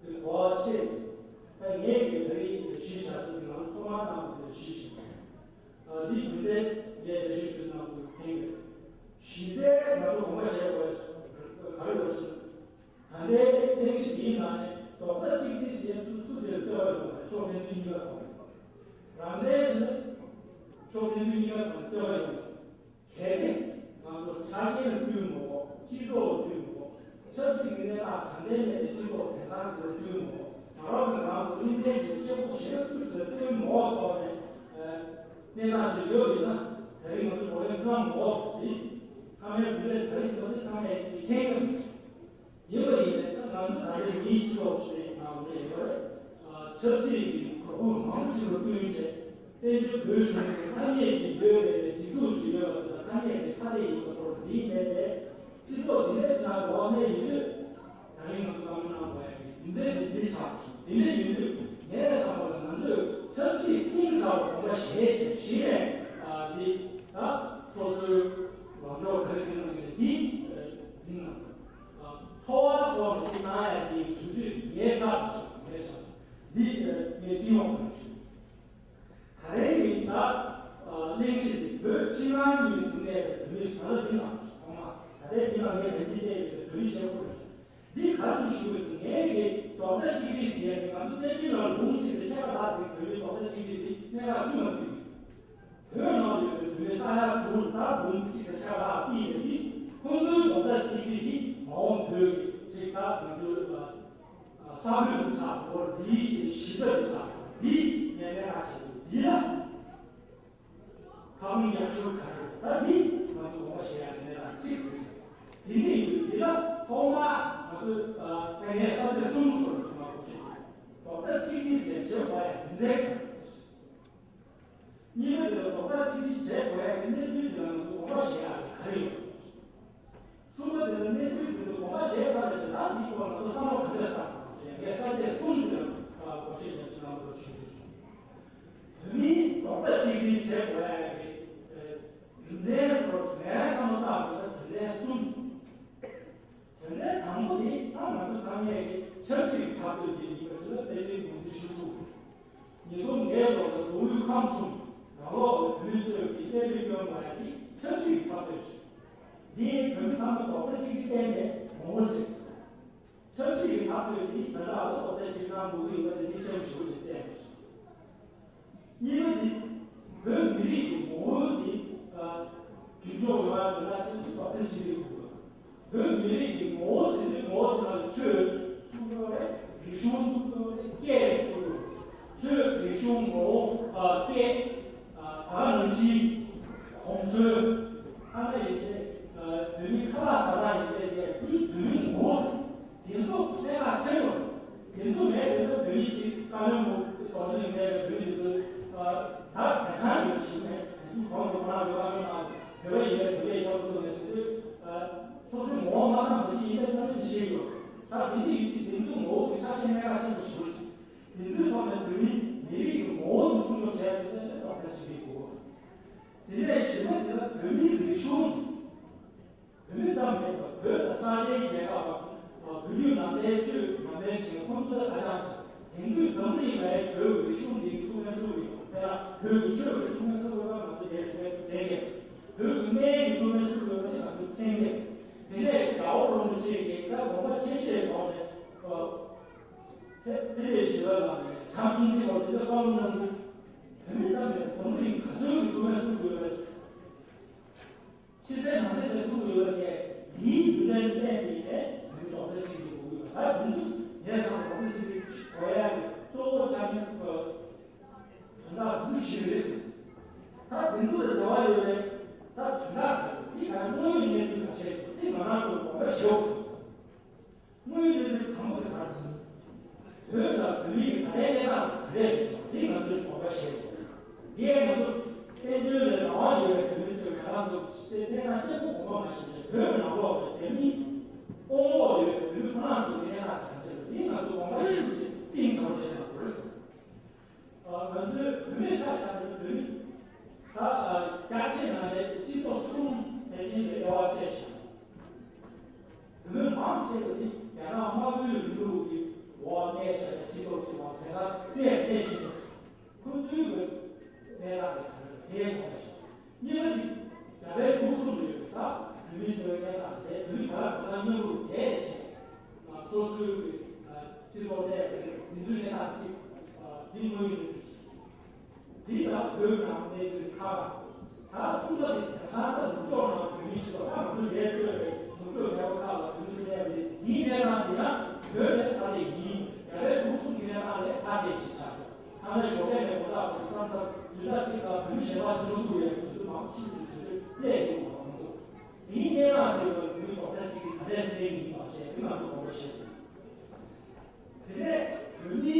གི་གོ་བ་ཆེ། ད་ངས་ཀྱི་ད་རེས་གཞི་བཞག་ཚུལ་གྱི་ནང་ཐོག་མར་གནང་བའི་གཞི་ཞིག་འདིའི་རྒྱུ་མཚན་ངས་འགྲེལ་བཤད་ཞུ་གནང་དགོས་ཀྱི་རེད། གཞི་རྩའི་ང་ཚོ་ངོ་མ་བཤད་དགོས་ག་རེ་ཡོད་ཟེར། ད་ལྟའི་གླེང་གཞི་འདིའི་ནང་ནས་རྡོག་རྩ་གཅིག་སྒྲིལ་ཟེར་ཚུལ་སུ་དེར་རྩོད་པ་ཡོང་བ་ཕྱོགས་ཕན་ཚུན་གཉིས་ཀ་དང་། རང་བཙན་ཟེར་ན་ཕྱོགས་ཕན་ཚུན་གཉིས་ཀ་དང་རྩོད་པ་ཡོང་བ། གལ་ཏེ་ང་ཚོ་ཆ་རྐྱེན་ལ་བསྟུན་མ་དགོས། སྤྱི་ཚོགས་ལ་བསྟུན་མ་དགོས། ཆབ་སྲིད་ཀྱི་གནས་སྟངས་དྲང་བདེན་མེད་པའི་སྤྱི་ཚོགས་དེང་སང་དེ་ལ་བསྟུན་མ་དགོས། ང་རང་ཚོ་རང་ཚོ་གླིང་ཕྲན་ཞིག་ཆེན་པོ་ཞེ་དྲག་སུ་ཚོས་བསྟུན་མ་དགོས་ཐོག་ནས་གནས་སྟངས་ཅིག་ཡོད་པ་ཡིན་ན། ད་རིང་ང་ཚོ་བགྲོ་གླེང་གནང་མ་དགོས་པ་དེ་ཕ་མའི་བུ་ལས་ད་རིང་ང་ཚོ་ཚང་མས་མཁྱེན་གྱི་མ་རེད། ཡིན་པ་ཡིན་ནའི་ད་ང་ཚོ་ད་ལྟའི་མིའི་སྤྱི་ཚོགས་ཞེས་ནང་ལ་ཡོད་རེད། ཆབ་སྲིད་ཀྱི་གོ་བསྡུར་མང་པོ་ཞིག་ལ་བསྟུན་བྱས་བཙན་བྱོལ་བོད་གཞུང་གི་ཐ་སྙད་ཅིག་ཡོད་པའི་སྒྲིག་འཛུགས་ཅིག་ཡོད་པ་དེ་དང་ཐ་སྙད་དེ་ཁ་གཏད་ཡིན་པ་སོགས་འདིའི་མེད་དེ། སྤྱི་ཚོགས་འདི་འདྲའི་ཆགས་འགྲོ་བ་གནས་ཡོད་དུས། ད་རིང་ང་ཚོ་བཀའ་མོལ་གནང་དགོས་ཡ་གི་རྒྱུ་མཚན་དེ་འདི་ཆགས་སོང་། འདི་འདྲ་ཡིན་དུས་ངས་བསམ་པ་ལ་ང་ཚོས་ཆབ་སྲིད་གཏིང་ཟབ་པ་དགོངས་པ་བཞེས་བྱས་གཞི་ནས་འདི་ད་སོ་སོའི་ལངས་ཕྱོགས་ག་རེ་ཟིན་གནང་གི་རེད། འདི་འཛིན་གནང་། འཚོ་བ་ཐོག་ནས་ཅིག་གནང་ཡ་དེ་དུས་ཚོད་ངའི་རྩ་དང་སོང་ངས་སོང་། འདི་ངས་སྤྱི་ཡོངས་ནང་ཞུ། ད་རེས་ཀྱི་ད་གླེང་གཞི་དེ་བོད་ཕྱི་ནང་གཉིས་སུ་གནས་པའི་བོད་མི་ཟེར་ན་འདི་ནང་ཐོག་མ་ད་ལྟའི་འདི་ནང་ངས་ད་ཅི་བལྟས་ཡོད་པའི་བོད་མི་ཆེན་པོ་རེད། འདི་ག་ཅིག་ཞུ་དགོས་སོང་། ངས་ཀྱི་རྡོག་རྩ་གཅིག་སྒྲིལ་ཟེར་ཡ་དེ་ང་ཚོ་བཙན་བྱོལ་ནང་ལུང་ཕྱིན་པའི་ཤ་ཁ་ལག་ཟིག་བོད་མི་རྡོག་རྩ་གཅིག་སྒྲིལ་དེ་གནད་འགག་ཅུང་མ་བརྩི་གི། བོད་ནང་ཡོད་པའི་བོད་ས་ཡ་དྲུག་ད་འབུམ་གཅིག་དང་ཕྱག་ལ་ཕུལ་ཡོད་དེ། ཁོང་ཚོའི་རྡོག་རྩ་གཅིག་སྒྲིལ་དེ་མ་འོངས་བོད་ཀྱི་ཅིག་ད་ང་ཚོའི་བསམ་བློའི་གྲུབ་ཆ་སྐོར་འདིའི་གཞི་རྩ་གྲུབ་ཆ་འདི་ངས་གནད་འགག་ཆེ་ཤོས་འདི་ལ་ཁ་སྐོང་ཡག་ཤོས་ག་རེ་རེད། ད་འདི་ང་ཚོ་དགོངས་པ་བཞེས་ཡག་གི་གནད་འགག་གཅིག་རེད་ཟེར། དེ་འདྲ་ཡིན་དུས་འདི་ལ་ཐོག་མར་ ཚོས་དཀའ་ངལ་གསར་བརྗེ་གསུམ་སོགས་ལ་བྱུང་བ་གོ་ཤེས། རྡོག་རྩ་གཅིག་སྒྲིལ་བྱས་བྱེད་དགོས་ཡ་དེ་འདྲའི་གང་ཡིན། གཉིས་པ་དེ་ལ་རྡོག་རྩ་གཅིག་སྒྲིལ་བྱེད་དགོས་ཡ་གི་གནས་ཚུལ་དེ་ལ་ང་ཚོ་དགོངས་པ་བཞེས་ཡ་གི་ག་རེ་ཡོད། གསུམ་པ་དེ་ལ་གནས་ཚུལ་དེ་ཚོ་དགོངས་པ་བཞེས་ཚར་བའི་རྗེས་ད་འདིའི་སྐོར་ལ་ང་ཚོ་བསམ་བློ་ག་འདྲ་བཏང་དགོས་ཟེར་ངས་གསར་བརྗེ་གསུམ་དེ་ལ་གོ་ཤེས་ཀྱང་ཅི་ལང་དུ་ཞུ་རྒྱུ་བྱུང་། བོད་མིའི་རྡོག་རྩ་གཅིག་སྒྲིལ་བྱེད་དགོས་ཡ་གི་རྒྱུ་མཚན་སོགས་ངས་བསམ་བློ་བཏང་བ་ན་རྒྱུ་མཚན་གསུམ། དོན་ཚན་དང་པོ་ནི་ད་ང་ཚོ་ཚང་མས་ཀྱི་ཆབ་སྲིད་ཀྱི་འཐབ་རྩོད་དེ་ཡིན་པ་ཞིག་ལ་དཔེ་ཆའི་གོང་ཚུལ་ཞུ་དགོས། ཉིས་སྟོང་བརྒྱད་ལོ་ལ་མདོ་དབུས་ཁམས་གསུམ་ནང་ལོགས་ལ་བོད་མི་ཚོས་ཀྱི་ཀླད་པའི་སྐྱོན་མ་ཡ་དེ་ཆབ་སྲིད་ཀྱི་འཐབ་རྩོད་ཅིག་འདི་ནི་བོད་མི་ཚང་མ་རྡོག་རྩ་གཅིག་སྒྲིལ་བསྟན་པའི་ངོ་བོ་ཅིག་ཆབ་སྲིད་ཀྱི་འཐབ་རྩོད་འདི་དོན་དག་ལ་རྡོག་རྩ་གཅིག་སྒྲིལ་གནང་དགོས་ཀྱི་ཡོད་པ་དེ་འདི་སེམས་ཞིབ་པོ་ཅིག་བསྟན་པ་ཞིག་གཉིས་པ་ནི། བོད་མི་རིགས་ཀྱི་ངོ་བོ་ནི། རྒྱུན་འཁྱོངས་ཡོང་བ་དོན་དག་ཆེན་པོ་རྡོག་རྩ་གཅིག་སྒྲིལ་དགོས། བོད་མི་རིགས་ཀྱི་ངོ་བོ་ཟེར་དུས་ངོ་བོ་དེ་ལ་ཆོས་ཚུགས་དགོས་རེད། རིག་གཞུང་ཚུགས་དགོས་རེད། སྐད་ཚུགས་དགོས་རེད། ཆོས་རིག་གཞུང་ངོ་བོ་སྐད། ད་ག་ནང་བཞིན་གོམས་སྲོལ། ཐ་ན་ཡིན་ཚེ་བོད་མི་ཁ་ལག་ཟ་སྟངས་ཡིན་ཚེ་དེ་ཡིན་བོད་མི་ངོ་བོ་དེ། དེ་ཚོ་གནད་འགག་ཆེན་པོ་རེད། དེ་ཚོ་མེད་པའི་ན་བོད་མི་ཞིག་བཀའ་བློན་མོ་རྡོ་རྗེ་མེད་པའི་བོད་མི་ཚོ་ད་ག་ཚང་ཡོད་ཞིག་མེད། དེ་ཚོ་གང་དུ་ཁོ་རང་ཚོ་བཀའ་བློན་ནང་བོད་པ་ཡིན་པའི་བོད་པའི་ཡག་པོ་འདུག་མེད་ཟེར་དུས། སོ་སོའི་ངོ་བོ་མ་ཚང་བ་ཞིག་ཡིན་པའི་ཚོ་ནི་མི་ཤེས་ཡོད། ད་དེ་འདྲ་ཡིན་དུས་དེ་ཚོའི་ངོ་བོ་གི་ཆ་ཤས་གནད་འགག་ཆེན་པོ་ཞིག་རེད། དེ་ཚོའི་ཐོག་ནས་བོད་མི་མི་རིགས་ཀྱི་ངོ་བོ་དེ་སྲུང་སྐྱོབ་བྱས་ཡོད་ན་ལས་ཐོག་མཐའ་ཞིག་རེད་དགོས། དེ་ནས་བཞི་པ་དེ་ལ་བོད་མིའི་རིག་གཞུང་། བོད་མི་ཙམ་མིན་པར་བོད་དང་སངས་རྒྱས་རྒྱལ་ཁབ་པ། བོད་ཡུལ་ནང་བསྟན་ཆོས་ཉམས་ལེན་བྱེད་ཁོང་ཚོ་ལ་ད་ཆ་དེང་དུས་འཛམ་གླིང་ལ་བོད་རིག་གཞུང་འདི་གི་ཐུགས་ཕན་གསོས་ཡོད་པ། དཔེར་ན་བོད་ཀྱི་ཆོས་ཀྱི་ཐུགས་ཕན་གསོས་ཡོད་པ་ང་ཚོ་ལས་ཞུ་མཁན་ཚོ་མཁྱེན་གྱི། བོད་ཀྱི་སྨན་གྱི་ཐུགས་ཕན་གསོས་ཡོད་པ་ནི་ང་ཚོ་མཁྱེན་གྱི། དེ་ནས་རྒྱལ་བ་རིན་པོ་ཆེ་གིས་ད་དགོངས་པ་ཆེ་བཞེས་ཐོག་ནས། ཚེ་ཚེ་འདས་ཞི་བ་ལྷ་ནས་བྱམས་སྙིང་རྗེ་བ་འདི་ལ་བཀའ་སློབ་གནང་གི། བོད་མི་ཙམ་མིན་པར་འཛམ་གླིང་ག་ཚོད་ཀྱི་ཐུགས་ཕན་གསོས་ཡོད་པ། ཕྱི་གསལ་ནང་གསལ་དེ་གསུང་གི་ཡོད་པ་དེ། འདིའི་རྒྱུ་མཚན་བསྟན་པའི་ནས་བོད་རྡོག་རྩ་གཅིག་སྒྲིལ་དགོས་ཀྱི་ཡོད་པ། ད་འདི་ཚོ་ངས་བསམ་རྡོག་རྩ་གཅིག་སྒྲིལ་དགོས་ཡ་གི་གཙོ་བོ་ཆགས་མཁན་དོན་དག་འདི་ཞིག་རེད་ཟེར། ད་འདི་ཚོ་ལ་འབྲེལ་བ་ཡོད་རེད། ད་དོན་དག་དེ་འདི་ག་དངོས་ཡོད་གནས་ཚུལ་ག་བཤད་ཆོག་འདི་ང་རང་ཚོ་དགོངས་པ་བཞེས་འོག་སོང་། དངོས་ཡོད་གནས་ཚུལ་དང་པོ་དེ་ག་རེ་ཟེར། བོད་དང་བོད་མིའི་ག་རེ་གནས་སྟངས་ག་རེ་རེད་ཟེར་བ་འདི་ང་ཚོས་དགོངས་པ་བཞེས་དགོས། འདིས་ང་ཚོ་བཙན་བྱོལ་ལ་རང་དབང་ཡོད་པའི་བོད་མི་ཚོས་ང་རང་ཚོ་གནས་སྟངས་གཅིག་པོ་དགོངས་པ་མ་བཞེས་ཚེ་བོད་ནང་ལོགས་ལ་རྒྱ་མིའི་དཔུང་ལོག་ཡོད་པའི་བོད་མི་ཁོ་རང་ཚོའི་གནས་སྟངས་ག་རེ་རེད། འདི་ང་ཚོ་དགོངས་པ་བཞེས་ཚེ་གཏིང་ཟབ་པོ་བྱས་ན་དགོས་རེད་ཟེར། ང་ཚོའི་བོད་མིའི་ཆ་བཞག་ན་བོད་མི་ད་རྒྱ་ཆེ་ན་ལས་སྤྱི་ཚོགས་གསུམ་ཕལ་ཆེར་ལས་དབྱེ་བ་བཅད་བཞག་བོད་མི་མང་ཆེ་བ་ནི་རྒྱ་ནག་དམར་པོའི་རིང་ལུགས་ཀྱི་འོག་གནས་བཞག་པའི་སྤྱི་ཚོགས་ཅིག་མ་དེ་ལྟར་གནས་གནས་བཞིན་པ་ཁོ་ཚོའི་གི་གནས་སྟངས་ལ་དེའི་གོ་བ་ཞིག་གཉིས་པ་ནི་རྒྱ་བལ་འབྲུག་གསུམ་དུ་ཡོད་པའི་ད་བོད་མི་ཚོའི་གནས་སྟངས་དེ་བོད་མི་ག་ལ་གང་ལ་མཉམ་རུབ་དེ་བྱས། སོ་སོའི་སྤྱི་ཚོགས་གནས་དེ་འདི་ཚོའི་གནས་སྟངས་གཅིག་འདི་དངོས་ཡོད་གནས་ཚུལ་ཞིག་འདི་དང་བོད་ནང་གནས་ཚུལ་ཁག་ད་གསུམ་པ་དེ་ག་ས་ད་ནུབ་ཕྱོགས་ནང་བོད་མི་ཞིག་ལ་ད་ང་ཚོ་ལས་བཅོས་པའི་ནུབ་ཕྱོགས་རྒྱལ་ཁབ་ཁག་ལ་བོད་མི་ཚོ་གནས་པ་དེ་འདིའི་གནས་སྟངས་འདི་ཡང་བོད་ནས་ཐ་དད་ཡིན། རྒྱ་བལ་འབྲུག་གསུམ་གྱི་གནས་སྟངས་ལས་ཐ་དད་ཞིག་ཆགས་ཡོད། ཐ་ན་ཞོགས་པའི་ནས་དགོང་དག་བར་མཚམས་མཚམས་དུས་དག་གཅིག་ལ་བོད་མི་གཞན་པ་ཞིག་ལོ་དུ་ཡོད་པའི་དུས་ཚོད་མང་པོ་ཕྱིན་ཏེ་དུས་ཚོད་སླེབས་ཡོང་བ་མང་པོ་འདུག་དེའི་གནས་སྟངས་དེ་ལ་བོད་མི་རྡོག་རྩ་གཅིག་གིས་ག་འདྲས་ཤིག་གནས་ཀྱི་ཡིན་པ་ཞེས་དེ་ང་ཚོ་དགོངས་པ་བཞེས་དགོས། དེ་ནས་བོད་མི་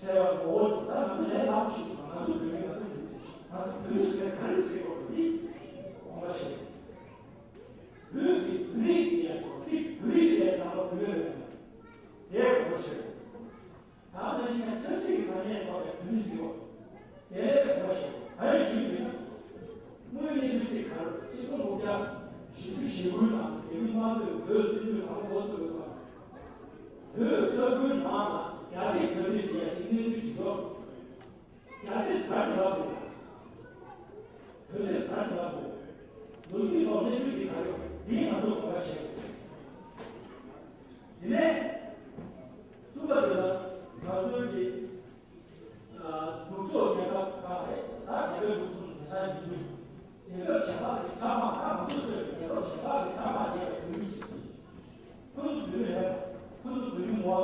ཟེར་བ་ངོ་བོ་ཅིག་ད་ང་ཚོ་ལས་སླ་པོ་ཞིག་ང་ཚོ་བོད་མི་ང་ཚོ་བོད་མི་ཟེར་ང་ཚོ་བོད་མི་ཟེར་ག་རེ་ཟེར་དགོས་རེད་དགོངས་པ་བཞེས། བོད་ཀྱི་བོད་རིགས་ཟེར་ཡ་ཅིག་རིགས་བོད་རིགས་ཟེར་ཡ་ཚང་མ་བོད་རེད། དེ་དགོངས་པ་བཞེས། ད་ནང་བཞིན་ཆབ་སྲིད་ཀྱི་ཐ་སྙད་ཐོགས་པའི་བོད་མི་ཟེར་བ། དེ་ལས་གོ་བ་ཞིག་ག་རེ་ཞུས་ཡོད་ན། དངོས་གནས་ཚུལ་གཅིག་ག་རེ་ཆིག་སྟོང་དགུ་བརྒྱ་བཞི་བཅུ་ཞེ་དགུའི་ནང་རྒྱ་མི་དམར་པོས་བོད་བཙན་བྱོལ་དང་པོ་འགོ་བཙུགས་པའི་སྐབས། བོད་ས་ཁུལ་ནང་ལ་རྒྱ་རིགས་བོད་རིགས་ཟེར་ཡ་གཅིག་གནས་ཚུལ་ཇི་ལྟར། རྒྱ་རིགས་ཟེར་གྱི་ལབ་དགོས། བོད་རིགས་ཟེར་གྱི་ལབ་དགོས། ལོ་རྒྱུས་ཐོག་གནས་ཚུལ་འདི་ག་རེ་ཡོད་འདི་ང་ཚོ་གོ་བ་བཞེས་དགོས། དེ་ནས་གསུམ་པ་དེ་ལ་ང་ཚོའི་གི་ནུབ་ཕྱོགས་རྒྱལ་ཁབ་ཁག་རེད། ད་རྒྱ་བལ་འབྲུག་གསུམ་དེང་སང་ཡིན་རྒྱུ་རྒྱལ་ཁབ་གཞན་པ་གི་ཆགས་དཔག་ད་ང་ཚོ་ཚོས་རྒྱལ་ཁབ་གཞན་པ་གི་ཆགས་དཔག་བྱས་པའི་བོད་མི་ཞིག་ཁོ་ཚོ་བོད་མི་རེད། ཁོ་ཚོ་བོད་མི་ངོ་བོ་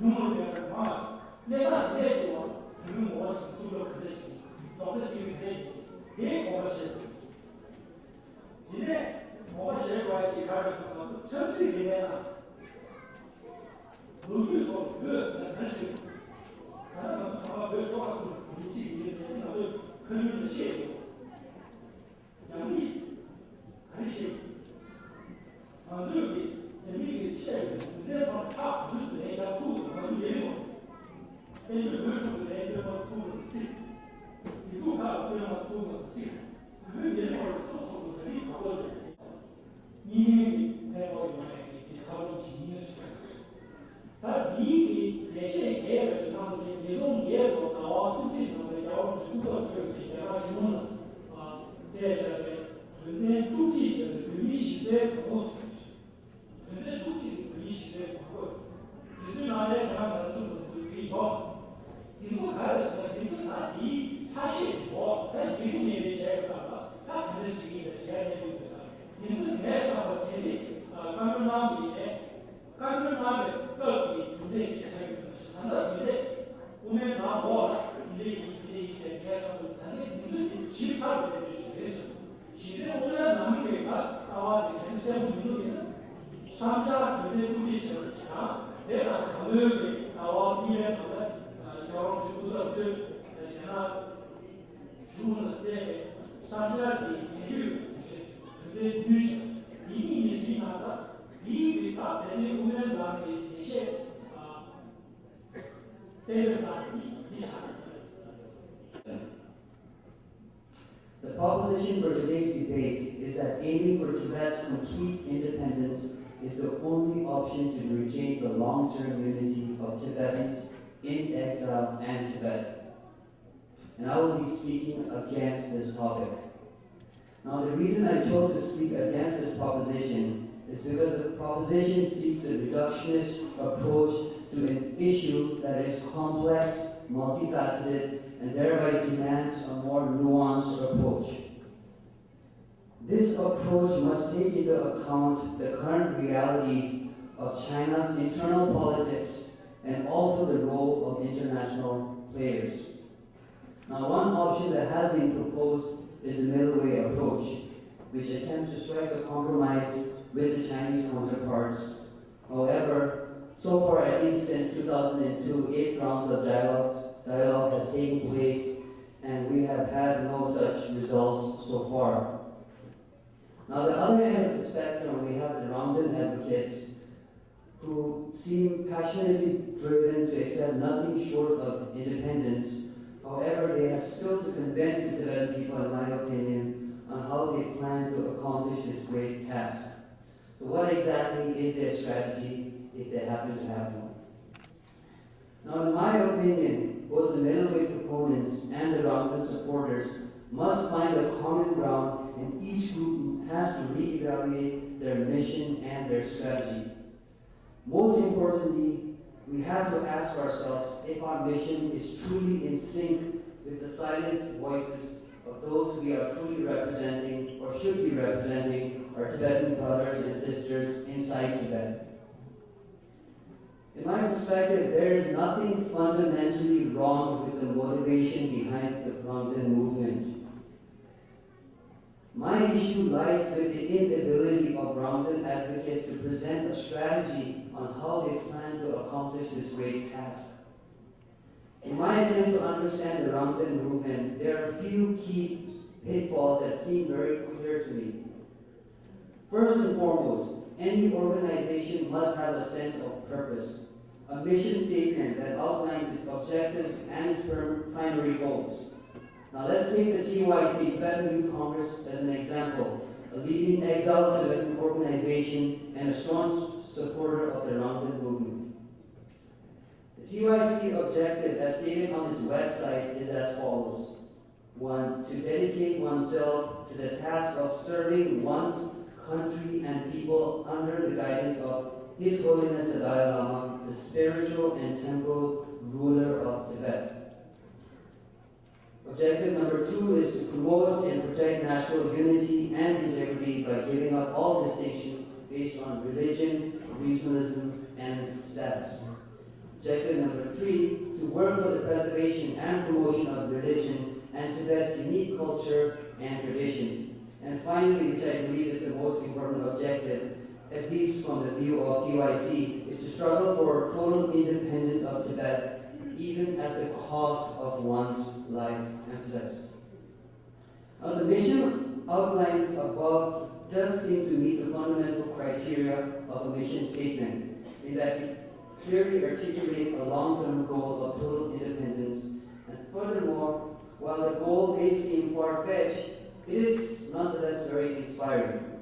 ཉུང་རུ་ཡོད་པའི་མང་བ་གནས་སྟངས་དེ་ཅིག་བ་བོད་མི་ངོ་བོ་ཞིག་ཚུགས་ལ་ག་འདྲ་ཞིག་རྡོག་རྩ་གཅིག་གི་ག་འདྲ་ཡིན་དེའི་དགོངས་པ་བཞེས་དགོས། དེ་ནས་དགོངས་པ་བཞེས་དགོས་ཡ་གཅིག་ག་རེ་ཟེར་ན་ང་ཚོ་ཆབ་སྲིད་ཀྱི་གནས་སྟངས། ལོ་རྒྱུས་ཐོག་ལ་བོད་ཟེར་ན་ག་རེ་ཟེར། ད་ནི་ང་ཚོ་ག་པར་བོད་ཆོལ་ཁ་གསུམ་གྱི་བོད་མི་གཅིག་ཡིན་ཟེར་ནས་ང་ཚོས་ཁ་ཉུང་དུ་བཤད་ཡོད། རྒྱ་མིས་ག་རེ་བཤད། ང་ཚོས་ཀྱིས་རྒྱ་མི་གིས་བཤད་པའི་རྒྱུ་མཚན་ཐོག་ཁག་ག་ཚོད་དུ་ལན་རྒྱག་ཐུབ་ཀྱི་ང་ཚོ་ཡིན་རུང་། བསྟན་འགྲོའི་བོད་ཕྲུག་གི་ལན་སྟོན་མ་ཐུབ་པ་གཅིག་དེ་ཚོ་ཁག་སྟོན་མ་ཐུབ་པ་གཅིག་བོད་མི་མང་ཚོགས་སོ་སོ་རེ་རེ་ག་པར་རེད། གཉིས་ལྡན་གྱི་ཕན་ཐོགས་ཡོང་བ་ཡིན་དེ་ཐབས་ལམ་ཇི་ཡིན་ཟེར། ད་འདིའི་གི་འགྲེལ་བཤད་རྒྱས་པ་ཞིག་གནང་ཟིན། ཉིས་སྟོང་བརྒྱད་ལོར་ཟླ་བ་བཅུ་གཅིག་ནང་ལ་རྒྱལ་བ་རིན་པོ་ཆེ་སྐུ་ཚབ་མཆོག་གིས་རྒྱ་ནག་གཞུང་ལ་བསྩལ་བཞག་པའི་དོན་ཚན་བཅུ་གཅིག་ཞེས་པའི་བོད་མིའི་གཞི་རྩའི་དགོས་མཁོ་ཟེར། དོན་ཚན་བཅུ་གཅིག་གི་བོད་མིའི་གཞི་རྩའི་དགོས་མཁོ། དེ་ཚོའི་ནང་ལ་རྒྱ་ནག་གཞུང་ལ་འདུག་གི་ཡོད། འདི་ཚོ་ག་རེ་ཟེར་ན་འདི་ཚོ་ད་འདིའི་ཆ་ཤས་ཀྱི་འོག་ད་འདི་ཚོ་ངས་རེ་བྱས་པ་ལྟར་ད་ག་འདྲ་ཞིག་ཡིན་པའི་ཟེར་ཡ་གནད་དོན་དེ་ཚོ་འདི་ཚོ་ངས་བསམ་པ་དེ་ནི་བཀའ་མོལ་གནང་བའི་ནས། བཀའ་མོལ་གནང་བའི་སྐབས་ཀྱི་རྒྱུ་འབྲས་ཀྱི་ཆ་ཡོད་པ་ཞིག་ད་ལྟ་རྒྱུ་འབྲས་དབུ་མའི་ལམ་འོག་ལ་འདི་འདྲ་ཡིན་འདི་འདྲ་ཡིན་ཟེར་ངས་བསམ་པ་ད་ནི་འདི་ཚོ་དེ་ཞིབ་ཚགས་པའི་གནད་དོན་ཞིག་རེད་ཟེར། གཞི་རྩའི་དབུ་མའི་ལམ་གྱི་ལྟ་བ་དེ་གཞི་གསལ་པོ་མི་འདུག་ཡིན་ན། བསམ་འཆར་དོན་ཚན་བཅུ་གཅིག་བྱས་པ་ཞིག་དང་དེ་དང་གང་ལོས་ཀྱི་ལྟ་བ་གཉིས་པའི་ནང་ལ་རྒྱལ་བ་རིན་པོ་ཆེ་སྐུ་ཚབ་མཆོག་རྒྱ་ནག་གཞུང་ལ་བསྩལ་བའི་བསམ་འཆར་དེའི་འགྲེལ་བརྗོད་ཀྱི་འགྲེལ་བཤད་དོན་ཚན་བདུན་ཞིག་འདི་གཉིས་མི་སྲིད་ན་ད་འདིའི་རིགས་དག་ཕལ་ཆེར་དབུ་མའི་ལམ་གྱི་འགྲེལ་བཤད་དང་གཏན་འབེབས་གནང་བ་འདི་འདི་ཆགས་ཡོད། The proposition for today's debate is that aiming for Tibet's complete independence is the only option to retain the long-term unity of Tibetans in exile and Tibet. And I will be speaking against this topic. Now, the reason I chose to speak against this proposition is because the proposition seeks a reductionist approach to an issue that is complex, multifaceted, and thereby demands a more nuanced approach. This approach must take into account the current realities of China's internal politics and also the role of international players. Now, one option that has been proposed is the middle way approach, which attempts to strike a compromise with the Chinese counterparts. However, so far, at least since two thousand two, eight rounds of dialogue, dialogue has taken place, and we have had no such results so far. Now, the other end of the spectrum, we have the Rangzen advocates who seem passionately driven to accept nothing short of independence. However, they have still to convince the Tibetan people, in my opinion, on how they plan to accomplish this great task. So, what exactly is their strategy if they happen to have one? Now, in my opinion, both the middle way proponents and the Rangzen supporters must find a common ground, and each group has to reevaluate their mission and their strategy. Most importantly, we have to ask ourselves if our mission is truly in sync with the silenced voices of those we are truly representing or should be representing, our Tibetan brothers and sisters inside Tibet. In my perspective, there is nothing fundamentally wrong with the motivation behind the Rangzen movement. My issue lies with the inability of Rangzen advocates to present a strategy on how they plan to accomplish this great task. In my attempt to understand the Rangzen movement, there are a few key pitfalls that seem very clear to me. First and foremost, any organization must have a sense of purpose, a mission statement that outlines its objectives and its prim- primary goals. Now, let's take the T Y C, Tibetan Youth Congress, as an example, a leading exiled Tibetan organization and a staunch supporter of the Rangzen movement. The T Y C objective, as stated on its website, is as follows. One, to dedicate oneself to the task of serving one's country and people under the guidance of His Holiness the Dalai Lama, the spiritual and temporal ruler of Tibet. Objective number two is to promote and protect national unity and integrity by giving up all distinctions based on religion, regionalism, and status. Objective number three, to work for the preservation and promotion of religion and Tibet's unique culture and traditions. And finally, which I believe is the most important objective, at least from the view of T Y C, is to struggle for total independence of Tibet, even at the cost of one's life. Emphasize. Now, the mission outlined above does seem to meet the fundamental criteria of a mission statement, in that it clearly articulates a long-term goal of total independence. And furthermore, while the goal may seem far-fetched, it is nonetheless very inspiring.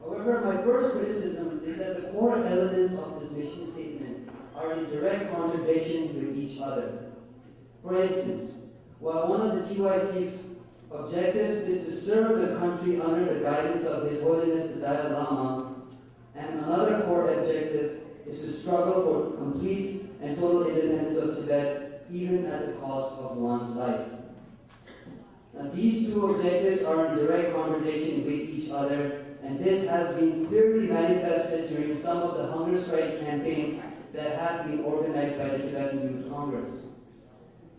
However, my first criticism is that the core elements of this mission statement are in direct contradiction with each other. For instance, while one of the T Y C's objectives is to serve the country under the guidance of His Holiness the Dalai Lama, and another core objective is to struggle for complete and total independence of Tibet, even at the cost of one's life. Now, these two objectives are in direct contradiction with each other, and this has been clearly manifested during some of the hunger strike campaigns that have been organized by the Tibetan Youth Congress.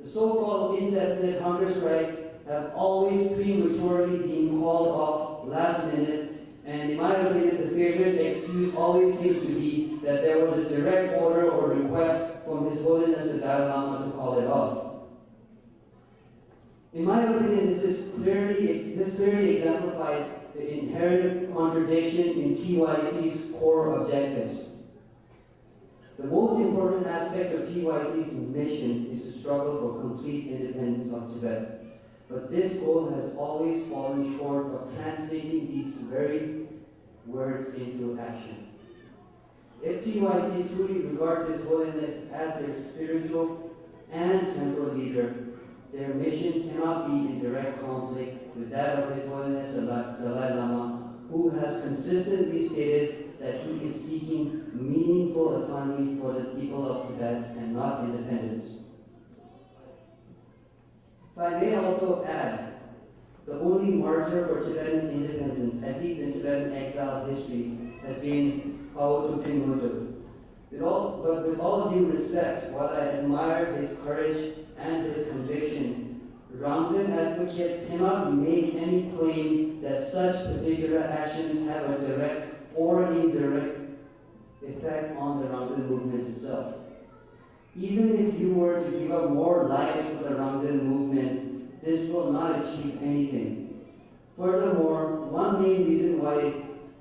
The so-called indefinite hunger strikes have always prematurely been called off last minute, and in my opinion, the fairest excuse always seems to be that there was a direct order or request from His Holiness the Dalai Lama to call it off. In my opinion, this is clearly this clearly exemplifies the inherent contradiction in T Y C's core objectives. The most important aspect of T Y C's mission is to struggle for complete independence of Tibet. But this goal has always fallen short of translating these very words into action. If T Y C truly regards His Holiness as their spiritual and temporal leader, their mission cannot be in direct conflict with that of His Holiness the Dalai Lama, who has consistently stated that he is seeking meaningful autonomy for the people of Tibet and not independence. If I may also add, the only martyr for Tibetan independence, at least in Tibetan exile history, has been Pawo Tupten Ngurtub. With all, but with all due respect, while I admire his courage and his conviction, Rangzen advocates cannot make any claim that such particular actions have a direct or indirect effect on the Rangzen movement itself. Even if you were to give up more lives for the Rangzen movement, this will not achieve anything. Furthermore, one main reason why,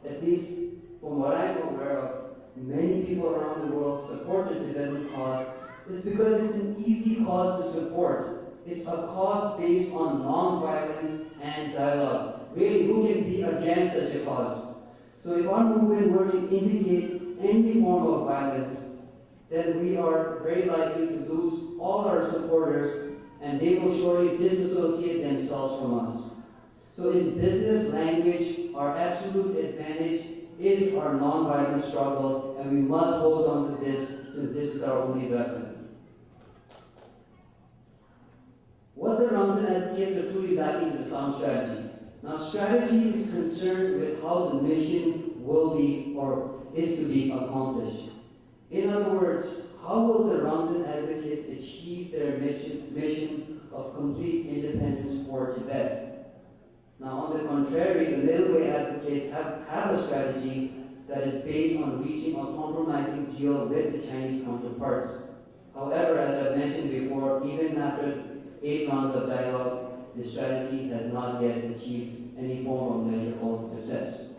at least from what I'm aware of, many people around the world support the Tibetan cause is because it's an easy cause to support. It's a cause based on non-violence and dialogue. Really, who can be against such a cause? So if our movement were to indicate any form of violence, then we are very likely to lose all our supporters and they will surely disassociate themselves from us. So in business language, our absolute advantage is our non-violent struggle, and we must hold on to this since this is our only weapon. What the Rangzen advocates are truly lacking is a sound strategy. Now, strategy is concerned with how the mission will be or is to be accomplished. In other words, how will the Rangzen advocates achieve their mission, mission of complete independence for Tibet? Now, on the contrary, the middle way advocates have, have a strategy that is based on reaching a compromising deal with the Chinese counterparts. However, as I've mentioned before, even after eight rounds of dialogue, the strategy has not yet achieved any form of measurable success.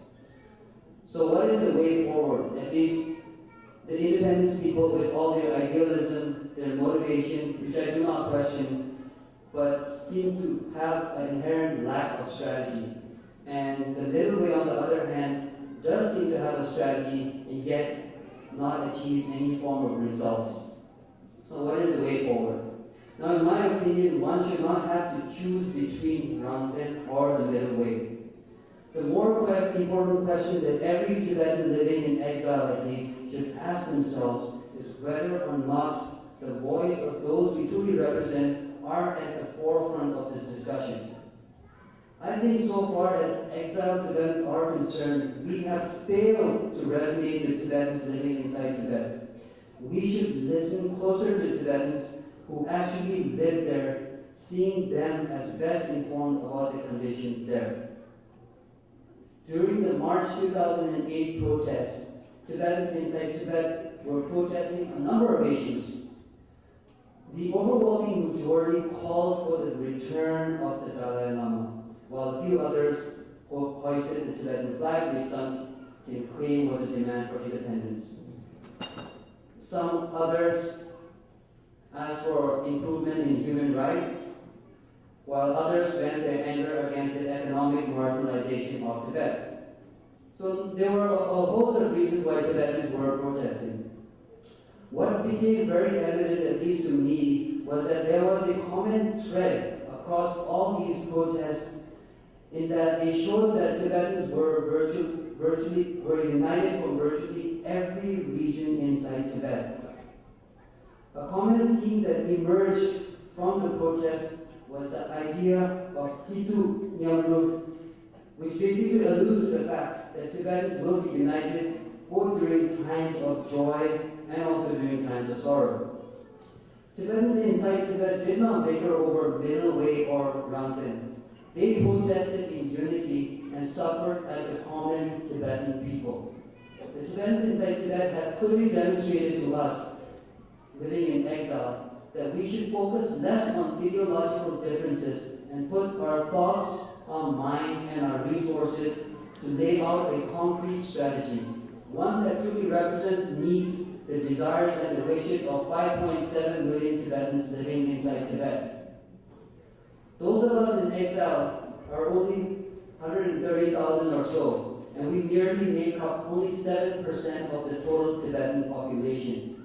So, what is the way forward? At least the independence people, with all their idealism, their motivation, which I do not question, but seem to have an inherent lack of strategy. And the middle way, on the other hand, does seem to have a strategy and yet not achieve any form of results. So, what is the way forward? Now, in my opinion, one should not have to choose between Rangzen or the middle way. The more que- important question that every Tibetan living in exile, at least, should ask themselves is whether or not the voice of those we truly represent are at the forefront of this discussion. I think so far as exiled Tibetans are concerned, we have failed to resonate with Tibetans living inside Tibet. We should listen closer to Tibetans who actually live there, seeing them as best informed about the conditions there. During the March two thousand eight protests, Tibetans inside Tibet were protesting a number of issues. The overwhelming majority called for the return of the Dalai Lama, while a few others ho- hoisted the Tibetan flag, which some can claim was a demand for independence. Some others asked for improvement in human rights, while others vent their anger against the economic marginalization of Tibet. So there were a, a host of reasons why Tibetans were protesting. What became very evident, at least to me, was that there was a common thread across all these protests, in that they showed that Tibetans were virtu- virtually were united from virtually every region inside Tibet. A common theme that emerged from the protest was the idea of Kitu Nyamrud, which basically alludes to the fact that Tibetans will be united both during times of joy and also during times of sorrow. Tibetans inside Tibet did not bicker over middle way or Rangsen. They protested in unity and suffered as a common Tibetan people. The Tibetans inside Tibet have clearly demonstrated to us living in exile that we should focus less on ideological differences and put our thoughts, our minds, and our resources to lay out a concrete strategy, one that truly represents the needs, the desires, and the wishes of five point seven million Tibetans living inside Tibet. Those of us in exile are only one hundred thirty thousand or so, and we merely make up only seven percent of the total Tibetan population.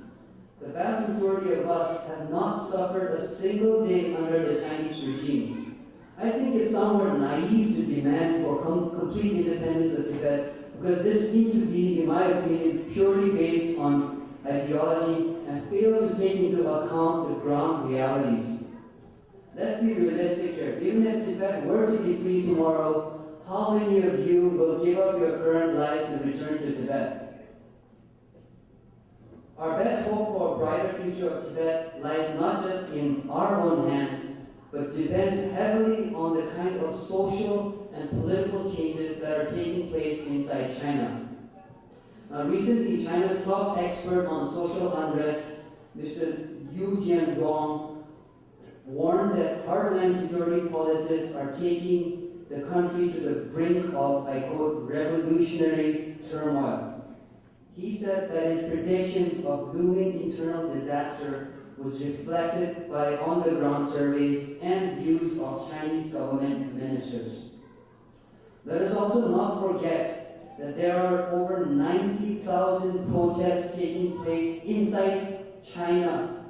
The vast majority of us have not suffered a single day under the Chinese regime. I think it's somewhat naive to demand for com- complete independence of Tibet because this seems to be, in my opinion, purely based on ideology and fails to take into account the ground realities. Let's be realistic here. Even if Tibet were to be free tomorrow, how many of you will give up your current life to return to Tibet? Our best hope for a brighter future of Tibet lies not just in our own hands, but depends heavily on the kind of social and political changes that are taking place inside China. Now, recently, China's top expert on social unrest, Mister Yu Jianguang, warned that hardline security policies are taking the country to the brink of, I quote, revolutionary turmoil. He said that his prediction of looming internal disaster was reflected by on the ground surveys and views of Chinese government ministers. Let us also not forget that there are over ninety thousand protests taking place inside China.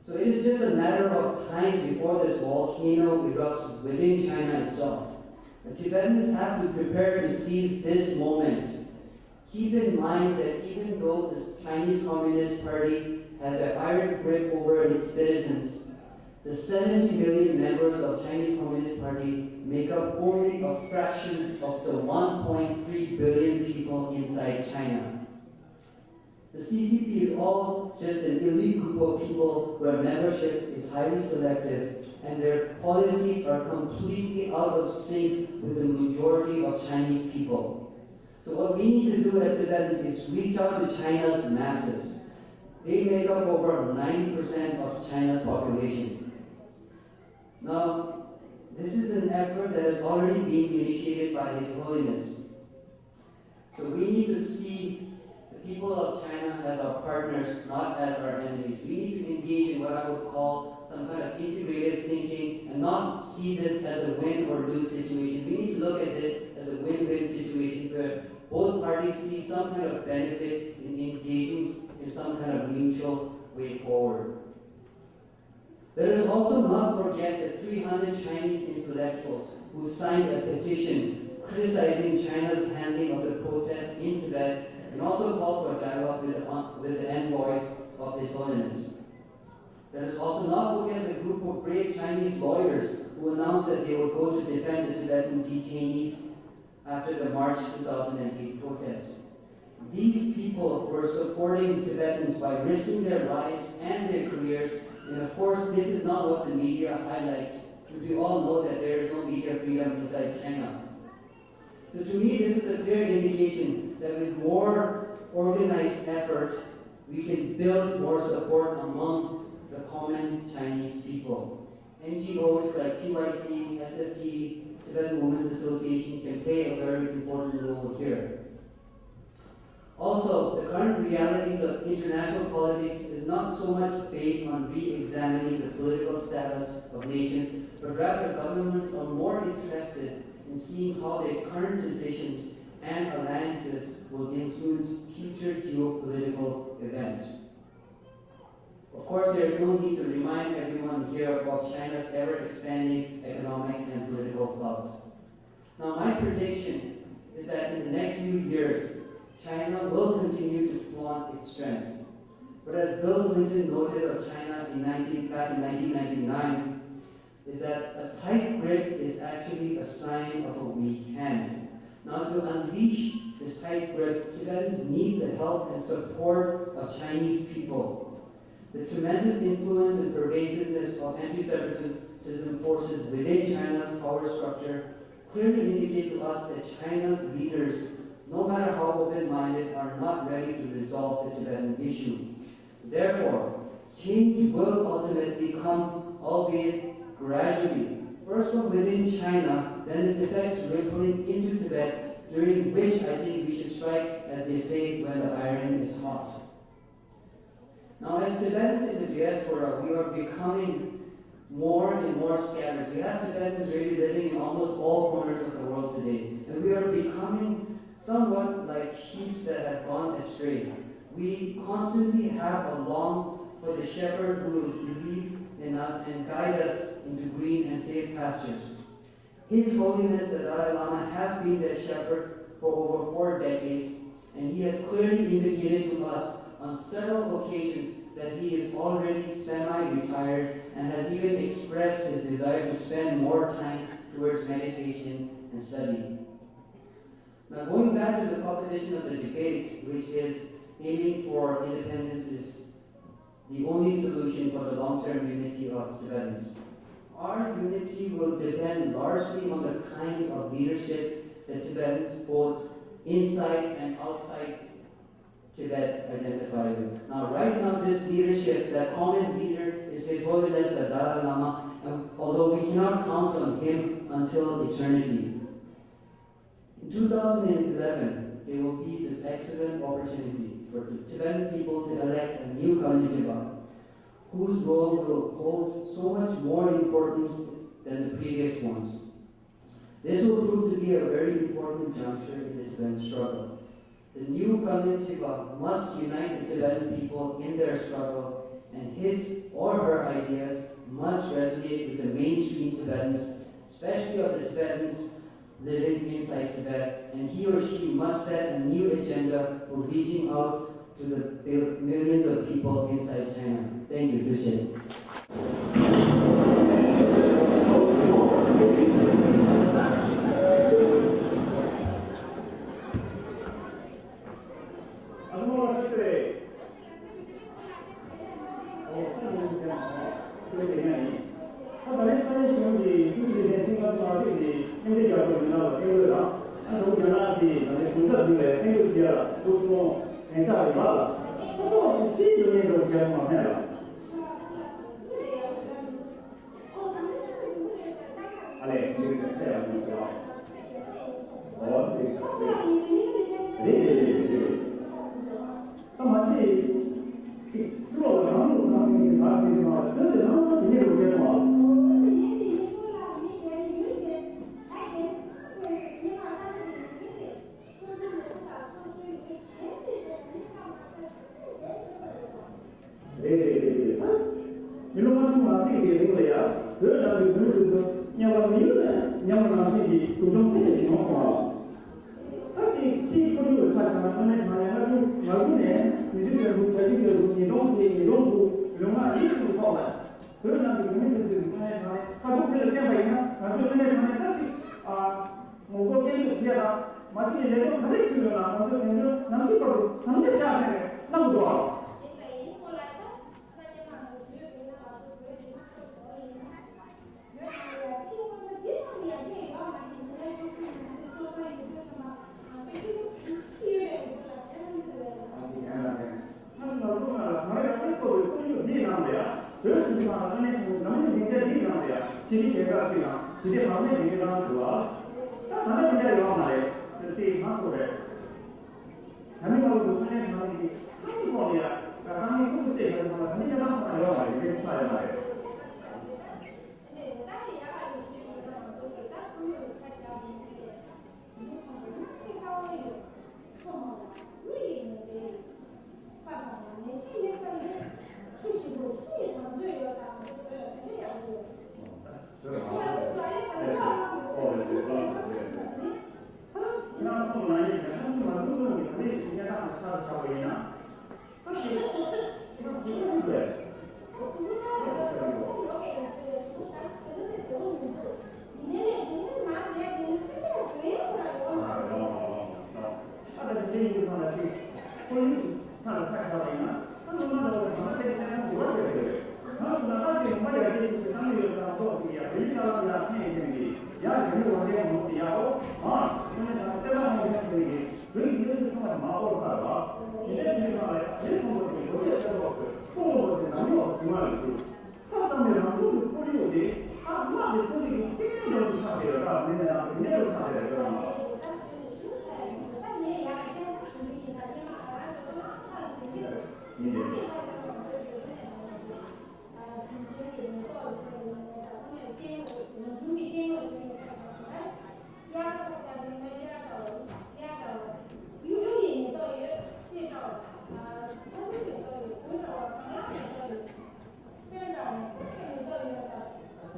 So it is just a matter of time before this volcano erupts within China itself. The Tibetans have to prepare to seize this moment. Keep in mind that even though the Chinese Communist Party has an iron grip over its citizens, the seventy million members of Chinese Communist Party make up only a fraction of the one point three billion people inside China. The C C P is all just an elite group of people where membership is highly selective and their policies are completely out of sync with the majority of Chinese people. So what we need to do as Tibetans is reach out to China's masses. They make up over ninety percent of China's population. Now, this is an effort that has already been initiated by His Holiness. So we need to see the people of China as our partners, not as our enemies. We need to engage in what I would call some kind of integrative thinking and not see this as a win or lose situation. We need to look at this as a win-win situation where both parties see some kind of benefit in engaging in some kind of mutual way forward. Let us also not forget the three hundred Chinese intellectuals who signed a petition criticizing China's handling of the protests in Tibet and also called for dialogue with the, with the envoys of His Holiness. Let us also not forget the group of brave Chinese lawyers who announced that they would go to defend the Tibetan detainees after the March two thousand eight protests. These people were supporting Tibetans by risking their lives and their careers, and of course, this is not what the media highlights, since we all know that there is no media freedom inside China. So to me, this is a clear indication that with more organized effort, we can build more support among the common Chinese people. N G Os like T Y C, S F T, Tibetan Women's Association can play a very important role here. Also, the current realities of international politics is not so much based on re-examining the political status of nations, but rather governments are more interested in seeing how their current decisions and alliances will influence future geopolitical events. Of course, there is no need to remind everyone here of China's ever-expanding economic and political clout. Now, my prediction is that in the next few years, China will continue to flaunt its strength. But as Bill Clinton noted of China in nineteen, back in nineteen ninety-nine, is that a tight grip is actually a sign of a weak hand. Now, to unleash this tight grip, Tibetans need the help and support of Chinese people. The tremendous influence and pervasiveness of anti-separatism forces within China's power structure clearly indicate to us that China's leaders, no matter how open-minded, are not ready to resolve the Tibetan issue. Therefore, change will ultimately come, albeit gradually, first from within China, then its effects rippling into Tibet, during which I think we should strike, as they say, when the iron is hot. Now, as Tibetans in the diaspora, we are becoming more and more scattered. We have Tibetans really living in almost all corners of the world today, and we are becoming somewhat like sheep that have gone astray. We constantly have a long for the shepherd who will believe in us and guide us into green and safe pastures. His Holiness the Dalai Lama has been their shepherd for over four decades, and he has clearly indicated to us on several occasions that he is already semi-retired and has even expressed his desire to spend more time towards meditation and study. Now, going back to the proposition of the debate, which is aiming for independence is the only solution for the long-term unity of Tibetans. Our unity will depend largely on the kind of leadership that Tibetans, both inside and outside Tibet, identify with. Now, right now, this leadership, that common leader, is His Holiness the Dalai Lama, and although we cannot count on him until eternity. In two thousand eleven, there will be this excellent opportunity for the Tibetan people to elect a new Kalen Tshegpa, whose role will hold so much more importance than the previous ones. This will prove to be a very important juncture in the Tibetan struggle. The new Kalen Tshegpa must unite the Tibetan people in their struggle, and his or her ideas must resonate with the mainstream Tibetans, especially of the Tibetans living inside Tibet, and he or she must set a new agenda for reaching out to the bil- millions of people inside China. Thank you. Tushe. ཨ་ལས་འདི་ཟེར་ཚེ་ཡང་མི་ཟེར་བ། འོ་འདི་ཟེར་རེད་རེད་རེད་རེད། ད་མ་གཞི་ཅིག་ཕྱི་ལོགས་ལ་རང་ལུགས་ཟང་ཟིང་ཞིག་བར་བྱེད་ཀྱི་མ་རེད། བོད་དེ་ལྷག་པར་དེ་ཉིད་རུ་བྱས་སོང་བ། རེད་རེད་རེད་རེད། མི་ལོ་ལྔ་བཅུ་ང་གཅིག་གི་རིང་ལ་ཡང་བོད་ནང་གི་བོད་མི་དེ་ཚོ་མཉམ་པ་མི་ཡུལ་ནས་ཉམས་པ་ནང་བཞིན་གྱི་སྡུག་སྦྱོང་ཚད་ལས་བྱུང་སོང་ཨ། ད་ཅིག་ཕྱིའི་ཁོར་ཡུག་ལ་ཆ་བཞག་ན་དངོས་གནས་དྲང་གནས་ལྔ་བཅུ་ང་དགུ་ནས་ཉིས་སྟོང་བརྒྱད་དྲུག་བརྒྱད་ཅུ་གྱ་དྲུག་ཉིས་སྟོང་བརྒྱད་ཉིས་སྟོང་དགུ་ལོ་ལྔ་ཡིན་ཚུལ་ཐོག་ལ་བོད་ནང་གི་བོད་མི་དེ་ཚོས་དངོས་གནས་དྲང་གནས་ཁ་ཐུག་དེ་ལ་བསྟན་པ་ཡིན་ན་ང་ཚོས་དངོས་གནས་དྲང་གནས་ད་ཅིག་ཨ། ངོ་རྒོལ་སྐད་འབོད་བྱས་དང་མ་གཞི་ལས་དོན་ག་རེ་བྱས་ཡོད་ན་ང་ཚོས་དེ་ཚོའི་ནམ་ཞིག་བར་དུ་དམ་བཅའ་བཞག་ཟེར་ནས་གནང་གི་འདུག་ཨ། ཡིན་པ་ཡིན་ཁོ་ལ་ད་ས་སྐྱ་ནང་དུ་བོད་ཀྱི་ནང་ལ་སོ་བོད་ཀྱི་ནང་སོ་བོད་ཡིན་ན་ཡོད་ན་ཡ་ཕྱི་ཁོ་ཚོ་འདི་ཙམ་ཡ་ཁྱེད་ཡོད་མ་ཡིན་ན་སོ་སོ་ཡིན་དུས། ཞི་བདེ་རྒྱལ་ཁབ་ཅིག་དང་ཞི་བདེ་བག་མེད་ཀྱི་གནས་སྟངས་ཤིག་ལ། ད་ད་ནི་མི་འདྲ་ཡོང་བ་མ་རེད། དེ་ང་སོ་རེད། ད་ནི་ང་ཚོ་ཐོན་ལས་ཚང་མ་གི་སེམས་ཐོག་ནས་ཡ་ད་ད་ནི་སེམས་ཐོག་ནས་ཡ་ད་ནི་ཡ་ད་ང་ཡོང་བ་རེད། དེ་ཆགས་ཡོད་མ་རེད། ས་དང་པོའི་རང་བྱུང་གི་ཁོར་ཡུག་དེ་ཨ་དམག་གི་ཚན་རིག་གི་ལྟེ་གནས་འདྲ་བོ་ཆགས་བསྡད་ཡོད་ད། དེ་ནས་ཡང་དེ་འདྲ་བོ་ཆགས་བསྡད་ཡོད་ད་མ་ལ། ཡིན་ཏེ། ཁོ་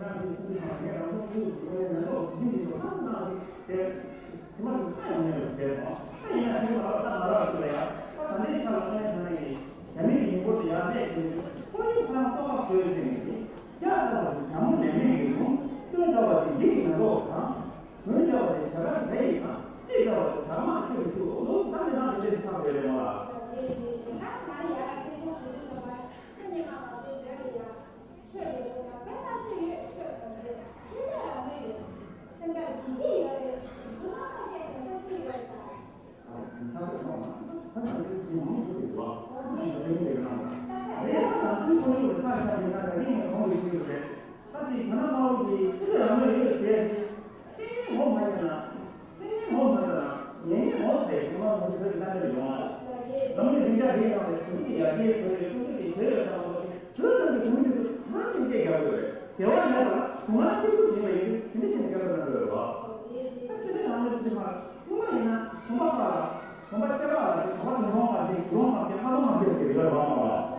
རང་གི་སེམས་ནང་ངས་རང་ཚོ་ཁོར་ཡུག་འཛིན་པའི་མེ་ཏོག་ཇི་བཞིན་ཉིད་སུ་ལྷག་གནང་ཞིག་དེ་ཐུན་མོང་གི་ཁ་ཡང་མེད་པར་བྱས་སོང་། ད་ཡིན་ན་དེ་མ་ལག་ད་མ་ལག་ཞིག་ལ་ཡང་ད་ད་ལྟའི་ཆ་ལ་ཁོ་ཡང་ད་ནི་རྒྱ་མི་གི་མི་འབོར་དེ་ཡར་གནས་ཀྱི་ཁོར་ཡུག་ཁོ་ཡང་བཙོག་པ་བཟོས་ཟིན་ནས་ཡ་ད་བ་དེ་ཉམས་མོ་ལས་མེད་ཀྱི་རུང་སྟོན་འདྲ་བ་དེ་འདི་གི་མེ་ཏོག་དང་། མོན་འདྲ་བ་དེ་བྱ་དགའ་མཛད་ཡིན་དང་ཅི་འདྲ་བ་དེ་དྲག་དམག་ཁྱོད་ཀྱི་ཆུ་ལོ་ས་མི་ནང་དེ་འདྲ་ཆགས་ཡོད་རེད་མ་ལགས། དེ་བ་མེད་པར་གོང་མ་གཅིག་པུ་བྱེད་པ་ཡིན་དུས་ང་ཚོ་སྐད་རྒྱག་དགོས་རེད། དེ་འདྲ་བྱས་ན་ང་ཚོ་སེམས་ཁམས་སྔོན་མ་ཡིན་ན་ཐུན་མོང་ཁག་ལ་ཐུན་མོང་ཁག་ལ་ཐུན་མོང་ཁག་ལ་ཐུན་མོང་ཁག་ལ་ཐུན་མོང་ཁག་ལ་ཐུན་མོང་ཁག་ལ་ཐུན་མོང་ཁག་ལ་ཐུན་མོང་ཁག་ལ་ཐུན་མོང་ཁག་ལ་ཐུན་མོང་ཁག་ལ་ཐུན་མོང་ཁག་ལ་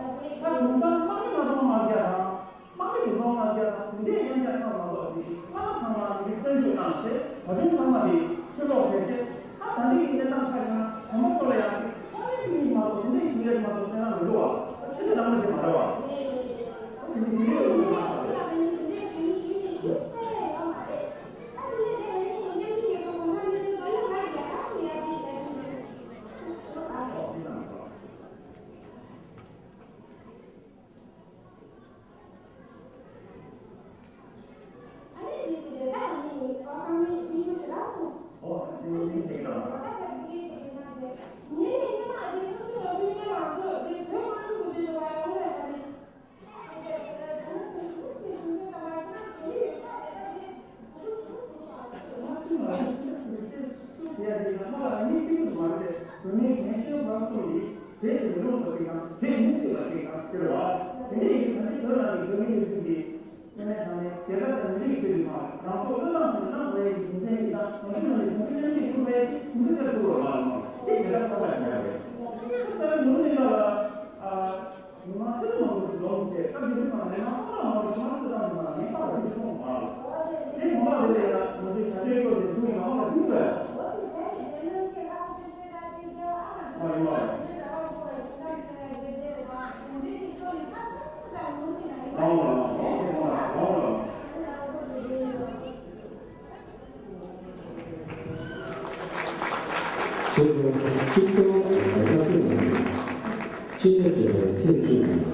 དམག་མི་ལ་དམག་མ་རྒྱག་དང་། དམག་མི་གི་དམག་མ་རྒྱག་དང་དེ་འདྲའི་ཡན་ཆད་ཚང་མ་ལོག་ཅིག་དམག་མི་ཚང་མ་གི་བཙན་འཇུག་གནང་བྱས་བོད་དོན་ཚང་མ་དེ་ཕྱིར་ལོག་བྱས་རྗེས་ཨ་ད་འདི་གི་གནས་སྟངས་ཆ་བཞག་ན་གོང་མ་ཚོ་ལ་ཡང་ཅིག་དམག་མི་ཁྲིམས་ཡིག་མ་གཏོགས་དེ་འདྲའི་ཞིག་ལས་མ་གཏོགས་གནས་སྟངས་མི་འདུག་བ། ཕྱི་ནས་ལམ་ལུགས་དེ་མ་རེད་བ། དེ་འདི་འདྲའི་ལོ་རྒྱུས་མ་ཆགས་ཏེ། ཟེར་ཡ་དེ་ཡང་མ་ལ་མི་གཅིག་པུ་མ་རེད། བོད་མིའི་རྒན་གཞོན་བར་གསུམ་གྱིས་བྱེད་དུ་མི་རུང་བ་ཅིག་དང་བྱེད་མི་སྲིད་པ་ཅིག་དང་ཟེར་བ། དེ་འདྲ་ཡིན་ཙང་དེ་བོད་ནང་གི་བོད་མི་ཡོད་ཚུལ་གྱི་དངོས་གནས་དྲང་གནས་རྒྱལ་ཁབ་དང་མི་རིགས་ཆེད་དུ་དང་རང་སྲོག་བློས་བཏང་བྱས་གནང་དགོས་ཡ་གི་རྒྱུ་མཚན་ཞིག་དང་ང་ཚོའི་ནང་གི་གོང་ཚད་མཉམ་ལས་ཐུབ་པའི་མི་ཚེ་སྐྱེལ་ཐུབ་པ་མ་རེད། དེ་རྒྱལ་ཁབ་གསར་པ་ཞིག་རེད། ད་ལྟ་ནོར་ལུག་ལ། ཉི་མ་ཆུ་ཚོད་མང་པོ་ཞིག་འཛོམས་བྱས་སྐབས་དེ་དུས་ཙམ་ལས་ང་ཁོ་རང་མང་པོ་ཁྱིམ་ཚང་ཚོ་དང་ཉི་མ་ངའི་པར་ལ་འདི་མཐོང་མ་རེད། དེ་གོང་མ་རེད་ལ་ཡ་ང་ཚོའི་བྱ་སྤྱོད་སྐྱོ་ཞིང་སྡུག་ངང་པ་ལ་ཐུག་པས། ཨ་ཡིན་པ། ཨང་ལ་ཨང་ལ་ཨང་ལ། ཆེད་དུ་སྤྱི་ཚོགས་ལ་ལྟ་སྐྱོང་བྱེད་པའི་ཆེད་དུ་ཆེད་དུ་ཚེ་བཅུད།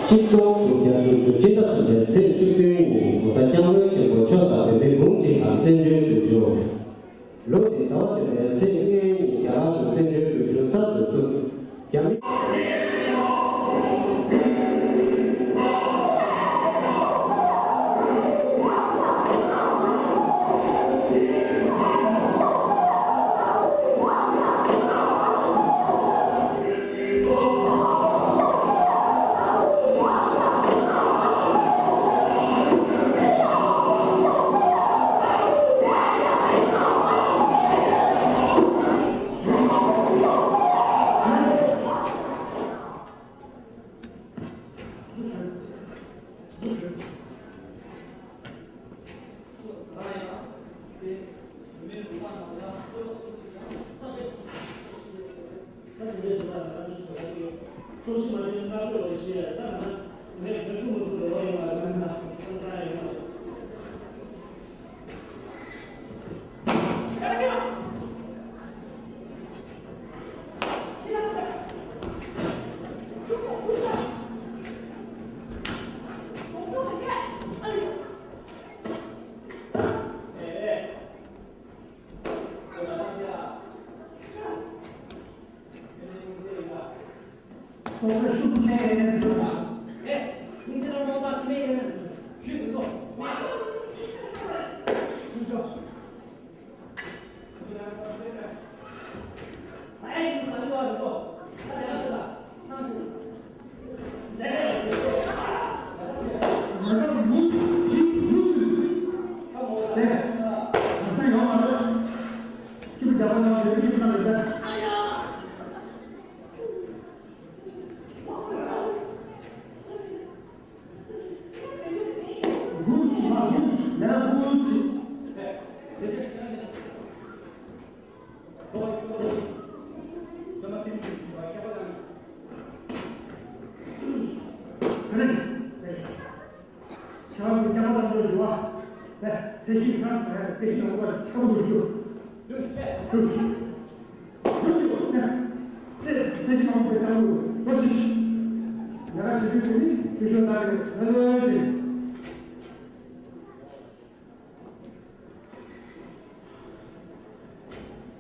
ཆིག་སྟོང་དགུ་བརྒྱ་དྲུག་ཅུ་ཕྱི་ཟླ་གསུམ་པའི་ཚེས་བཅུ་བདུན་ཉིན་༸གོང་ས་༸སྐྱབས་མགོན་ཆེན་པོ་མཆོག་དང་བོད་མི་འབུམ་གཅིག་ལ་བཙན་བྱོལ་དུ་བསྒྱུར། ལོ་དེའི་ཟླ་བ་བདུན་པའི་ཚེས་ལྔའི་ཉིན་རྒྱ་གར་དུ་བཙན་བྱོལ་དུ་བསྒྱུར་གསར་དུ་བཙུགས། རྒྱ་མི།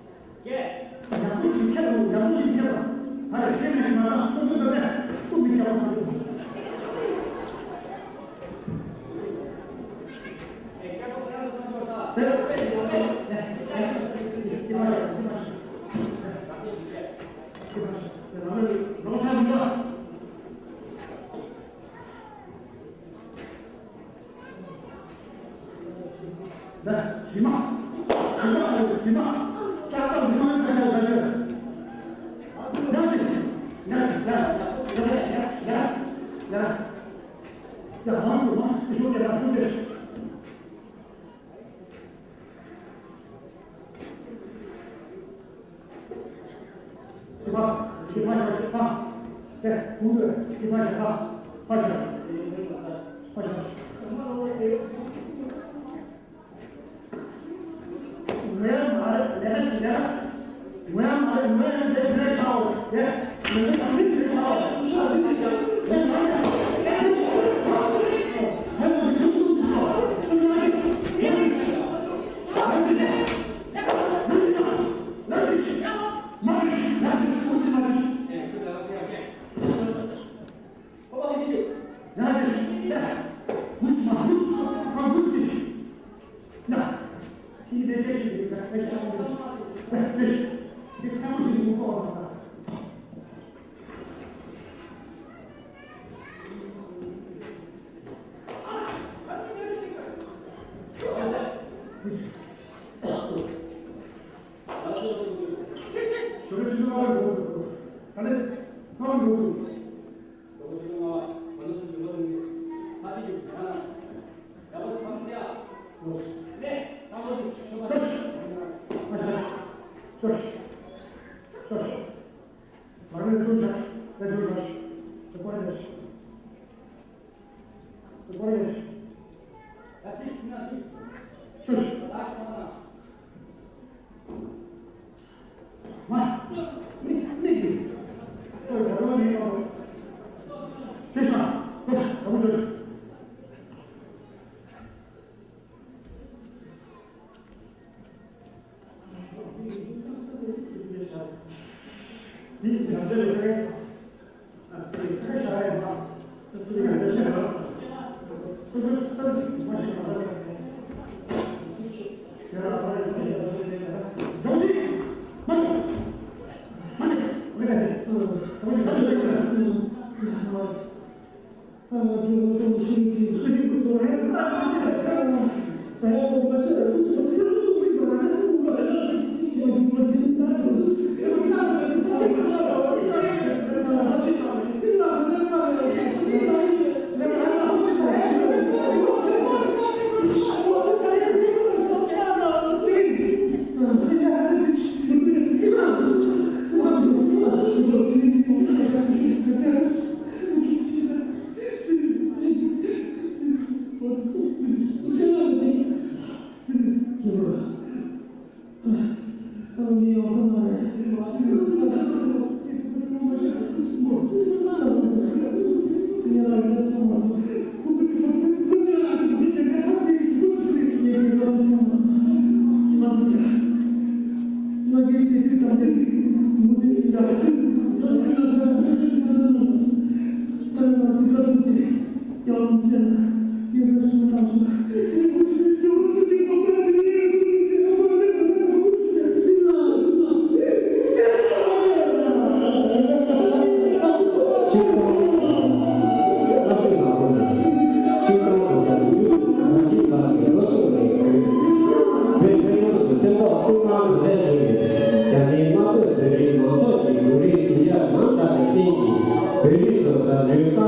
ཡག་པོ་ཞིག་ཁྱེར་རོགས། ཡག་པོ་ཞིག་ཁྱེར་རོགས། ད་རེས་ཤེས་ནས་ཤི་མ་ཐག་སོ་སོ་ད་ལས་སུ་མི་ཁྱེར་བ་མ་རེད། དེ་ལ་དེ་ལ་དེ་ལ་དེ་ལ་དེ་ལ་དེ་ལ་དེ་ལ་དེ་ལ་དེ་ལ་ད་ཞི་མ། ཞི་མ། ཞི་མ། ལྕགས་ཐབ་ཞི་མ་ཁ་ཁ་ཁ་ཁ། ཡ་ཞི། ཡ་ཞི། ཡ་ཡ་ཡ་ཡ། ཡ་ཧང་སུ་ཧང་སུ་ཤུགས་རྒྱག་ཤུགས་རྒྱག་ཁྱི་ཕ། ཁྱི་ཕ་ཞོག་ཁྱི་ཕ། དེ་ཁུང་ལོས་ཁྱི་ཕ་ཞོག་ཕ། ཕ་ཞོག་ཕ་ཞོག་ང་ཡང་མ་རེད་ལས་ཀ་བྱེད་ཡ། ང་ཡང་མ་རེད། ང་ཡང་འདྲེ་འདྲེ་ཆགས་འོ། དེ་ང་ཡང་མི་འདྲེ་ཆགས་འོ། ང་ཡང་ང་ཡང་ང་ཡང་ང་ཡང་ང་ཡང་ང་ཡང་ང་ཡང་། མ་རེད། ཡ་ཅིག་ཨུ་ཙི་མ་རེད། ཁོ་པ་མི་ཡོད། ཡ་ཅིག་ཨུ་ཙི་མ་ཨུ་ཙི་མ་ཨུ་ཙི། ཡ། ཁྱི་ལས་ཀ་ཞིག་ཡོད་ཀ་ཨེ་ཤ་ཨེ་ཤ། དེ་ཚང་མ་དེ་མི་གོ་བ་དང་། བོད་རིགས་སོ་ས་འདུལ་དཀའ་ངལ་ཐུན་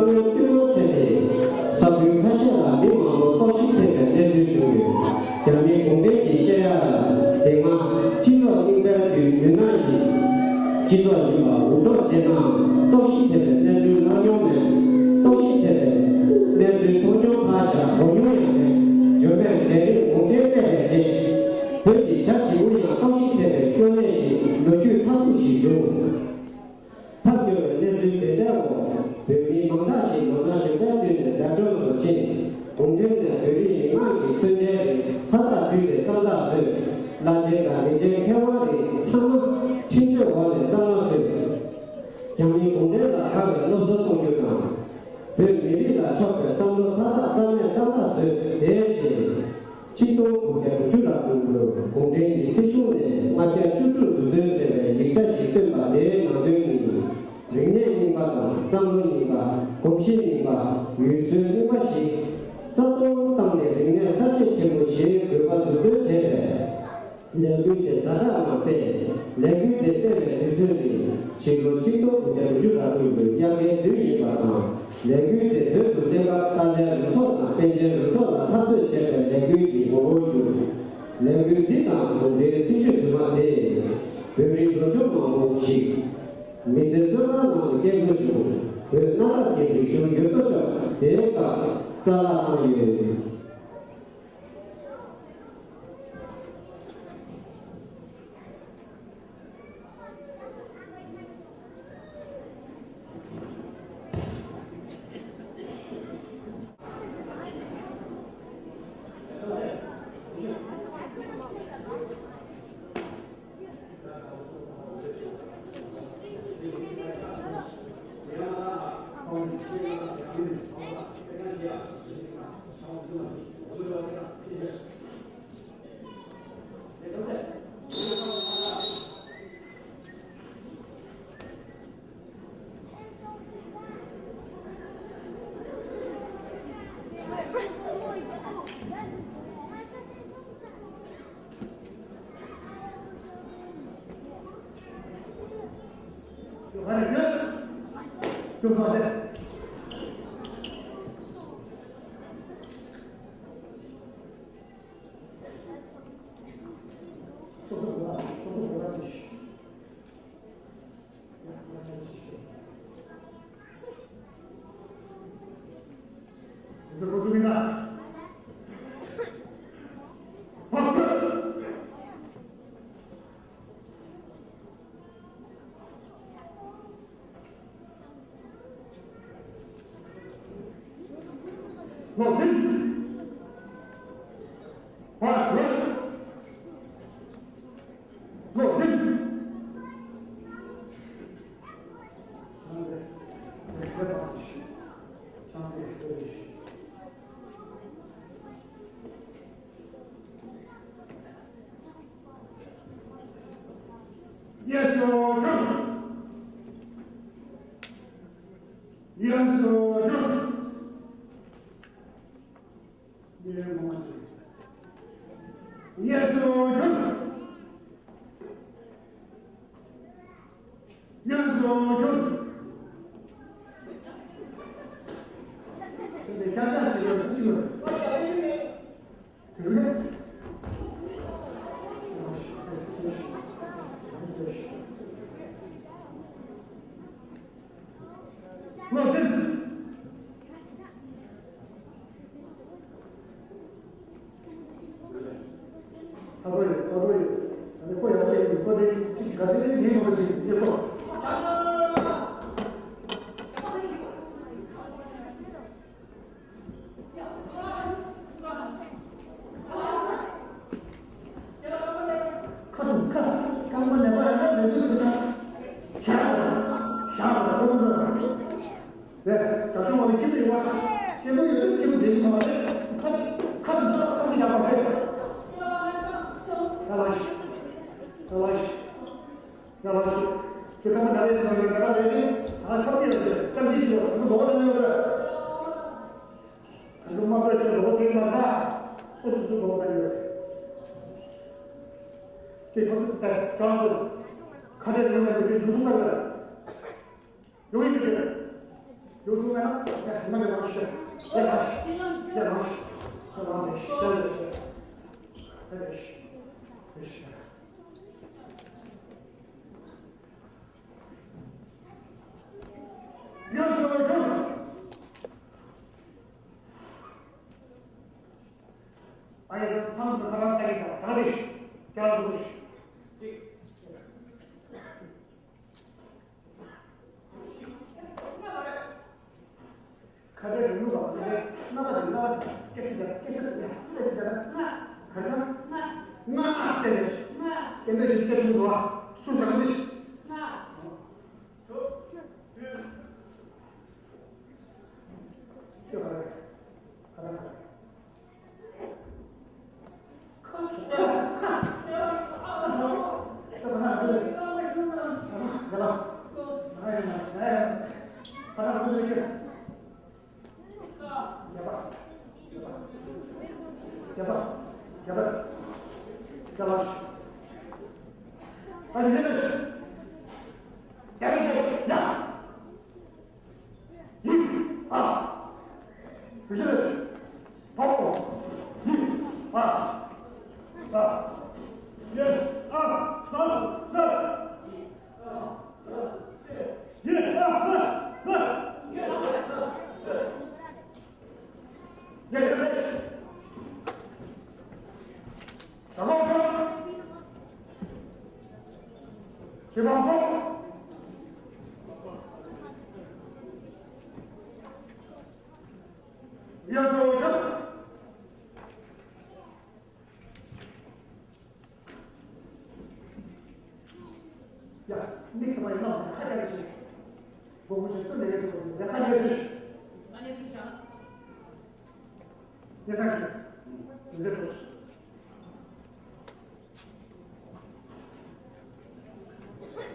མོང་འཕྲད་དེ། ས་ཁུལ་ཁ་ཤས་ལ་མི་མང་པོ་གཏོར་བཤིག་ཐེབས་པའི་གནས་ཚུལ་བྱུང་ཡོད། རྒྱ་མིའི་གུང་ཁྲན་གྱིས་བཤད་ཡག་ལ་དེ་སྔ་སྤྱི་ཚོགས་རྙིང་པའི་དུས་མུན་ནག་གི་སྤྱི་ཚོགས་ཡིན་པ་འུར་སྒྲོག་བྱས་ནའང་གཏོར་བཤིག་ཐེབས་པའི་གནས་ཚུལ་ལྷག་མྱོང་མེད། གཏོར་བཤིག་ཐེབས་པའི་གནས་ཚུལ་མཐོང་མྱོང་ཕར་བཞག་གོ་མྱོང་ཡང་མེད། འཇར་མན་རྒྱལ་རིང་གུང་ཁྲན་གནས་པའི་རྗེས། བོད་ཀྱི་བྱ་བྱིའུ་ཡང་གཏོར་བཤིག་ཐེབས་པའི་སྐྱོ་གནས་ཀྱི་ལོ་རྒྱུས་ཐབས་སྡུག་ཞིག་བྱུང་། ཐབས་སྐྱོ་བའི་གནས་ཚུལ་དེ་འདྲའི་འོག་བོད་མི་མང་དག་ཞིག་ལོ་ན་གཞོན་པའི་དུས་ནས་འདས་གྲོངས་སུ་ཕྱིན། གུང་ཁྲན་ནས་བོད་རིགས་མི་མང་གི་མཚོན་ཆའི་རིགས་མཐའ་དག་བསྡུས་ཏེ་གཙང་དག་བཟོས། བླ་ཆེན་དང་མི་ཆེན་མཁས་དབང་རིགས་ཚང་མ་ཁྲིམས་གཅོད་འོག་ནས་གཙང་མ་བཟོས། རྒྱ་མིའི་གུང་ཁྲན་ལ་དགའ་བའི་སློབ་གསོ་གཏོང་རྒྱུ་དང་། བོད་མི་རིགས་ལ་ཕྱོགས་པའི་བསམ་བློ་མཐའ་དག་རྩ་མེད་གཙང་དག་བཟོས། དེའི་རྗེས། ཆིག་སྟོང་དགུ་བརྒྱ་དྲུག་ཅུ་རེ་དྲུག་ལོར་གུང་ཁྲན་གྱི་སྲིད་གཞུང་ནས་ལྔ་བརྒྱ་བཅུ་དྲུག་འཛུགས་སྐྲུན་ཟེར་བའི་ཡིག་ཆ་ཞིག་བཏོན་པ་དེའི་ནང་དོན་ནི། རིག་གནས་རྙིང་པ་དང་བསམ་བློ་རྙིང་པ། གོམས་གཤིས་རྙིང་པ། ཡུལ་སྲོལ་རྙིང་པ་ཞིག་རྩ་གཏོར་བཏང་ནས་རིག་གནས་གསར་བརྗེ་ཆེན་པོ་ཞེས་འབོད་པ་འཛུགས་སྐྲུན་བྱས་པས། ལས་འགུལ་དེ་ཛ་དྲག་ངང་སྤེལ། ལས་འགུལ་དེ་སྤེལ་བའི་དུས་ཚོད་ནི་ཕྱི་ལོ་ཆིག་སྟོང་དགུ་བརྒྱ་དྲུག་ཅུ་རེ་དྲུག་ལོའི་དབྱར་ཁའི་དུས་ཡིན་པ་དང་། ལས་འགུལ་དེ་བོད་དུ་གནས་སྐབས་ཏཱ་ལའི་རུ་ཚོགས་དང་པཎ་ཆེན་རུ་ཚོགས་ལ་འཐབ་རྩོད་བྱས་པའི་ལས་འགུལ་གྱི་ངོ་བོར་གྱུར། ལས་འགུལ་འདི་དང་གུང་ཁྲན་སྲིད་བྱུས་རྫུན་མ་དེས་བོད་རིགས་ལོ་ཆུང་མང་པོ་ཞིག་མི་ཚེ་བཙོན་ཁང་ནང་དུ་སྐྱེལ་དགོས་བྱུང་། བོད་གནའ་རབས་ཀྱི་རིག་གཞུང་འགྱུར་ལྡོག་ཤོར་དེའི་སྐབས་རྩ་བརླག་བཏང་ཡོད། ཨ་ནི་ཡོད། ཡོད་མ་རེད། སོ་སོ་དགོས་པ་སོ་སོ་དགོས་པ་དེ། ཚ་པོ་ཡོད། ཚ་པོ་ཡོད། ཨ་ནི་ཁོ་ཡག་པོ་ཡོད། ཁོ་དེ་གཅིག་ག་ཚོད་ཡིན་མ་ཤེས་ཀྱི་ཁོ། ཁ་ཐུག་ཁ། རྐང་པ་ནས་པ་ཡང་ན་ལས་དུས་དུ་ན། བཞག་པ། བཞག་པ་ཁོ་ཚོ་ཚོ། རེད། རྒྱ་གཞུང་བ་ལ་སྐྱིད་པོ་ཡོད་པ། སྐྱིད་པོ་ཡོད་དུས་སྐྱིད་པོ་དེ་ཡིན་མ་རེད། ཁ་ཁ་དུ་ཚོ་བསམ་གྱི་བཞག་པ་རེད། ཡ་ལ་ཤི། ཡ་ལ་ཤི། ཡ་ལ་ཤི། ཁྱེད་ཁ་མ་ན་རེད་ན་རེད་ན་རེད་ནི། ང་ཆོག་གི་ཡོད་རེད། སྐམ་གྱི་ཞིག་ཡོད། ང་མདོག་ལ་ཡོད་རེད། ང་ཚོ་དམག་དཔོན་ཚོས་མདོག་དེ་མ་འདྲ། སོ་སོ་སོ་མདོག་ལ་ཡོད་རེད། ཁྱེད་ཁ་ཚོ་ད་གང་ཚོ་ཁ་བྲལ་ཡོང་ན་ཡོད་རེད། འདུག་ས་ཡོད་རེད། ཡོང་ཡིན་པས། ཡོང་ཐུབ་མེད་ན་ཡ་ང་གི་ལངས་ཤོག་ཡ་ལངས་ཤོག་ཡ་ལངས་ཤོག་ཡ་ལངས་ཤོག་ཡ་ལངས་ཤོག་ཡ་ལངས་ཤོག་ཡ་ལངས་ཤོག་ཡ་ལངས་ཤོག་ཡ་ལངས་ཤོག་ཨ་ཡ་ཚང་མ་ཁ་རང་ལྟ་གི་འདུག་ད་རེ་ཞིག་ཀྱང་འདུག་ཞིག་ཁ་བྲལ་རིང་ལུགས་པ་དེ་ལས་རྣམ་པ་དེ་རྣམ་པ་དེ་སྐད་ཆ་རྒྱག་སྐད་ཆ་རྒྱག་སྐད་ཆ་རྒྱག་ན་ག་ས་ང་ཟེར་སྐད་འདོད་ཞིག་སྐད་ཆ་འདུག་ཨ། སུ་ཟ་གི་འདི་ཞིག་ཁྱོད་ག་རེ་ག་རེ་ག་རེ། ཡིན། ཨ། བུ་ཤི་ལེ། ཐོག་ཡིན། ཨ། ཨ། ཡེ། ཨ། ས། ས། ཡེ། ཨ། ས། ས། ཡེ། ཡེ། ད་ལོག་ཤོག་ཁྱེད་རང་ཚོ། ཡ་ཚོ་ཡ། ཡ། མིག་ཚང་མ་ཡིན་ནམ་ཁ་རྒྱག་ཞིག་སྒོར་མོ་ཞིག་སུ་ལས་ཀ་ཞིག་དགོས་འདུག་ཡ་ཁ་རྒྱག་ཞིག་ཨ་ནི་སུ་ཤང་། ཡ་ས་ཞིག་འདི་ཚོ།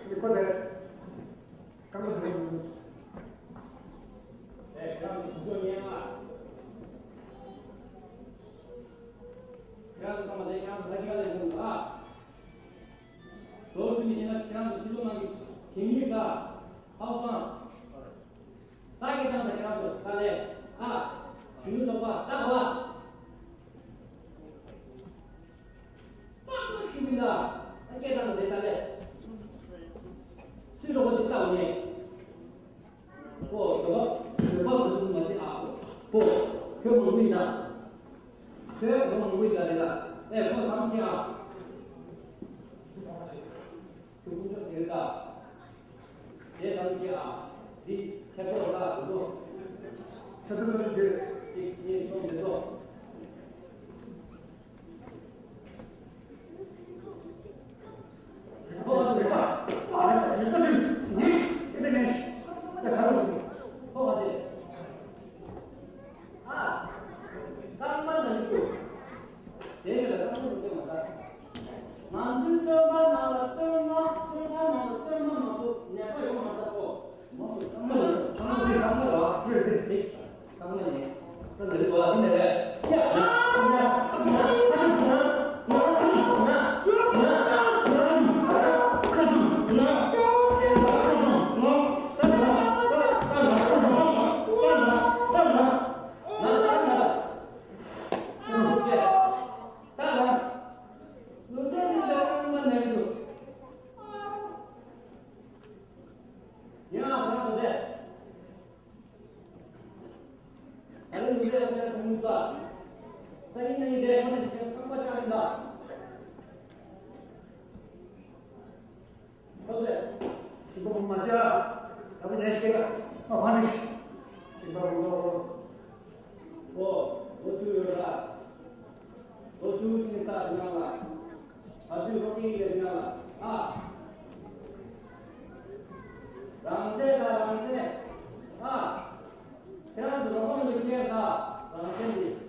འདི་ཁོ་དེ། ཁྱེད་རང་ཚོ་ཉན་ཨ། ཁྱེད་རང་ཚོ་ཚང་མ་ལས་ཀྱང་ལ་ཅི་ག་ལས་བཟུང་ཨ། ལོ་རྒྱུས་ནས་བཤད་ན་ཁྱེད་རང་ཚོ་སྤྱི་ཚོགས་ནང་གི་ཁེ་ཉིན་དང་། ཨའོ་སང་། ད་སྐད་བཏང་ད་ཁྱེད་རང་ཚོ་ད་ལས། ཨ། གཞོན་ནུ་ཚོགས་པ་ད་བ། ཏག་ཏག་ཞུ་མི་ལ། ད་སྐད་བཏང་ད་ལས་ད་ལས། སུས་རོགས་པ་དེ་ལྟ་བ་ནས། ཨོ་དོ་བ། བོད་པ་མ་ཐུབ་མ་ཅི་ཨ། ཨོ། ཁྱོད་མང་པོ་ཡིན་ད། ཁྱོད་མང་པོ་ཡིན་ད་རེད་ལ། ཨེ་ཁོ་ཐམས་ཅད་ཨ། ཁྱོད་ཀུན་སྤྱོད་ཟེར་ད། དེ་ཐམས་ཅད་ཨ། འདི་ཁྱད་པར་ལ་འདུག་ཁྱད་པར་ལ་འདུག་གཅིག་གཉིས་གསུམ་འདི་ཚོ། ཁོ་བ་དེ་རེད་པ། ཨ་རེད་པ། ཡིན་པ་དེ་ནི་ཨེ་དེ་ནས་དེ་ག་རེ་རེད། ཁོ་བ་དེ། ཨ། རྐང་པ་ན་འདུག་དེ་ཡོད་ལ་རྐང་པ་འདུག་དེ་མ་ད། ང་ཚོའི་སྟོན་པ་ནང་ལ་སྟོན་མ། སྟོན་པ་ནང་ལ་སྟོན་མ་མ་གཏོགས་ནད་པ་ཡོང་མ་ཐག་གོ། མ་གཏོགས་རྐང་པ་ཡོད། རྐང་པ་དེ་རྐང་པ་ར། རེད་རེད་རེད། རྐང་པ་ནས་ད་འདི་རེད་བ། འདི་ནས་རེད། ཡ། ཡ། ཡ། ཁོ་ཚོས་ཞིང་པ་བུ་མ་བྱ། ད་བུ་ནས་ཤེས་ལ་མ་ཕ་ནི་ཞིང་པ་བུ་ལོ། ཨོ། ལོ་བཅུ་ཡོད་ལ། ལོ་བཅུ་ནི་ད་ཉག་ལ། ད་དུས་རོགས་ཀྱི་ཡོད་ཉག་ལ། ཨ། རང་བཙན་ད་རང་བཙན། ཨ། ཁྱེད་རང་ཚོ་རོགས་པ་ཡོད་མཁན་ད་རང་བཙན་འདི།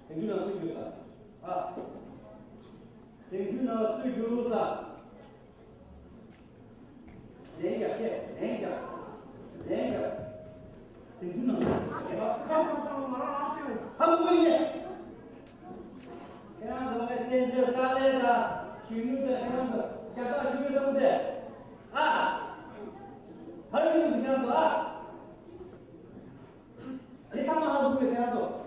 སེང་ཆུ་ནང་སུ་རྒྱུ་ས། ཨ། སེང་ཆུ་ནང་སུ་རྒྱུ་ས། ལན་རྒྱག་ཆེ། ལན་རྒྱག་ལན་རྒྱག་སེང་ཆུ་ནང་སུ་རྒྱུ་ས། ཧ་གོ་གི་ཡིན། ཁྱེད་རང་ཚོ་གི་བཙན་བྱོལ་དཀའ་ལས་དང་གཞོན་ནུ་དང་ཁྱེད་རང་ཚོ་རྒྱ་སྟག་ཞུ་གི་བསམ་སྟེ། ཨ། ཧ་ཡོད་ཀྱི་ཁྱེད་རང་ཚོ་ཨ། དེ་ཚང་མ་ཧ་གོ་གི་ཁྱེད་རང་ཚོ།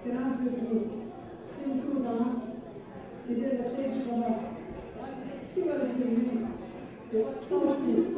ཁྱེད་རང་ཚོས་ཀྱི་སེམས་ཤུགས་དང་། དེ་འདྲ་ལ་བརྟེན་ཏེ་བསམ་པ་ཤི་བ་ལ་བརྟེན་ནས་དེ་བ་ཚང་མ་གི་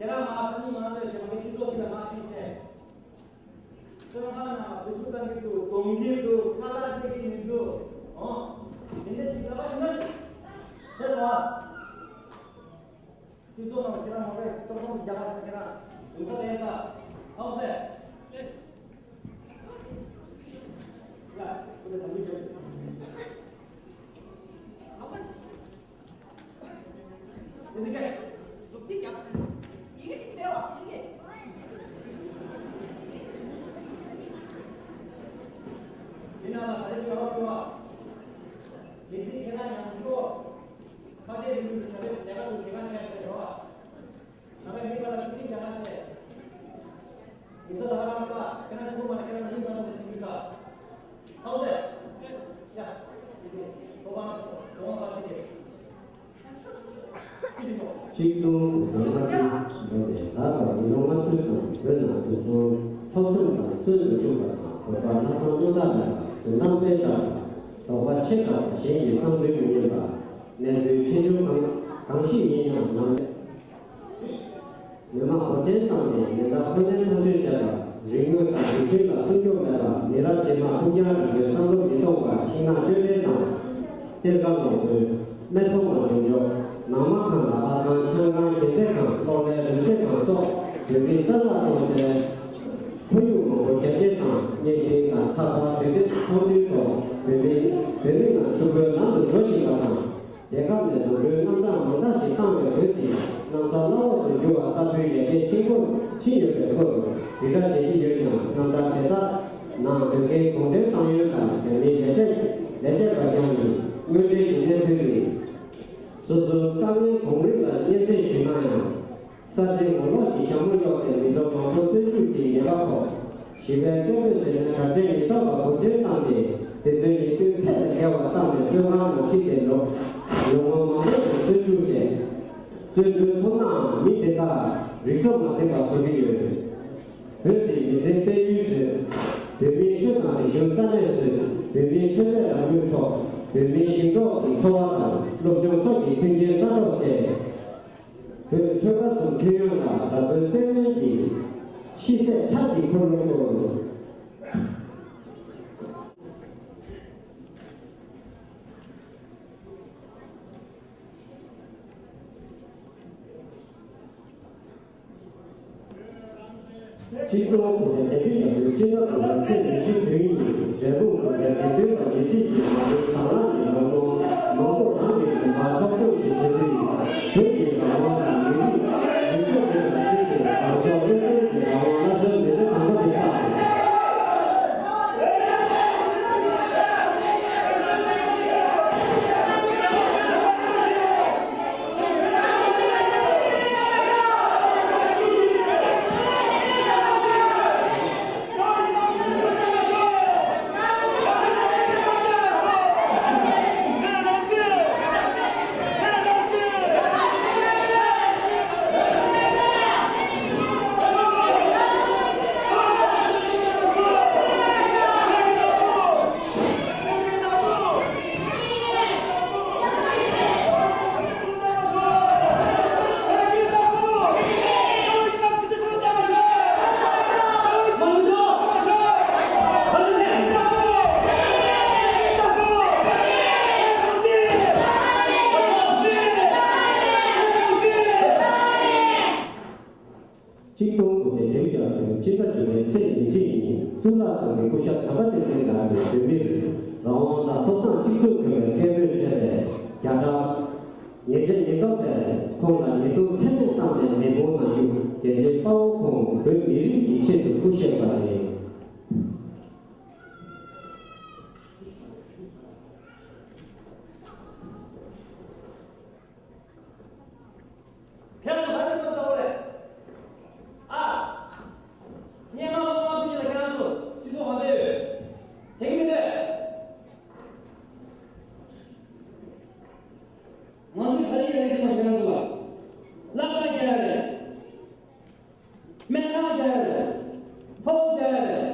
ཁྱེད་རང་མ་ཨ་ནི་མ་ལས་ཞེས་མ་གི་སྤྱི་ཚོགས་ཀྱི་ལ་མ་ཤེས་ཆེ། སོན་ཁ་ན་བུ་ཚུགས་གཏང་གི་འདུག་གཏོང་གི་འདུག་ཁ་ལག་སྤྲད་ཀྱི་མི་འདུག་ཨོ། དེ་འདྲ་ཅིག་ལབ་པ་ཡིན་ན། ཤེས་སོང་ཨ། སྤྱི་ཚོགས་ནང་ཁྱེད་རང་མ་རེད་སྟོབས་ཤུགས་རྒྱག་པ་ཁྱེད་རང་ཡོང་ས་ལེན་ས་ཨོ་ཟེར། ཡ། ཁོ་ཚོ་དམ་བུ་བརྒྱབ། གཅིག་སྟོང་དགུ་བརྒྱ་ལྔ་བཅུ་ང་དགུ་ལོ་ནས་ད་བར་མི་ལོ་ལྔ་བཅུ་ཙམ་བོད་ནང་དུ་བྱུང་འཕྲོག་བཅོམ་དང་བཙོན་དུ་བཅུག་པ་དང་བོད་པ་ལྷག་བསམ་རྣམ་དག་མེད་པ་རྫུན་གཏམ་སྤེལ་དྲགས་པ་དོགས་པ་ཆེ་དྲགས་པ་གཞན་གྱི་བསམ་ཚུལ་མི་ཉན་པ་གནས་ཚུལ་ཆེ་ཆུང་གང་གང་ཞིག་ཡིན་ཡང་ནང་མི་མང་འབོར་ཆེན་བཏང་ནས་མི་ལ་ཁོ་ནའི་ཐག་གཅོད་བྱས་པ། རིག་དངོས་དང་རིག་གཞུང་ལ་སྲུང་སྐྱོབ་མེད་པ། མི་རབས་རྗེས་མ་ཕུགས་རྒྱང་རིང་པོའི་བསམ་བློ་མི་གཏོང་བ། ཤིང་ནགས་གཅོད་ལེན་དང་གཏེར་ཁ་ངོ་རྒོལ། སྨད་འཚོང་བ་སྒྲུབ་འཇོག་ནང་མ་ཁང་དང་ཨ་ཁང་ཆང་ཁང་རྒྱལ་རྩེ་ཁང་གློག་ཀླད་རིག་རྩེ་ཁང་སོགས་བོད་མིའི་རྩ་བརླག་གཏོང་སའི་ཁོར་ཡུག་མང་པོ་རྒྱ་སྐྱེད་དང་གཉན་ཆེན་དང་ཚ་བ་དུས་དེབ་ཚོགས་འདུའི་ཐོག་བོད་མི་བོད་མི་རྣམས་ཕྱུག་པོའི་ལམ་དུ་འགྲོ་བཞིན་པ་དང་། རྒྱལ་ཁབ་ནས་འཛམ་བུའི་རྣམ་གྲངས་མང་དག་ཞིག་བཏང་བའི་བོད་འདི་གནམ་ས་བླ་འོག་ཏུ་འགྱུར་བ་ལྟ་བུའི་ཡར་རྒྱས་ཆེན་པོར་ཕྱིན་ཡོད་པའི་སྐོར་དྲིལ་བསྒྲགས་བྱེད་ཀྱི་ཡོད་ཀྱང་རྣམ་གྲངས་དེ་དག་ནང་བོད་སྐད་གུང་ཁྲན་ཏང་ཡོན་དང་རྒྱ་མིའི་ལས་བྱེད་ལས་བྱེད་པ་རྐྱང་ཡིན། དངོས་འབྲེལ་གྱི་གནས་ཚུལ་ནི། སོ་སོའི་དཀའ་ངལ་གོང་རིམ་ལ་སྙན་སེང་ཞུས་ན་ཡང་། ས་ཆའི་ངོ་ལོག་གི་ཞྭ་མོ་གཡོགས་ཏེ་མི་ལོ་མང་པོ་བཙོན་འཇུག་གི་ཉེས་པ་ཕོག་ཞི་བའི་སྐད་འབོད་བྱས་ནས་དྲག་ཆས་ཉེན་རྟོག་པ་འབོར་ཆེན་བཏང་སྟེ་དེ་ཚོའི་ཉེས་དོན་ཚད་ལས་བརྒལ་བ་བཏང་ནས་བཙོན་ཁང་ནང་ཁྲིད་དེ་ལོ་ལོ་ངོ་མང་པོ་ཞིག་བཙོན་འཇུག་བྱས། བཙོན་གྲོལ་ཐོབ་ནའང་མི་དེ་དག་རིག་ཚོགས་མ་ཟིན་པ་བཟོ་གི་ཡོད། བོད་དེ་མི་སེར་སྤེལ་ཡུལ་བཟོས། བོད་མིའི་ཆོས་དང་རིག་གཞུང་རྩ་མེད་བཟོས། བོད་མིའི་ཆོས་དད་རང་མོས་འཕྲོག་བོད་མིའི་ཞིང་འབྲོག་གི་འཚོ་བ་དང་སློབ་སྦྱོང་སོགས་ཀྱི་མཐུན་རྐྱེན་རྩ་འཕྲོག་བྱས། བོད་ཆོལ་ཁ་གསུམ་མཐུན་ཡོང་ལ་དགྲ་བོའི་བཙན་གནོན་གྱིས་ཕྱི་བསད་ཁྲག་གི་འཁོར་ལོ་བསྐོར། ཆིག་སྟོང་དགུ་བརྒྱ་བརྒྱད་ཅུ་ཉི་ཤུ་སྤྱི་ཟླ་དགུ་པའི་ཚེས་ཉི་ཤུ་བདུན་ཉིན་འབྲས་སྤུངས་དགོན་པའི་དགེ་འདུན་པ་ཡེ་ཤེས་ཀྱིས་མ་དངུལ་དང་བླངས་ཀྱིས་ལོ་ངོ་མང་པོར་རང་གི་དགོན་པར་ཕྱག་རྫོགས་ཤིག་བྱེད་དུས། བོད་ཀྱི་རང་དབང་དང་མི་རིགས་མི་རྒྱུ་མེད་པར་བརྩིས་ཏེ་རང་སྲོག་བློས་གཏོང་གིས་རང་དབང་སླར་གསོའི་མེ་མདའ་དམ་པ་དེ་བཏགས་ཏེ། ཆིག་སྟོང་དགུ་བརྒྱ་བརྒྱད་ཅུ་གྱ་དྲུག་སྤྱི་ཟླ་བཅུ་པའི་ཚེས་ཉེར་གཅིག་ཉིན་གཙུག་ལག་ཁང་གི་སྐུ་ཞབས་བྱམས་པ་བསྟན་འཛིན་ལགས་ཀྱིས་བོད་མིར་རང་དབང་དང་ཐོབ་ཐང་གཅིག་མཚུངས་དགོས་པའི་སྐད་འབོད་བྱས་པས་རྒྱ་གར་ཉེས་ཆད་ཉེན་རྟོག་པས་ཁོང་ལ་ཉེས་རྡུང་ཚད་མེད་བཏང་ནས་མེ་དཔུང་ནང་གཡུགས། རྒྱལ་གཅེས་དཔའ་བོ་ཁོང་བོད་མི་རིགས་ཀྱི་ཆེད་དུ་སྐུ་གཤེགས་པ་རེད། ཁྱེད་རང་ཚོ་ག་རེ་བཟོ་ལྟ་བུ་རེད། ཨ། སྙན་ངག་སློབ་མ་ཚོ་ཉིད་ལ་ཁྱེད་རང་ཚོ་སྤྱི་ཚོགས་ག་འདྲ་ཡོད། དྲན་གྱི་འདུག་ང་ཚོས་ག་རེ་བྱས་རེད་ཟེར་ན་ཁྱེད་རང་ཚོ་ལ་ལག་པ་རྒྱག་ཡ་རེད། སྨན་ཁང་རྒྱག་ཡ་རེད། ཕོ་བ་རྒྱག་ཡ་རེད།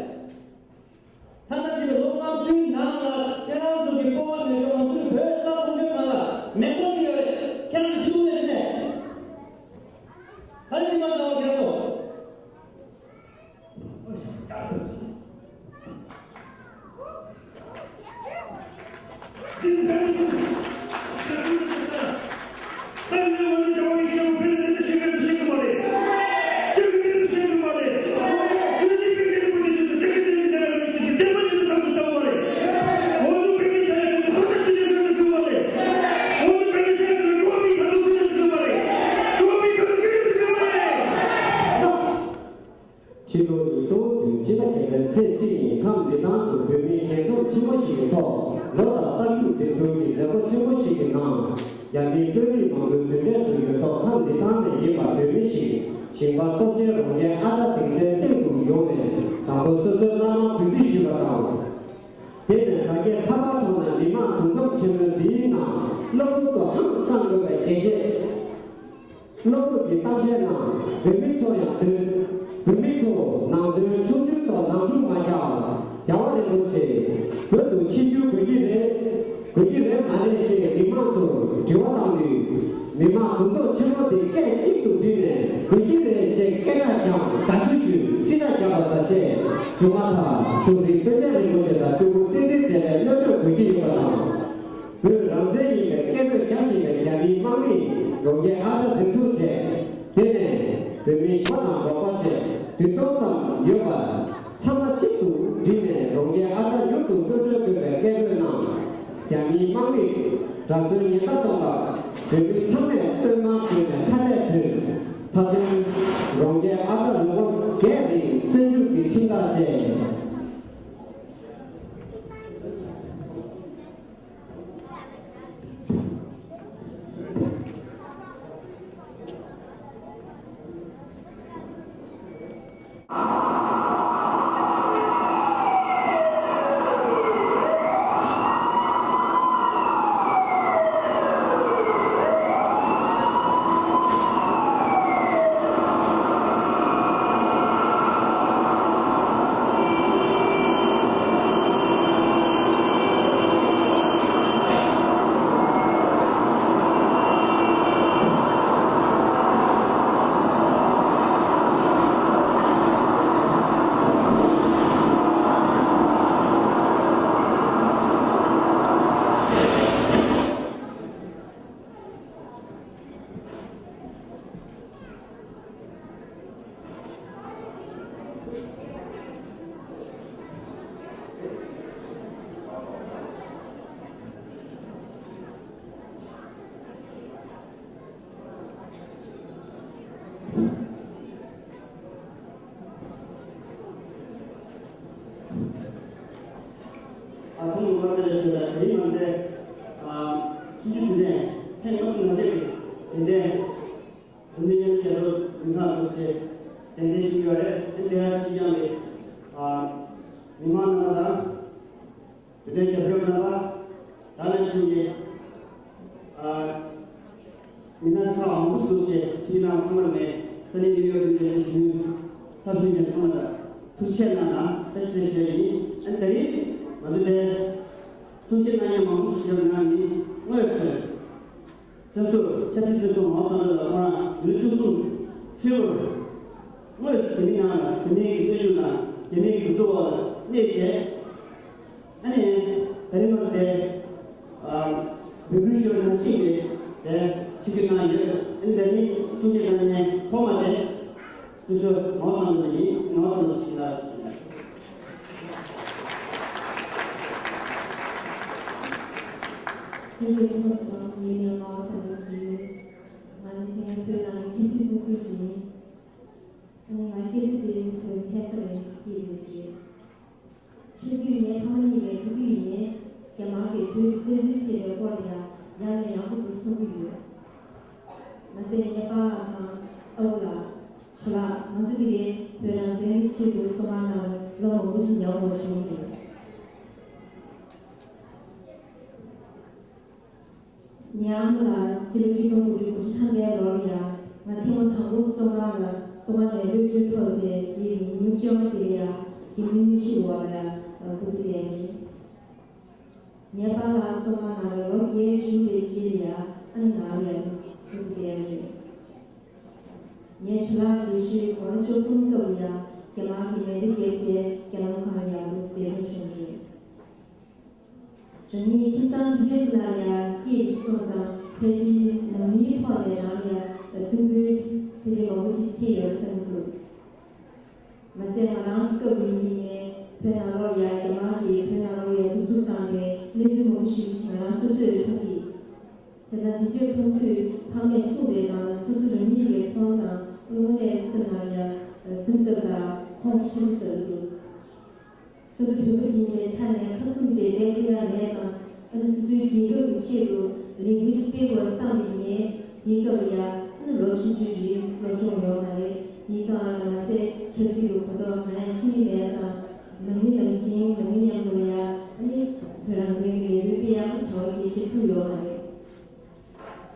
ད་ལྟ་ཕྱིན་པའི་ལོ་ལྔ་བཅུའི་ནང་ལ་ཁྱེད་རང་ཚོ་གི་སྤོབས་པ་མེད་པའི་ང་ཚོའི་བོད་ས་ཁོངས་ཀྱི་ནང་ལ་མེ་འཁོར་གྱི་ཡོད་རེད། ཁྱེད་རང་ཚོ་ཤི་འོང་ནས་རེད་ནས། ག་རེ་ཡིན་པ་ ཕྱི་ལོ་ཉིས་སྟོང་བདུན་ཕྱི་ཟླ་བརྒྱད་པའི་ཚེས་གཅིག་ཉིན་ཁམས་ལི་ཐང་དུ་བོད་མིའི་འགྲན་ཚོགས་ཆེན་མོ་ཞིག་གི་ཐོག་ལོ་ལྟར་རྟ་རྒྱུག་འགྲན་བསྡུར་གྱི་མཛད་སྒོ་ཆེན་མོ་ཞིག་གི་ནང་རྒྱ་མིའི་དཔོན་རིགས་མང་པོའི་མདུན་གྲལ་སུ་ཡོད་ཐོག་ཁམས་ལི་ཐང་ནས་ཡིན་པ་བོད་མི་ཞིག་ཞིང་པ་སྟོབས་ཆེན་རོང་རྒྱས་ཨ་བྲ་སྡིངས་སའི་སྟེང་དུ་ཡོང་ནས་དང་པོ་སོ་སོའི་སྣང་བ་འབུལ་རྩིས་ཞུས་པ་དང་། དེ་ནས་ག་གེ་ཁ་པར་ཐོག་ནས་མི་མང་འདུ་འཛོམས་ཆེན་མོ་འདིའི་ནང་གློ་བུར་དུ་ཧང་སངས་དགོས་པའི་འགྲེལ་བཤད། གློ་བུར་གྱི་གཏམ་བཤད་ནང་བོད་མི་ཚོ་ཡང་འདོན། བོད་མི་ཚོ་ནང་དོན་ཆུང་ཆུང་དང་ནང་འཁྲུག་མ་རྒྱག་རྒྱལ་བ་རིན་པོ་ཆེ་བོད་དུ་ཆིབས་བསྒྱུར་དགོས་ཀྱི་རེད། དགོས་ཀྱི་རེད་མ་རེད་ཅེས་མི་མང་ཚོར་དྲི་བ་བཏང་དུས། མི་མང་འདུ་འཛོམས་ཆེན་མོ་དེ་སྐད་གཅིག་ཏུ་སྒྲིལ་ནས་དགོས་ཀྱི་རེད་ཅེས་སྐད་གྲགས་ཀྱང་དགའ་བསུ་ཞུས་སྲིད་གྲགས་བརྒྱབ་པ་དང་བཅས་བྱུང་བ་དང་། གཞུང་སྲིད་པཎ་ཆེན་རིན་པོ་ཆེ་དང་སྤྲུལ་སྐུ་བསྟན་འཛིན་བདེ་ལེགས་གློད་བཀྲོལ་དགོས་ཀྱི་ཡོད་པ་དང་། བོད་རང་བཙན་ཡིན་པའི་སྐད་འབོད་རྒྱག་བཞིན་པའི་རྒྱ་མིའི་དམག་མིས་རོང་རྒྱའི་ཨ་བྲ་འཛིན་བཟུང་བྱས། དེ་ནས་བོད་མིའི་ཞི་བ་དང་འབྲོག་པ་བཅས་བདུན་སྟོང་ཙམ་ཡོད་པ། ཚང་མ་གཅིག་ཏུ་སྒྲིལ་ནས་རོང་རྒྱའི་ཨ་བྲ་མྱུར་དུ་གློད་བཀྲོལ་དགོས་པའི་སྐད་འབོད་གནང་། རྒྱ་མིའི་དམག་མིས་འགྲན་རྩོད་ཉེན་བརྡ་གཏོང་སྐབས་བོད་མི་ཚང་མས་བསྟོད་བསྔགས་བརྒྱབ་ནས་ཁ་གཏད་ཐོན། མཐའ་དོན་རོང་རྒྱའི་ཨ་བྲ་ལོ་ངོ་བརྒྱད་རིང་བཙོན་འཇུག་གི་ཁྲིམས་ཐག་བཅད། ཨ་ཐུང་ལུང་པ་དེ་ལས་ཤོད་ལ་དེ་རིང་ང་ཚོས་ཨ་ཆུང་ཆུང་དུས་ནས་ཐེངས་མང་པོ་ང་ཚོས་དེ་འདྲའི་བོད་མི་མཉམ་འབྲེལ་རྒྱལ་ཚོགས་ཉིན་ཁ་འདུག་ཟེར་དེ་འདྲའི་ཞིག་ཡོད་རེད། དེ་འདྲའི་ཞིག་ཡང་རེད། ཨ་མི་མང་རྣམ་པ་དང་། བོད་དོན་རྒྱབ་སྐྱོར་གནང་བ། ད་ནང་བཞིན་གྱི་ཨ་མི་སྣ་ཁག་མང་པོ་ཞིག་བྱས་ཕྱི་ནང་ཚང་མ་ནས་ས་གནས་ནིའུ་ཡོག་གི་ཞུ་ཚབ་ཞུ་མཁན་ཚང་མ་ལ་ཐུགས་རྗེ་ཆེ་གནང་དང་བཀྲ་ཤིས་བདེ་ལེགས་ཞུ་ཡ་ཡིན། ཨ་ནི་ད་རེས་ང་ཚོ་འདིར་གསུང་བཤད་གནང་མཁན་མང་པོ་ཞིག་ཡོད་ན་ནི་དངོས་སུ། བཙན་བཟུང་། ཆབ་སྲིད་བཙོན་སྲུང་མའོ་ཚང་ལགས་ལ་ཁོ་རང་ལོ་བཅུ་གསུམ་ཧྲིལ་པོར་དངོས་སུ་རྒྱ་མི་ནང་ལ་རྒྱ་མིའི་བཙོན་འཇུག་ནང་རྒྱ་མིའི་འཛིན་བཟུང་འོག་ལ་གནས་བྱས། ཨ་ནི་ད་རིང་མ་ཟད་ཨ་འབོད་སྐུལ་ཞུ་བ་ནང་བཞིན་གྱི་དེ་ཆིབས་བསྒྱུར་གནང་ཡོད། ཨ་ནི་ད་རིང་གསུང་བཤད་གནང་མཁན་ཐོག་མ་དེ་སྐུ་ཞབས་མའོ་ཚང་ལགས་ཡིན། མའོ་ཚང་ལགས་ཞུ་ལ། Thank you, Professor. ངའི་མིང་ལ་མའོ་ཚང་ལགས་ཟེར། ང་ནི་དེ་སྔ་བོད་ནང་ཆབ་སྲིད་བཙོན་ཟུར་ཞིག་ཡིན། ཨ་ནི་ང་སྐྱེས་ས་དེ་བོད་ལྷ་ས་ལ་སྐྱེས་ཡོད་ཀྱི། ཆུང་དུས་ནས་ཕ་མ་གཉིས་ཀྱི་ཐུགས་རྒྱུད་ཡིན། རྒྱ་དམར་གྱིས་བོད་བཙན་འཛུལ་བྱས་པའི་སྐོར་ལ་ཡང་ཡང་ནས་ཡང་དུ་གསུང་གི་ཡོད། མ་ཟད་ངའི་པཱ་ལགས་དང་ཨ་ཁུ་ལགས། ཇོ་ལགས། ང་ཚོ་གཉིས་ཀས་བོད་རང་བཙན་གྱི་ཆེད་དུ་བཙོན་ཁང་ནང་ལོ་མང་པོ་ཞིག་ཉར་དགོས་བྱུང་ཡོད། ངའི་ཨ་མ་ལགས་སྤྱི་ལོ་གཅིག་སྟོང་དགུ་བརྒྱ་དགུ་བཅུ་ཐམ་པའི་ལོར་ཡང་ང་ཐེངས་མ་དང་པོ་བཙོན་ཁང་ལ་བཙོན་ཁང་ནས་གློད་གྲོལ་ཐོབ་པའི་རྗེས་ཉིན་གུང་ཕྱེད་ཀ་དེར་ཡང་རྒྱ་མིའི་མངོན་ཤུགས་འོག་ལ་སྐུ་ཚེ་ཡར་ཉེ། ངའི་པཱ་ལགས་བཙོན་ཁང་ནང་ལ་ལོ་བརྒྱད་བཞུགས་པའི་རྗེས་ལ་ཡང་ཨ་ནི་ནང་ལ་ཡང་སྐུ་ཚེ་ཡར་ཉེ། ངའི་ཇོ་ལགས་འདྲེས་ཤོས་དགུང་ལོ་བཅུ་གསུམ་སྐབས་ལ་ཡང་རྒྱ་དམར་གྱིས་མེ་མདའ་བརྒྱབ་རྗེས་རྒྱ་ལམ་ཁ་ལ་ཡང་སྐུ་ཚེ་འགྲོ་བྱུང་ཡོད། རང་ཉིད་ཁྱིམ་ཚང་འདི་འདྲ་ཅིག་ནང་ལ་ཡང་སྐྱེས་སོང་ཙང་ཕལ་ཆེར་ནང་མིའི་ཐོག་ནས་རང་ལ་ཡང་སེམས་འགུལ་ཕལ་ཆེར་མང་པོ་ཞིག་སྐྱེས་ཡོད་བསམ་གྱི་འདུག་མ་ཟད་ང་རང་སྐབས་ཡིན་ནའི་བོད་ནང་ལོགས་ལ་ཡང་རྒྱ་དམར་གྱིས་བོད་ནང་ལོགས་ལ་ཡང་གདུག་རྩུབ་བཏང་བའི་གནས་ཚུལ་མང་པོ་ཞིག་ང་རང་སོ་སོས་མཐོང་གི། བྱས་ཙང་དེ་དུས་མཐོང་དུས་ཕ་མས་གསུངས་པའི་ནང་ལ་སོ་སོ་རང་ཉིད་ཀྱིས་མཐོང་ཙང་དངོས་གནས་སེམས་ནང་ལ་ཡང་ སེམས་འཚབ་དང་ཁོང་ཁྲོ་ཆེན་པོ་ཟ་གི་འདུག་སོ་སོ་བོད་པ་ཅིག་ཡིན་པའི་ཆ་ནས་ཁ་བཙུམ་བྱས་བསྡད་ཐུབ་ཡ་མེད་ཙང་། ཨ་ནི་སོ་སོའི་རྒྱལ་ཁབ་ཀྱི་ཆེད་དུ་ལས་འགུལ་ཅིག་སྤེལ་དགོས་བསམ་པ་ཡིན་ནའི། དེའི་སྐབས་ལ་ཡ་ཨ་ནི་ལོ་ཆུང་ཆུང་རེད། སློབ་སྦྱོང་ཡོད་མ་རེད། དེའི་སྒང་ལ་མ་ཟད་ཆབ་སྲིད་ཀྱི་གོ་རྟོགས་ང་ཡང་ཤེས་ཀྱི་མེད་ཙང་། ནང་མི་ནང་བཞིན་ནང་མི་མཉམ་དུ་ལ་ཡ་ཨ་ནི་བོད་རང་བཙན་གྱི་ལས་འགུལ་སྤེལ་ཡ་བྱ་བ་གལ་ཆེ་ཐུབ་ཡོད་མ་རེད།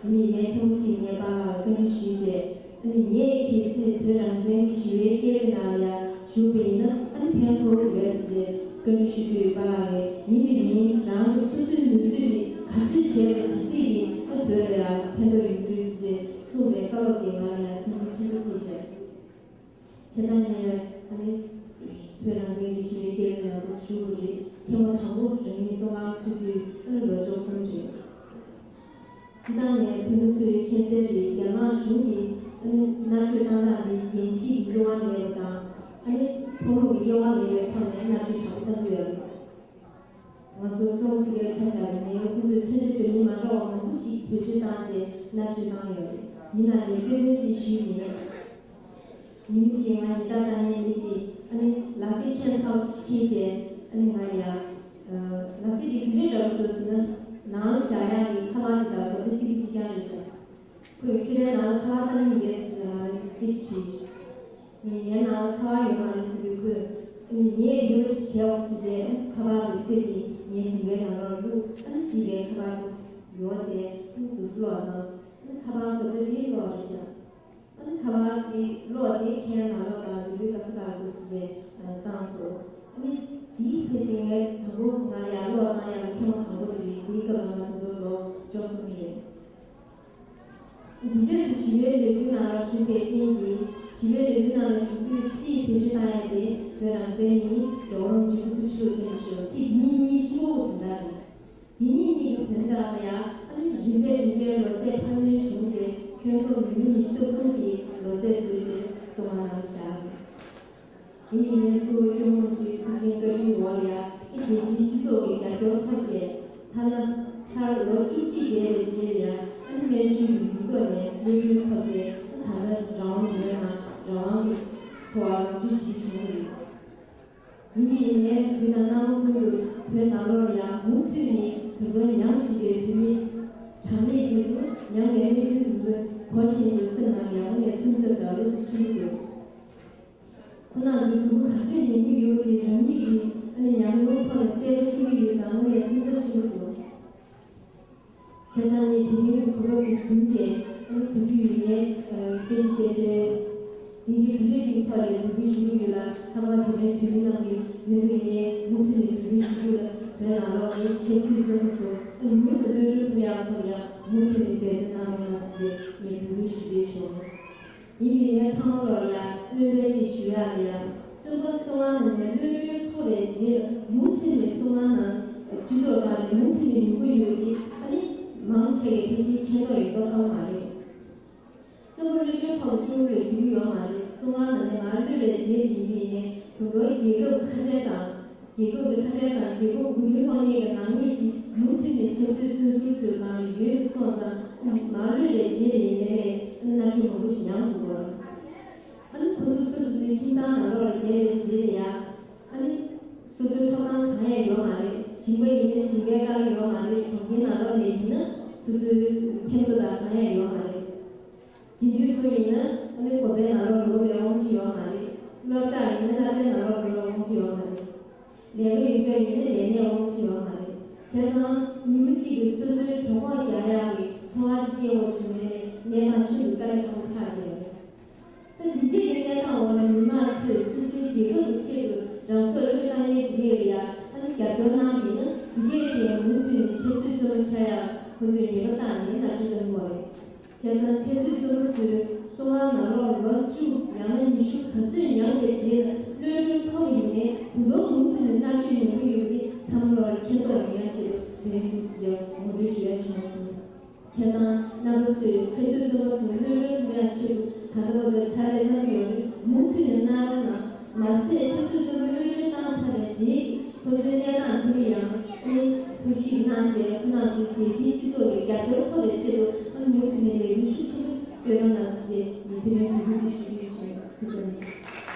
ཨ་ནི་ངས་ཐེངས་གཅིག་ངའི་པཱ་ལགས་ལ་བཀའ་འདྲི་ཞུས་རྗེས། ཨ་ནི་ངས་གལ་སྲིད་བོད་རང་བཙན་ཞི་བའི་སྐད་འབོད་ནང་ལ་ཡ་ཞུགས་པ་ཡིན་ན་ཨ་ནི་ཕན་ཐོགས་ཀྱི་རེད་ཟེར་བཀའ་འདྲི་ཞུས་དུས། པཱ་ལགས་ཀྱིས་ཡིན་པ་ཡིན། རང་གི་སོ་སོའི་ནུས་ཚོད་དེ་ག་ཚོད་བྱས་པ་དེ་སྲིད་ཀྱིས་ཨ་ནི་བོད་ལ་ཡ་ཕན་ཐོགས་ཡོང་གི་རེད་ཟེར་གསུངས་པའི་བཀའ་སློབ་དེ་ང་ལ་ཡ་སེམས་ཁུར་ཆེན་པོ་ཐེབས་ཤག་བྱས་ཙང་ངས་ཨ་ནི་བོད་རང་བཙན་གྱི་ཞི་བའི་སྐད་འབོད་ནང་དུ་ཞུགས་དགོས་རེད། ཐེངས་མ་དང་པོ་རང་ཉིད་བཙོན་ཁང་ཚུད་དུས་ཨ་ནི་ལོ་བཅུ་གསུམ་རེད། སྤྱིར་བཏང་ནས་བོད་མི་ཚོས་མཁྱེན་གསལ་རེད། རྒྱ་ནག་གཞུང་གིས་ཨ་ནི་མནར་གཅོད་བཏང་སྟངས་འདི་འགན་འཁྲིའི་དབྱེ་བ་མེད་པ་དང་། ཨ་ནི་ཕོ་མོ་གི་དབྱེ་བ་མེད་པའི་ཐོག་ནས་མནར་གཅོད་དྲག་པོ་བཏང་གི་ཡོད་རེད། ང་ཚོ་བཙོན་དེ་གའི་ཆ་བཞག་ནས་ཁོ་ཚོས་མཚོན་ཆ་འདོན་མི་མ་འདྲ་བ་མང་པོ་ཞིག་བེད་སྤྱོད་བཏང་རྗེས་མནར་གཅོད་བཏང་ཡོད་རེད། ཡིན་ན་ལས་དཔེ་མཚོན་གཅིག་ཞུས་ཡིན། ཉིན་གཅིག་ང་ཉལ་ཐ་བཏང་ཡས་མི་དེས་ཨ་ནི་ལག་ཆ་ཁྱེར་ཚར་བ་ཞིག་ཁྱེར་བྱས། ཨ་ནི་ང་ཡ། ལག་ཆ་དེ་ག་རེ་འདྲ་བོ་བཟོས་ཟེར་ན། ནང་ལ་བཞག་ཡག་གི་ཁ་པར་དེ་དང་བཟོ་ལྟ་གཅིག་པ་གཅིག་རྐྱང་རེད་ཤག་ཁོས་ཁྱོད་རའི་ནང་ལ་ཁ་པར་བཏང་གི་ཡོད་ཟེར་ནས་ང་རང་གི་སྐད་ཆ་དྲིས། ངས་ངའི་ནང་ལ་ཁ་པར་ཡོད་མ་རེད་ཟེར་དུས་ཁོས། ཨ་ནི་ངས་ཡོད་པ་ཞིག་བྱས་པ་ཟེར་བྱས། ཨ་ནི་ཁ་པར་གྱི་རྩེ་དེ་ངའི་མཇིང་པའི་ནང་ལོགས་བླུགས། ཨ་ནི་མཇིང་པའི་ཁ་པར་དེ་ཡོ་བྱས། ཨ་ནི་དུས་སུ་ལོག་བཏང་། ཨ་ནི་ཁ་པར་བཟོ་ལྟ་དེ་ལོག་རེད་ཤག་ཨ་ནི་ཁ་པར་དེ་ལོག་དེ་ཁྱེར་ནང་ལོགས་དང་ལུས་པོའི་ག་ས་ག་ལ་འདུག་ཟེར་བྱས་བཏང་སོང་། ཨ་ནི་དེའི་ཕལ་ཆེར་ངས་དང་པོ་ང་ལ་ཡར་ལོག་བཏང་ཡག་གི་ཐེངས་མ་དང་པོ་དེ་རེད། དེའི་སྐབས་ལ་ང་ད་དུང་ལོ་བཅུ་གསུམ་རེད། འདི་འདྲས་སུ་ཞི་བའི་ལས་འགུལ་ནང་ལ་ཞུགས་པའི་རྐྱེན་གྱིས། ཞི་བའི་ལས་འགུལ་ནང་ལ་ཞུགས་དུས་ཚིག་བེད་སྤྱོད་བཏང་ཡག་དེ་བོད་རང་བཙན་ཡིན། འགྲོ་བ་རང་གཅིག་པུ་ཚིག་ཆུ་ལ་བརྟེན་ཞུ། ཚིག་འདི་གཉིས་གཅིག་པོ་དོན་དག་རེད། འདི་གཉིས་གཉིས་ཀྱི་དོན་དག་ལ་ཡང་ཨ་ནི་རིམ་པས་རིམ་པས་ལོ་ཚད་འཕར་སྣོན་བྱུང་རྗེས། ཁྱོན་བསྡོམས་ཉིན་ཉི་ཤུ་རྩ་གསུམ་གྱི་ལོ་ཚད་བཟོས་རྗེས་བཙོན་ཁང་ནང་བཞག་རེད། དེ་ཡིན་ནའི་གཙོ་བོ་སྐྱོ་མོ་གཅིག་ཐུགས་ཆེན་བཀའ་དྲིན་འོག་ལ་ཡ་ཨེ་རྒྱལ་སྤྱིའི་སྤྱི་ཚོགས་ཀྱི་རྒྱབ་སྐྱོར་ཐོབ་རྗེས། ཐ་ན་མཐར་ལོ་བཅུ་གཅིག་བསྡད་པའི་རྗེས་ལ་ཡ་ཨ་ནི་སྨན་བཅོས་ཀྱི་ཡིག་ཐོག་ནས་གློད་གྲོལ་ཐོབ་རྗེས། ཨ་ད་ལྟ་རང་དབང་མེད་ན་རང་དབང་གི་འཚོ་བ་ལོ་བཅུ་བཞི་བྱུང་བ་རེད། ཡིན་གྱི་ཡིན་ནའི་དུས་དང་རྣམ་པ་ཀུན་ཏུ་བོད་ནང་ལོགས་ལ་ཡང་མུ་མཐུད་ནས་དུས་འཁོར་ཉམས་བཞིན་པའི་བོད་མི་གྲངས་མེད་ཀྱི་ཚོ་ཉམས་ལེན་གནད་དོན་དེ་ཚོ་གོ་བཞིན་དུ་སེམས་ནང་ཡང་ནས་སེམས་འཚབ་དང་བློ་འཚབ་ཆེན་པོ་འདུག་ཁོང་རྣམ་ཚོའི་སྡུག་པོ་ག་ཚོད་མྱོང་གི་ཡོད་པ་དེ་རང་ཉིད་ཀྱིས་ཨ་ནི་ཉམས་མྱོང་ཐོག་ནས་གསལ་པོ་ཤེས་ཀྱི་ཡོད་ཙང་དངོས་གནས་སེམས་འཚབ་ཆེན་པོ་འདུག་བྱས་ཙང་ངས་དེ་རིང་གི་གོ་སྐབས་དེ་ཟིན་བྱས་ཨ་ནི་བོད་བརྒྱུད་ཡིན་ནའི་སྐད་ཆ་བཤད་སའི་སྡིངས་ཆ་ག་འདྲ་ཅིག་ཐོག་ལ་འབོད་སྐུལ་ཞུ་གི་ཡོད་ལ། ལྷག་པར་དེ་རིང་བོད་མི་རྣམས་ཀྱི་མདུན་དུ་ཡིན་ནའི་མུ་མཐུད་ནས་འབོད་སྐུལ་ཞུ་རྒྱུ་ལ། བོད་ནང་ལོགས་ནས་ཆབ་སྲིད་བཙོན་པ་ཚོ་ཨ་ནི་མྱུར་དུ་གློད་གྲོལ་ཐུབ་ཡག་ཐོག་ལ་ཡང་མུ་མཐུད་ནས་འབད་བརྩོན་གནང་རོགས་གནང་ཟེར་ངས་འབོད་སྐུལ་ཞུ་གི་ཡོད། ཡིན་ནའི་ངས་ཚང་མ་ལོག་ལ་ཡང་སྨོན་འདུན་ཅིག་ཞུ་ཡག་ལ་ཡང་། བཙོན་པ་བཙོན་ཁང་ནང་ནས་གློད་གྲོལ་ཐོབ་པའི་རྗེས་ལ་མུ་མཐུད་ནས་བཙོན་ཁང་ནང་སྤྱི་ཚོགས་ཁག་ནས་མུ་མཐུད་ནས་ཡོང་གི་ཡོད་དེ། ཨ་ནི་མང་ཆེ་གིས་ཕལ་ཆེར་མཁྱེན་རྟོགས་ཡོད་མདོག་ཁ་པོ་མ་རེད། བཙོན་པ་གློད་གྲོལ་ཐོབ་བཅུག་པས་འགྲིག་གི་ཡོད་མ་རེད། བཙོན་ཁང་ནང་ནས་མར་གློད་པའི་རྗེས་ལ་ཡིན་ནའི་ད་དུང་རྒྱལ་ཁབ་ཁ་བྲལ་དང་། རྒྱལ་ཁབ་ཀྱི་ཁ་བྲལ་དང་རྒྱལ་ཁབ་མགོ་རྟིང་སློག་མཁན་གྱི་ནག་ཉེས་ཀྱིས་མུ་མཐུད་ནས་ཆབ་སྲིད་བཙོན་ཟུར་ཚོའི་ནང་ལ་ཡོད་སོང་ཙང་། མར་གློད་པའི་རྗེས་ལ་ཡིན་ནའི་མནར་གཅོད་མང་པོ་ཞིག་མྱངས་འདུག་གོ། ཨ་ནི་ཁོ་ཚོ་སོ་སོ་སོའི་ཁྱིམ་ཚང་ནང་ལོགས་ལ་བསྡད་པའི་རྗེས་ལ་ཡ། ཨ་ནི་སོ་སོའི་ཐོབ་ཐང་གང་ཡང་ཡོད་མ་རེད། ཞིང་པ་ཡིན་ན་ཞིང་པའི་རྐང་ཡོད་མ་རེད། གྲོང་ཁྱེར་ནང་ལོགས་ནས་ཡིན་ན་སོ་སོའི་འཐེམ་ཐོ་དང་གང་ཡང་ཡོད་མ་རེད། དགེ་འདུན་ཚོ་ཡིན་ན་ཨ་ནི་དགོན་པའི་ནང་ལོགས་ལོག་པའི་དབང་ཆ་ཡོད་མ་རེད། སློབ་གྲྭ་ཡིན་ན་སློབ་གྲྭའི་ནང་ལོགས་ལོག་པའི་དབང་ཆ་ཡོད་མ་རེད། ལས་ཀ་ཡོད་མཁན་ཡིན་ན་ལས་གནས་དབང་ཆ་ཡོད་མ་རེད། བྱས་ཙང་ཉིན་མོ་གཅིག་གི་སོ་སོའི་གྲོད་ཁོག་རྒྱག་ཡག་གི་འཚོ་བ་ཅིག་སྐྱེལ་དགོས་བྱུང་ནའི་གནས་སྟངས་ཤིན་ཏུ་དཀའ་ལས་ཁག་པོ་ཆགས་ཀྱི་ཡོད་རེད། ད་འདི་འདྲའི་གི་གནས་སྟངས་འོག་ལ་མི་མང་ཚོས་སོ་སོའི་རྒྱལ་ཁབ་ཀྱི་ཆེད་དུ་རང་སྲོག་བློས་བཏང་ཡས་དེ་གས་ལ་ཡ་ཨ་ནི་རྒྱབ་སྐྱོར་གནང་བ་ཡིན་ན། དེ་གས་དེ་མུ་མཐུད་ནས་ཆབ་སྲིད་བཙོན་པ་ཆགས་ཡག་ཁོ་ཚོས་ཉེན་ཁ་བཏང་ནས་མནར་གཅོད་བཏང་གི་ཡོད་རེད། བྱས་ཙང་ཆབ་སྲིད་བཙོན་པ་ཚོས་བཙོན་ཁང་ནང་ལོགས་ལོ་བཅུ་ཡང་ན་ཉི་ཤུ་ག་ཚོད་མྱངས་པའི་རྗེས་ལ་གློད་གྲོལ་ཐོབ་ཡིན་ནའི་ད་དུང་མུ་མཐུད་ནས་མནར་གཅོད་མྱོང་གི་ཡོད་པ་འདི་ཚང་མ་ལོག་ལ་མཁྱེན་རྟོགས་ཡོང་ཡག་ཆེད་དུ་དེ་རིང་ཐུགས་རྗེ་ཆེ་ངོ་སྤྲོད་ཞུ་ཡག་བྱུང་སོང་། བྱས་ཙང་རྣམ་པ་ཚོས་ཆབ་སྲིད་བཙོན་པ་ཚོ་གློད་གྲོལ་ཐུབ་ཡག་ཆེད་དུ་ད་ལྟ་བར་དུ་ཕྱག་ལས་གནང་གི་ཡོད་རེད། མུ་མཐུད་ནས་གནང་རོགས་གནང་། མ་ཟད་ཆབ་སྲིད་བཙོན་པ་གློད་གྲོལ་བཏང་ཚར་བའི་རྗེས་ཁོ་ཚོའི་གནས་སྟངས་དེ་ལ་ཡང་ཨ་ནི་ཐུགས་ཞིབ་གནང་བྱས། ཁོང་རྣམ་ཚོའི་རྒྱལ་སྤྱིའི་སྤྱི་ཚོགས་ཀྱི་རྒྱབ་སྐྱོར་ཐོབ་པའི་ཆེད་དུ་ཨ་ནི་མུ་མཐུད་ནས་ལས་འགུལ་ཤུགས་ཆེན་པོ་སྤེལ་རོགས་གནང་ཞེས་ངས་དེ་རིང་འབོད་སྐུལ་ཞུ་རྒྱུ་ཡིན། ཐུགས་རྗེ་ཆེ།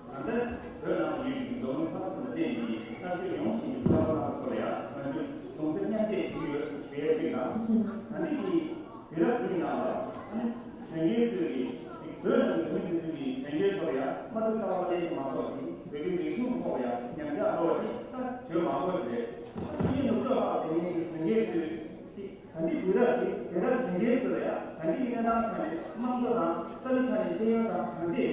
གང་ལྟར་བོད་ནང་ཡོད་པའི་མདོ་དབུས་ཁམས་གསུམ་ལ་བརྟེན་ནས་གནའ་ཤུལ་ཡོངས་ཤིག་གི་ཚོགས་པ་ཁག་སོགས་ལ་ཡང་ང་ཚོས་གདུང་སེམས་མཉམ་སྐྱེད་ཞུ་གི་ཡོད་ཞེས་ཞུ་ཡས་ཅིག་དང་། ད་ནི་གི་དུས་རབས་འདིའི་ནང་ལ་ཨ་ནི་གཞོན་སྐྱེས་ཚོས་ཀྱི་ཅིག་བོད་ནང་གི་མི་དེ་ཚོའི་གི་གཞོན་སྐྱེས་ཚོར་ཡང་མ་ཐུག་ལྟ་བ་ལེན་མ་གཏོགས་ཅིག་བོད་ཀྱི་རིག་གཞུང་ཐོག་ལ་ཡང་ཉམས་ཆག་འགྲོ་བ་ཅིག་ད་བརྗོད་མ་དགོས་ཞེས། ད་ཕྱིའི་ནུབ་ཕྱོགས་ཁག་ལ་དེ་ནི་གི་གཞོན་སྐྱེས་ཚོས་ཅིག་ད་ལྟའི་དུས་རབས་ཀྱི་དེང་རབས་གཞོན་སྐྱེས་ཚོ་ལ་ཡང་ད་ལྟའི་གནས་སྟངས་ཆ་ནས་དམངས་གཙོ་དང་རྩ་བའི་ཆ་ནས་ཤེས་ཡོན་དང་གང་ཅི་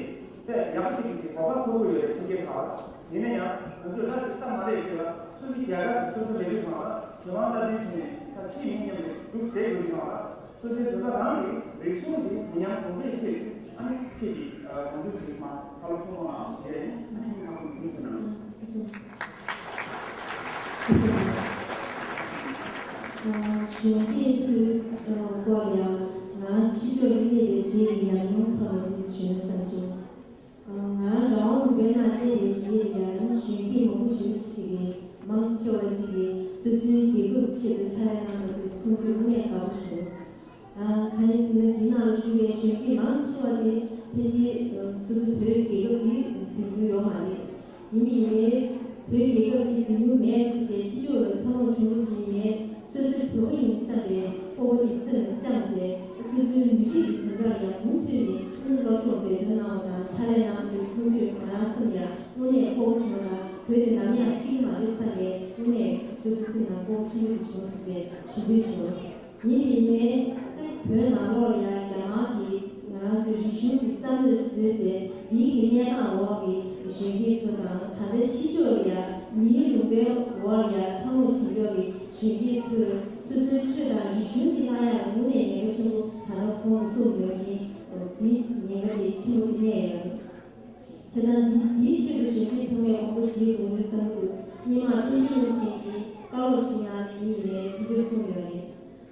དཔེ་ཡག་ཅིག་གི་གོ་སྐབས་ཐོབ་ཀྱི་ཡོད་རེད། ཁྱེད་ཀྱི་ཁག་ཡིན་ན་ཡང་ང་ཚོས་ད་ཅིག་སྟབས་མ་རེད་ཅེས་ལ་སུ་མི་རྒྱ་གར་གྱི་སོ་སོ་ལས་རིགས་ཁང་ལ་དེ་དབང་སྟབས་བདེའི་ཐོག་ནས་ད་ཕྱིའི་མི་མཉམ་དུ་འདུག་ཟེར་དགོས་ཀྱི་ཁག་ལ་སོ་སོའི་བོད་པ་རང་གི་རིག་གཞུང་དེ་མི་ཉམས་གོང་འཕེལ་ཆེད་དུ་ཨ་ནི་ཁྱེད་ཀྱི་གོང་ཚུལ་ཞིག་མ་ཁ་ལོ་སོང་བ་ཞེས་ནས་ཁྱེད་ཀྱི་ཁག་ཏུ་འདུག་ཟེར་ན། གཞོན་སྐྱེས་ཚོའི་སྐོར་ཡང་ང་ཕྱི་ཕྱོགས་གནས་པའི་རྗེས་ཀྱི་ཉམས་མྱོང་ཐོག་ནས་འདི་ཞུ་ན་བསམ་བྱུང་། ང་རང་རང་དབང་ལུང་པའི་ནང་གནས་པའི་རྗེས་ཀྱི་ཡང་གཞོན་སྐྱེས་མང་པོ་ཞིག་གིས་མང་ཆེ་བ་ཅིག་གིས་སོ་སོའི་རྒྱལ་ཁབ་ཆེད་དུ་ཕྱག་ལས་གནང་བ་དེ་མཐོང་དུས་དངོས་གནས་དགའ་པོ་བྱུང་། ད་ག་རེ་ཟེར་ན་འདི་ནང་ལ་བཞུགས་པའི་གཞོན་སྐྱེས་མང་ཆེ་བ་དེ་ཕལ་ཆེར་སོ་སོ་བོད་རྒྱལ་ཁབ་ཀྱི་གཟིགས་མྱོང་ཡོད་མ་རེད། ཡིན་པ་ཡིན་ནའི་བོད་རྒྱལ་ཁབ་ཀྱི་གཟིགས་མྱོང་མེད་ཅིག་གིས་ཕྱི་ཕྱོགས་ལ་འཚར་ལོངས་བྱུང་བ་ཞིག་ཡིན་ནའི་སོ་སོའི་བོད་པ་ཡིན་བསམ་པའི་སྤོབས་པ་དེ་སེམས་ལ་བཅངས་བྱས་སོ་སོའི་མི་རིགས་ཀྱི་དོན་དག་ལ་མུ་མཐུད་ནས་སློབ་སྦྱོང་འབད་བརྩོན་གནང་བ་དང་ཕྱག་ལས་གནང་བ་དེ་མཐོང་དུས་ང་རང་སེམས་ལ་དངོས་གནས་སྤོབས་པ་བྱུང་ལ་བོད་དེ་ནམ་ཡང་ཤི་གི་མ་རེད་བསམ་པའི་དངོས་གནས་སོ་སོའི་སེམས་ནང་སྤོབས་པ་ཆེན་པོ་ཞིག་བྱུང་ཟེར་ཞུ་འདོད་བྱུང་། ཡིན་པ་ཡིན་ནའི་བོད་ནང་ལོགས་ལ་ཡང་རྒྱ་དམར་གྱིས་ང་རང་ཚོའི་རིག་གཞུང་གི་རྩ་མེད་བཟོས་རྗེས་འདིའི་གི་གནས་སྟངས་འོག་གི་གཞོན་སྐྱེས་ཚོ་དང་ད་ལྟའི་ཕྱི་ཕྱོགས་ལ་ཡང་མིའི་ལུང་པའི་འོག་ལ་ཡང་འཚར་ལོངས་བྱེད་མཁན་གྱི་གཞོན་སྐྱེས་ཚོས་སོ་སོའི་ཆོས་དང་རིག་གཞུང་འདི་བརླག་ཡག་དངོས་གནས་ཉེན་ཁ་ཆེན་པོ་ད་ལྟ་ཁོང་གིས་གསུངས་པ་ནང་བཞིན་འདི་ཉེན་ཁ་དེ་ཆེན་པོ་དེ་གནས་ཡོད། བྱས་ཙང་འདི་འདིའི་ཆེད་དུ་གཞོན་སྐྱེས་ཚང་མས་དགོངས་པ་བཞེས་དགོས་རེད་བསམ་གྱི་འདུག་སྔོན་མ་བསྟན་འཛིན་བློ་ཆེན་གྱིས་བཀའ་སློབ་ཞིག་གནང་ནས་ཡིན་ནའི་དེ་འདྲ་གསུངས་ཡོད་རེད།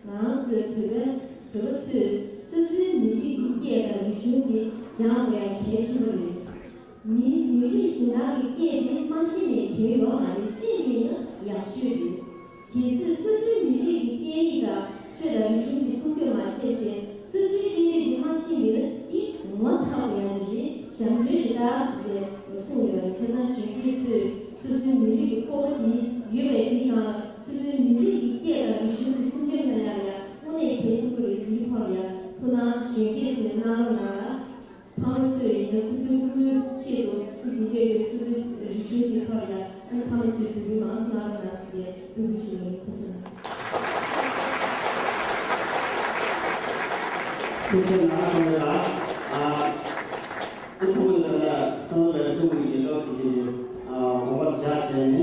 ང་རང་ཚོའི་བོད་པ་བོད་པ་ཚོས་སོ་སོའི་མི་རིགས་ཀྱི་སྐད་དང་རིག་གཞུང་དེ་སྦྱང་དགོས་ཡ་གལ་ཆེན་པོ་རེད། མི་མི་རིགས་གཞན་དག་གི་སྐད་དེ་མ་ཤེས་ནས་དོན་ཡོད་མ་རེད། ཤེས་ཀྱི་ཡིན་ན་ཡག་ཤོས་རེད། གལ་སྲིད་སོ་སོའི་མི་རིགས་ཀྱི་སྐད་ཡིག་དང་ཆོས་དང་རིག་གཞུང་གི་སྲུང་སྐྱོབ་མ་བྱས་ཚེ་སོ་སོའི་སྐད་ཡིག་དེ་མ་ཤེས་པས་ན་འདི་ངོ་ཚ་དགོས་ཡ་ཅིག་རེད། ཞབས་འདྲེན་རེད་ད་ཟེར་ཏེ་གསུངས་ཡོད་རེད། བྱས་ཙང་གཞོན་སྐྱེས་ཚོས་སོ་སོའི་མི་རིགས་ཀྱི་ཁོག་པ་དེ་ཡོད་པའི་དེའི་ནང་སོ་སོའི་མི་རིགས་ཀྱི་སྐད་དང་རིག་གཞུང་གི་སྲུང་སྐྱོབ་གནང་ཡ་ལ་ཡ་དངོས་གནས་གལ་ཆེན་པོ་རེད། དེའི་ཐོག་ལ་ཡ་ཐུགས་སྣང་གཞོན་སྐྱེས་ཚོས་གནང་རོགས་གནང་ལ། ཕ་མ་ཚོས་ཡིན་ན་སོ་སོའི་སྐུ་ངོའི་ཆེད་དུ་འདི་འདྲའི་སོ་སོའི་རིག་གཞུང་གི་ཐོག་ལ་ཡང་ཕ་མ་ཚོས་བོད་ཡིག་མང་ཙམ་གནང་རོགས་གནང་ཟེར་ཏེ་འབོད་སྐུལ་ཞུ་གི་ཡིན། ཐུགས་རྗེ་གནང་། ཐུགས་རྗེ་གནང་། ཚང་མ་ལ་ཨ་ཚང་མ་ལ་ཚང་མ་ལ་གསུང་གི་ཡིན་ལོག་གི་ཨ་དགོངས་པ་བཞག་བྱས་ནས་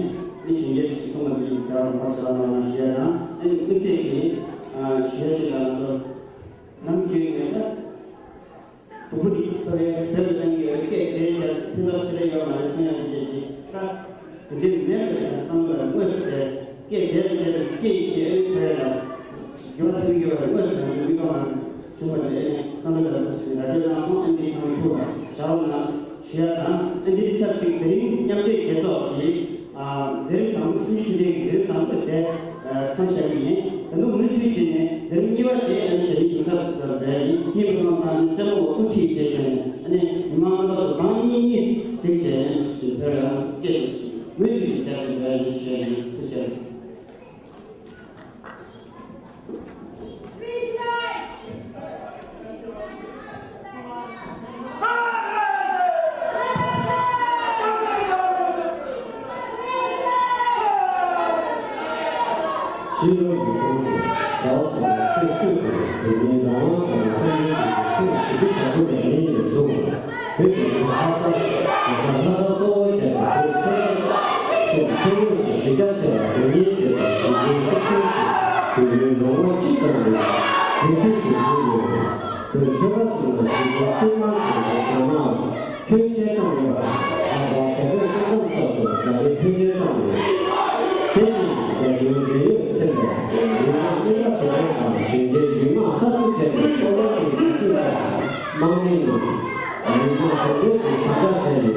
མི་གཞན་སྐྱེས་ཚོས་ཚང་མ་ལ་ཡིན་ཀྱང་དགོངས་པ་བཞག་གནང་ཞུ་ཡ་དང་། ཨ་ནི་དམིགས་བསལ་གྱི་ཨ་ཞུ་ཡ་ཞིག་ལ་ང་ཚོ་ནམ་རྒྱུན་ནས་ད། བུ་མོ་འདི་ཕ་གིའི་བོད་ལ་གནང་གི་ཡོད། སྐད་དེ་རྒྱ་ཕན་ཐོགས་ཆེ་རེ་ཡོད་མ་རེད་གསུང་ཡ་དེ་དེ་ད་དེ་འདྲའི་མེད་པ་ཡིན་ན་བསམ་བློ་ལ་དངོས་སུ་དེ་སྐད་དེ་ལ་དེ་སྐད་ཡིག་དེ་ཨ་ནི་བོད་ལ་འགྱུར་བ་ཐེབས་ཡོད་པ་དངོས་སུ་ང་ཚོ་མི་མང་ལ་བྱུང་བ་དེ་ཨ་ནི་བསམ་བློ་ལ་དངོས་སུ་ལ་དེ་གནང་སོང་། ཨ་ནི་ཚང་མ་ཐུགས་ལ་བཞག་རོགས་གནང་ཞུ་ཡ་དང་། ཨ་ནི་ཆབས་ཅིག་དེ་རིང་མཉམ་འབྲེལ་རྒྱལ་ཚོགས་ཀྱི་འཛིན་རིམ་དང་པོ་སུམ་ཅུ་དེ་འཛིན་རིམ་དང་པོ་དེ་མཚམས་བཞག་གི་ཡིན། ད་དུང་མུ་མཐུད་བྱས་ནས་འཛིན་རིམ་གཉིས་པ་དེ་ཨ་ནི་དེ་རིང་ཞིང་ཚབ་ལ་འབད་ཡིན། སྙིང་པོ་སོང་ཙང་ཨ་ནི་སེར་མོ་དབུ་ཁྲིད་བྱས་བྱས་ནས་ཨ་ནི་མི་མང་རྣམ་པ་ཚོ་གང་གཉིས་གཉིས་བསྒྲིགས་བྱས་ནས་བོད་ལ་ཡང་སྐད་དུ་མུ་མཐུད་ཀྱི་རྒྱབ་ཏུ་འབད་ཡིན་ཞུ་ཡ་ཡིན། ཐུགས་རྗེ་ཆེ། ཕྱི་ལོ་ཉིས་སྟོང་དང་ཟླ་བ་གསུམ་པའི་ཚེས་བཅུ་དང་དེ་ཉིན་རང་དབང་དང་སེམས་ཅན་གྱི་ཐེངས་བཞི་བཅུ་ཞེ་དགུ་པའི་ཉིན་ནས་བཟུང་བོད་ཀྱི་ལྷ་ས་ལྷ་ས་ལྷ་ས་གཙོ་བོར་བྱས་པའི་བོད་ཆོལ་ཁ་གསུམ་ཐོན་ཡོངས་སུ་གཞི་རྒྱ་ཆེ་བ་དེ་ཉིད་ཡོད་པ་གཞིས་ཁྱོན་སུ་ཐོན་ཞིང་དུས་ཡུན་ལོ་ངོ་གཅིག་ཙམ་རིང་རྒྱུན་མཐུད་དུ་བྱུང་ཡོད། བོད་ཆོལ་ཁ་གསུམ་ལ་གཞིས་ཁྱོན་ཐེངས་མང་ཙམ་དུ་དགོས་ནའང་ཁྱོན་ཆེ་བཏང་མེད་པར་ལྷག་པར་བོད་པའི་ས་མཚམས་སོགས་སུ་རྒྱ་རིགས་ཕོན་ཆེན་བཏང་ཡོད། དེ་བཞིན་རྒྱ་གཞུང་འབྲེལ་ཡོད་ཚན་པས་མི་མང་གཉིས་ཀ་བོད་དོན་དང་གཞོན་སྐྱེས་ཡུལ་དམག་གསར་འཛུགས་བྱས་ བོད་ཀྱི་དམ་དྲག་བྱས་ནས།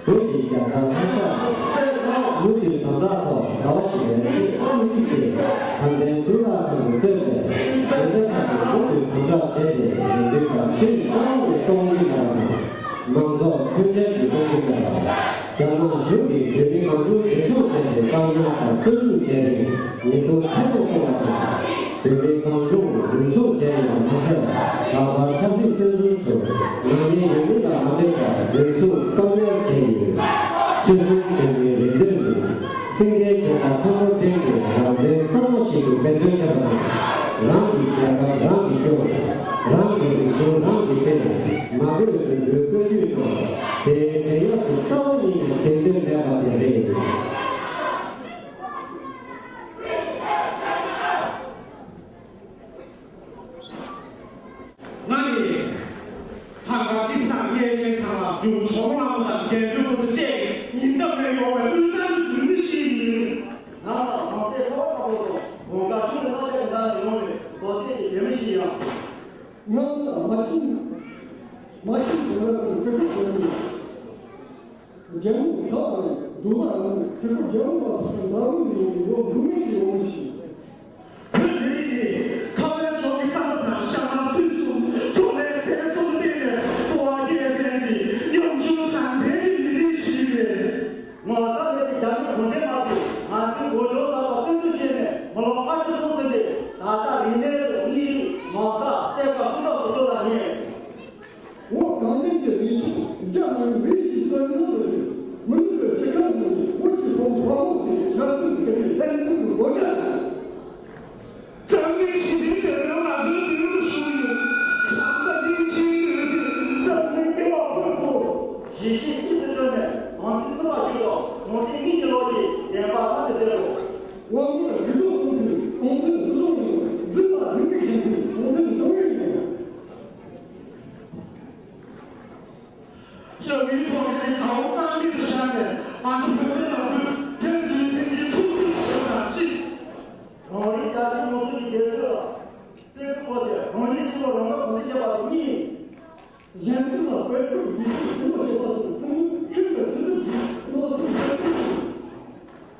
བོད་ཀྱི་རྒྱལ་ས་ལྷ་ས་མུ་མཐུད་དམ་དྲག་ཐོག་ཟླ་བ་ཞིག་རིང་སྲིད་དབང་གཅིག་གི་དྲང་བདེན་གཙུག་ལག་ཁང་དུ་གཙོས་པའི་བོད་པ་ཁག་གིས་མུ་མཐུད་དམ་དྲག་བྱས་ཏེ། ལས་དོན་པ་ཁྲིམས་རྩ་བ་ནས་གཏོང་གི་མེད་པ་དང་། མང་ཚོགས་ཁྲིམས་འགལ་གྱིས་སྐོང་གི་མེད་པ། རྒྱ་ནག་གཞུང་གིས་བོད་མི་གང་བྱུང་གྲོས་ཚོགས་བྱས་ཏེ། བཀག་ཉར་དང་བཙོན་འཇུག་བྱས་ཏེ། ཉེས་རྡུང་ཚད་མེད་གཏོང་བ་དང་། བོད་མི་གང་བྱུང་འཛིན་བཟུང་བྱས་ཡོད་པ་མ་ཟད། ལྷག་པར་ཆབ་སྲིད་བཙོན་ཟུར་ཚོར་ནང་ཉེས་ཡོད་མེད་ལ་མ་ལྟོས་པར་འཛིན་བཟུང་བཀག་ཉར་བྱས་ཡོད། ཆོལ་གསུམ་བོད་མིའི་རེ་འདུན་ནི། སེང་གེའི་རྒྱལ་དར་མཐོན་པོར་བསྒྲེངས་ཏེ། རང་བཙན་གཙང་མ་ཞིག་ཏུ་འབད་བརྩོན་བྱེད་པ་དང་། རང་གི་རྒྱལ་ཁབ་རང་གིས་སྐྱོང་། རང་གི་རིག་གཞུང་རང་གིས་སྤེལ། མ་དགོས་པའི་བཀོད་ཇུས་དང་། དེའི་འབྲེལ་ཡོད་དུ་རྩ་བ་ཉིད་ནས་དེང་དོན་མེད་པ་དེ་རེད། ང་ནི་ལྷག་པར་དེང་སང་གནས་ཆེན་ཁག་ལ་རྒྱུ་གྲོང་ལམ་དང་རྒྱལ་པོའི་སྐུ་ཚེ་བཅས་ཉིན་ལྟར་རེ་ཡོང་བའི་དབུས་གཙང་གི་བོད་མི་ཞིག་ཡིན། ང་ལ་གོང་ཚེ་ཁོ་བོ་ཁ་པོ་དང་དགོན་ཁག་ཤུགས་ལ་ཁ་གཏད་ཀྱི་ནང་ཡོང་བའི་གོ་ཚད་ཀྱི་བོད་མི་ཞིག་ཡང་། ང་ལ་མ་ཤི་མ་ཤི་དོན་ལ་གྲི་ཁུག་གོན་ནས། རྒྱལ་མོ་ཚ་བ་ནས་སྡུག་ལ་རང་གི་ཁྲི་ཁུག་རྒྱལ་མོ་ལ་སོགས་མ་རུང་ཡོང་ཡོང་འདུག་མི་ཞིག་འོང་ཞིང་། བོད་མི་ཡིས་ཁ་བའི་ཕྱོགས་ཀྱི་རྩ་བ་དང་ཤ་ཁྲག་དུས་གསུམ་ཐུགས་ལས་ཚད་གསུམ་བརྟེན་ནས་འཚོ་བ་སྐྱེལ་མཁན་གྱི་ཉམ་ཆུང་དང་ལྡན་གྱི་མི་རིགས་ཤིག་རེད། ངོ་ཚ་མེད་པའི་རྒྱ་མི་གུང་ཁྲན་དམག་གིས་ང་ཚོའི་མགོ་ལྕོག་ཟ་བར་བཙན་འཛུལ་བྱས་ནས་མི་ལོ་ལྔ་བཅུ་སོང་ཟིན་པའི་ད་ལྟ་རིག་གནས་ལུགས་གཉིས་མང་གཙོ་ལྟེ་བ་སུ་འདྲ་སུ་འདྲ་ལ་ཉེ། འོ་གངས་ཅན་གྱི་རིག་གཞུང་རྒྱ་ནང་བོད་ཀྱི་བཙན་གནོན་ལ་མི་ནུས་པའི་ཚིག་རྐང་ནང་ནས་བོད་ཀྱི་བུ་མོ་དཔའ་མོ་ཚོས་ལྷ་སྲིན་ཟེར་བའི་ལྷ་ཡི་ཕུང་པོའི་སྒོ་ནས། འཛམ་གླིང་ཞི་བདེའི་དེད་དཔོན་ང་ཚོའི་མདུན་དུ་བཞུགས་ཡོད། བྱམས་པ་སྙིང་རྗེའི་འོད་ཟེར་འཛམ་གླིང་བདེ་བར་ཕོབ་དགོས། ཞི་བྱེད་སྐྱིད་དུ་བཏོན་ནས་གངས་ཅན་སྲིད་པ་ཞིག་ལ་གྲོང་ཁྱེར་གཉིས་ཀྱི་ལོ་རྒྱུས་བདེན་པ་ཐམས་ཅད་གསལ་རོགས། དབང་པོ་རིག་པའི་དབང་ཕྱུག་གངས་ཅན་སྲིད་གཞུང་ཡིན། འཛིན་པ་རིག་པའི་ཞིང་ཁམས་གངས་ཅན་སྲིད་གཞུང་ཡིན། རྒྱ་མིའི་ཐོག་ནས་དགའ་བོ་རྣམ་སྨིན་དུ་བཞག་ནས་ང་ཚོ་བོད་དོན་ལ་བོད་དོན་དུས་ཐེངས་ཀྱི་ཐུགས་ཐུགས་བྱེད་པ་དང་གཅིག་རང་རེའི་རྒྱལ་སྤྱིའི་དམངས་གཙོའི་སྒེར་གཅོད་ལ་བརྩི་བཀུར་དགོས་ཏེ། རང་ཉིད་གཅིག་པོ་རང་དབང་གང་ཐད་བྱེད་པ་དང་གཉིས། གཞན་དོན་ལ་དཔེ་སྟོབས་རྒྱས་ཤིང་ཆེན་པོ་བྱེད་པ་དང་གསུམ། ཤིན་ཏུ་དུས་ཚོད་ཀྱི་མནོ་བསམ་བརྟན་པོ།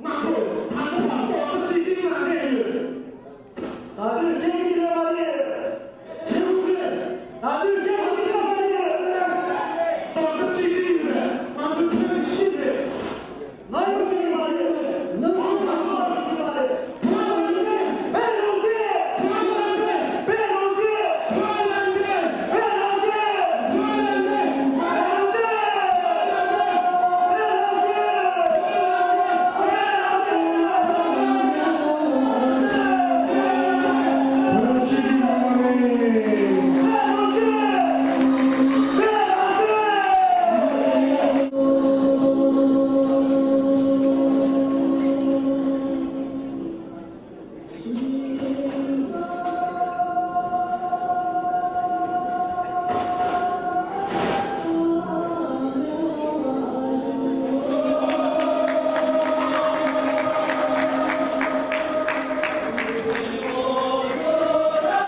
ང་ཚོ་ད་ལྟ་བར་རྡོག་རྩ་གཅིག་སྒྲིལ་ངང་གནས་ཡོད། ད་དུང་བཤད་ཀྱི་རེད་མ་རེད། བྱེད་དགོས་རེད། ད་དུང་བཤད་དགོས་ཀྱི་རེད་མ་རེད། རྡོག་རྩ་གཅིག་སྒྲིལ་ཡོད་པས་ང་ཚོས་བོད་ཀྱི་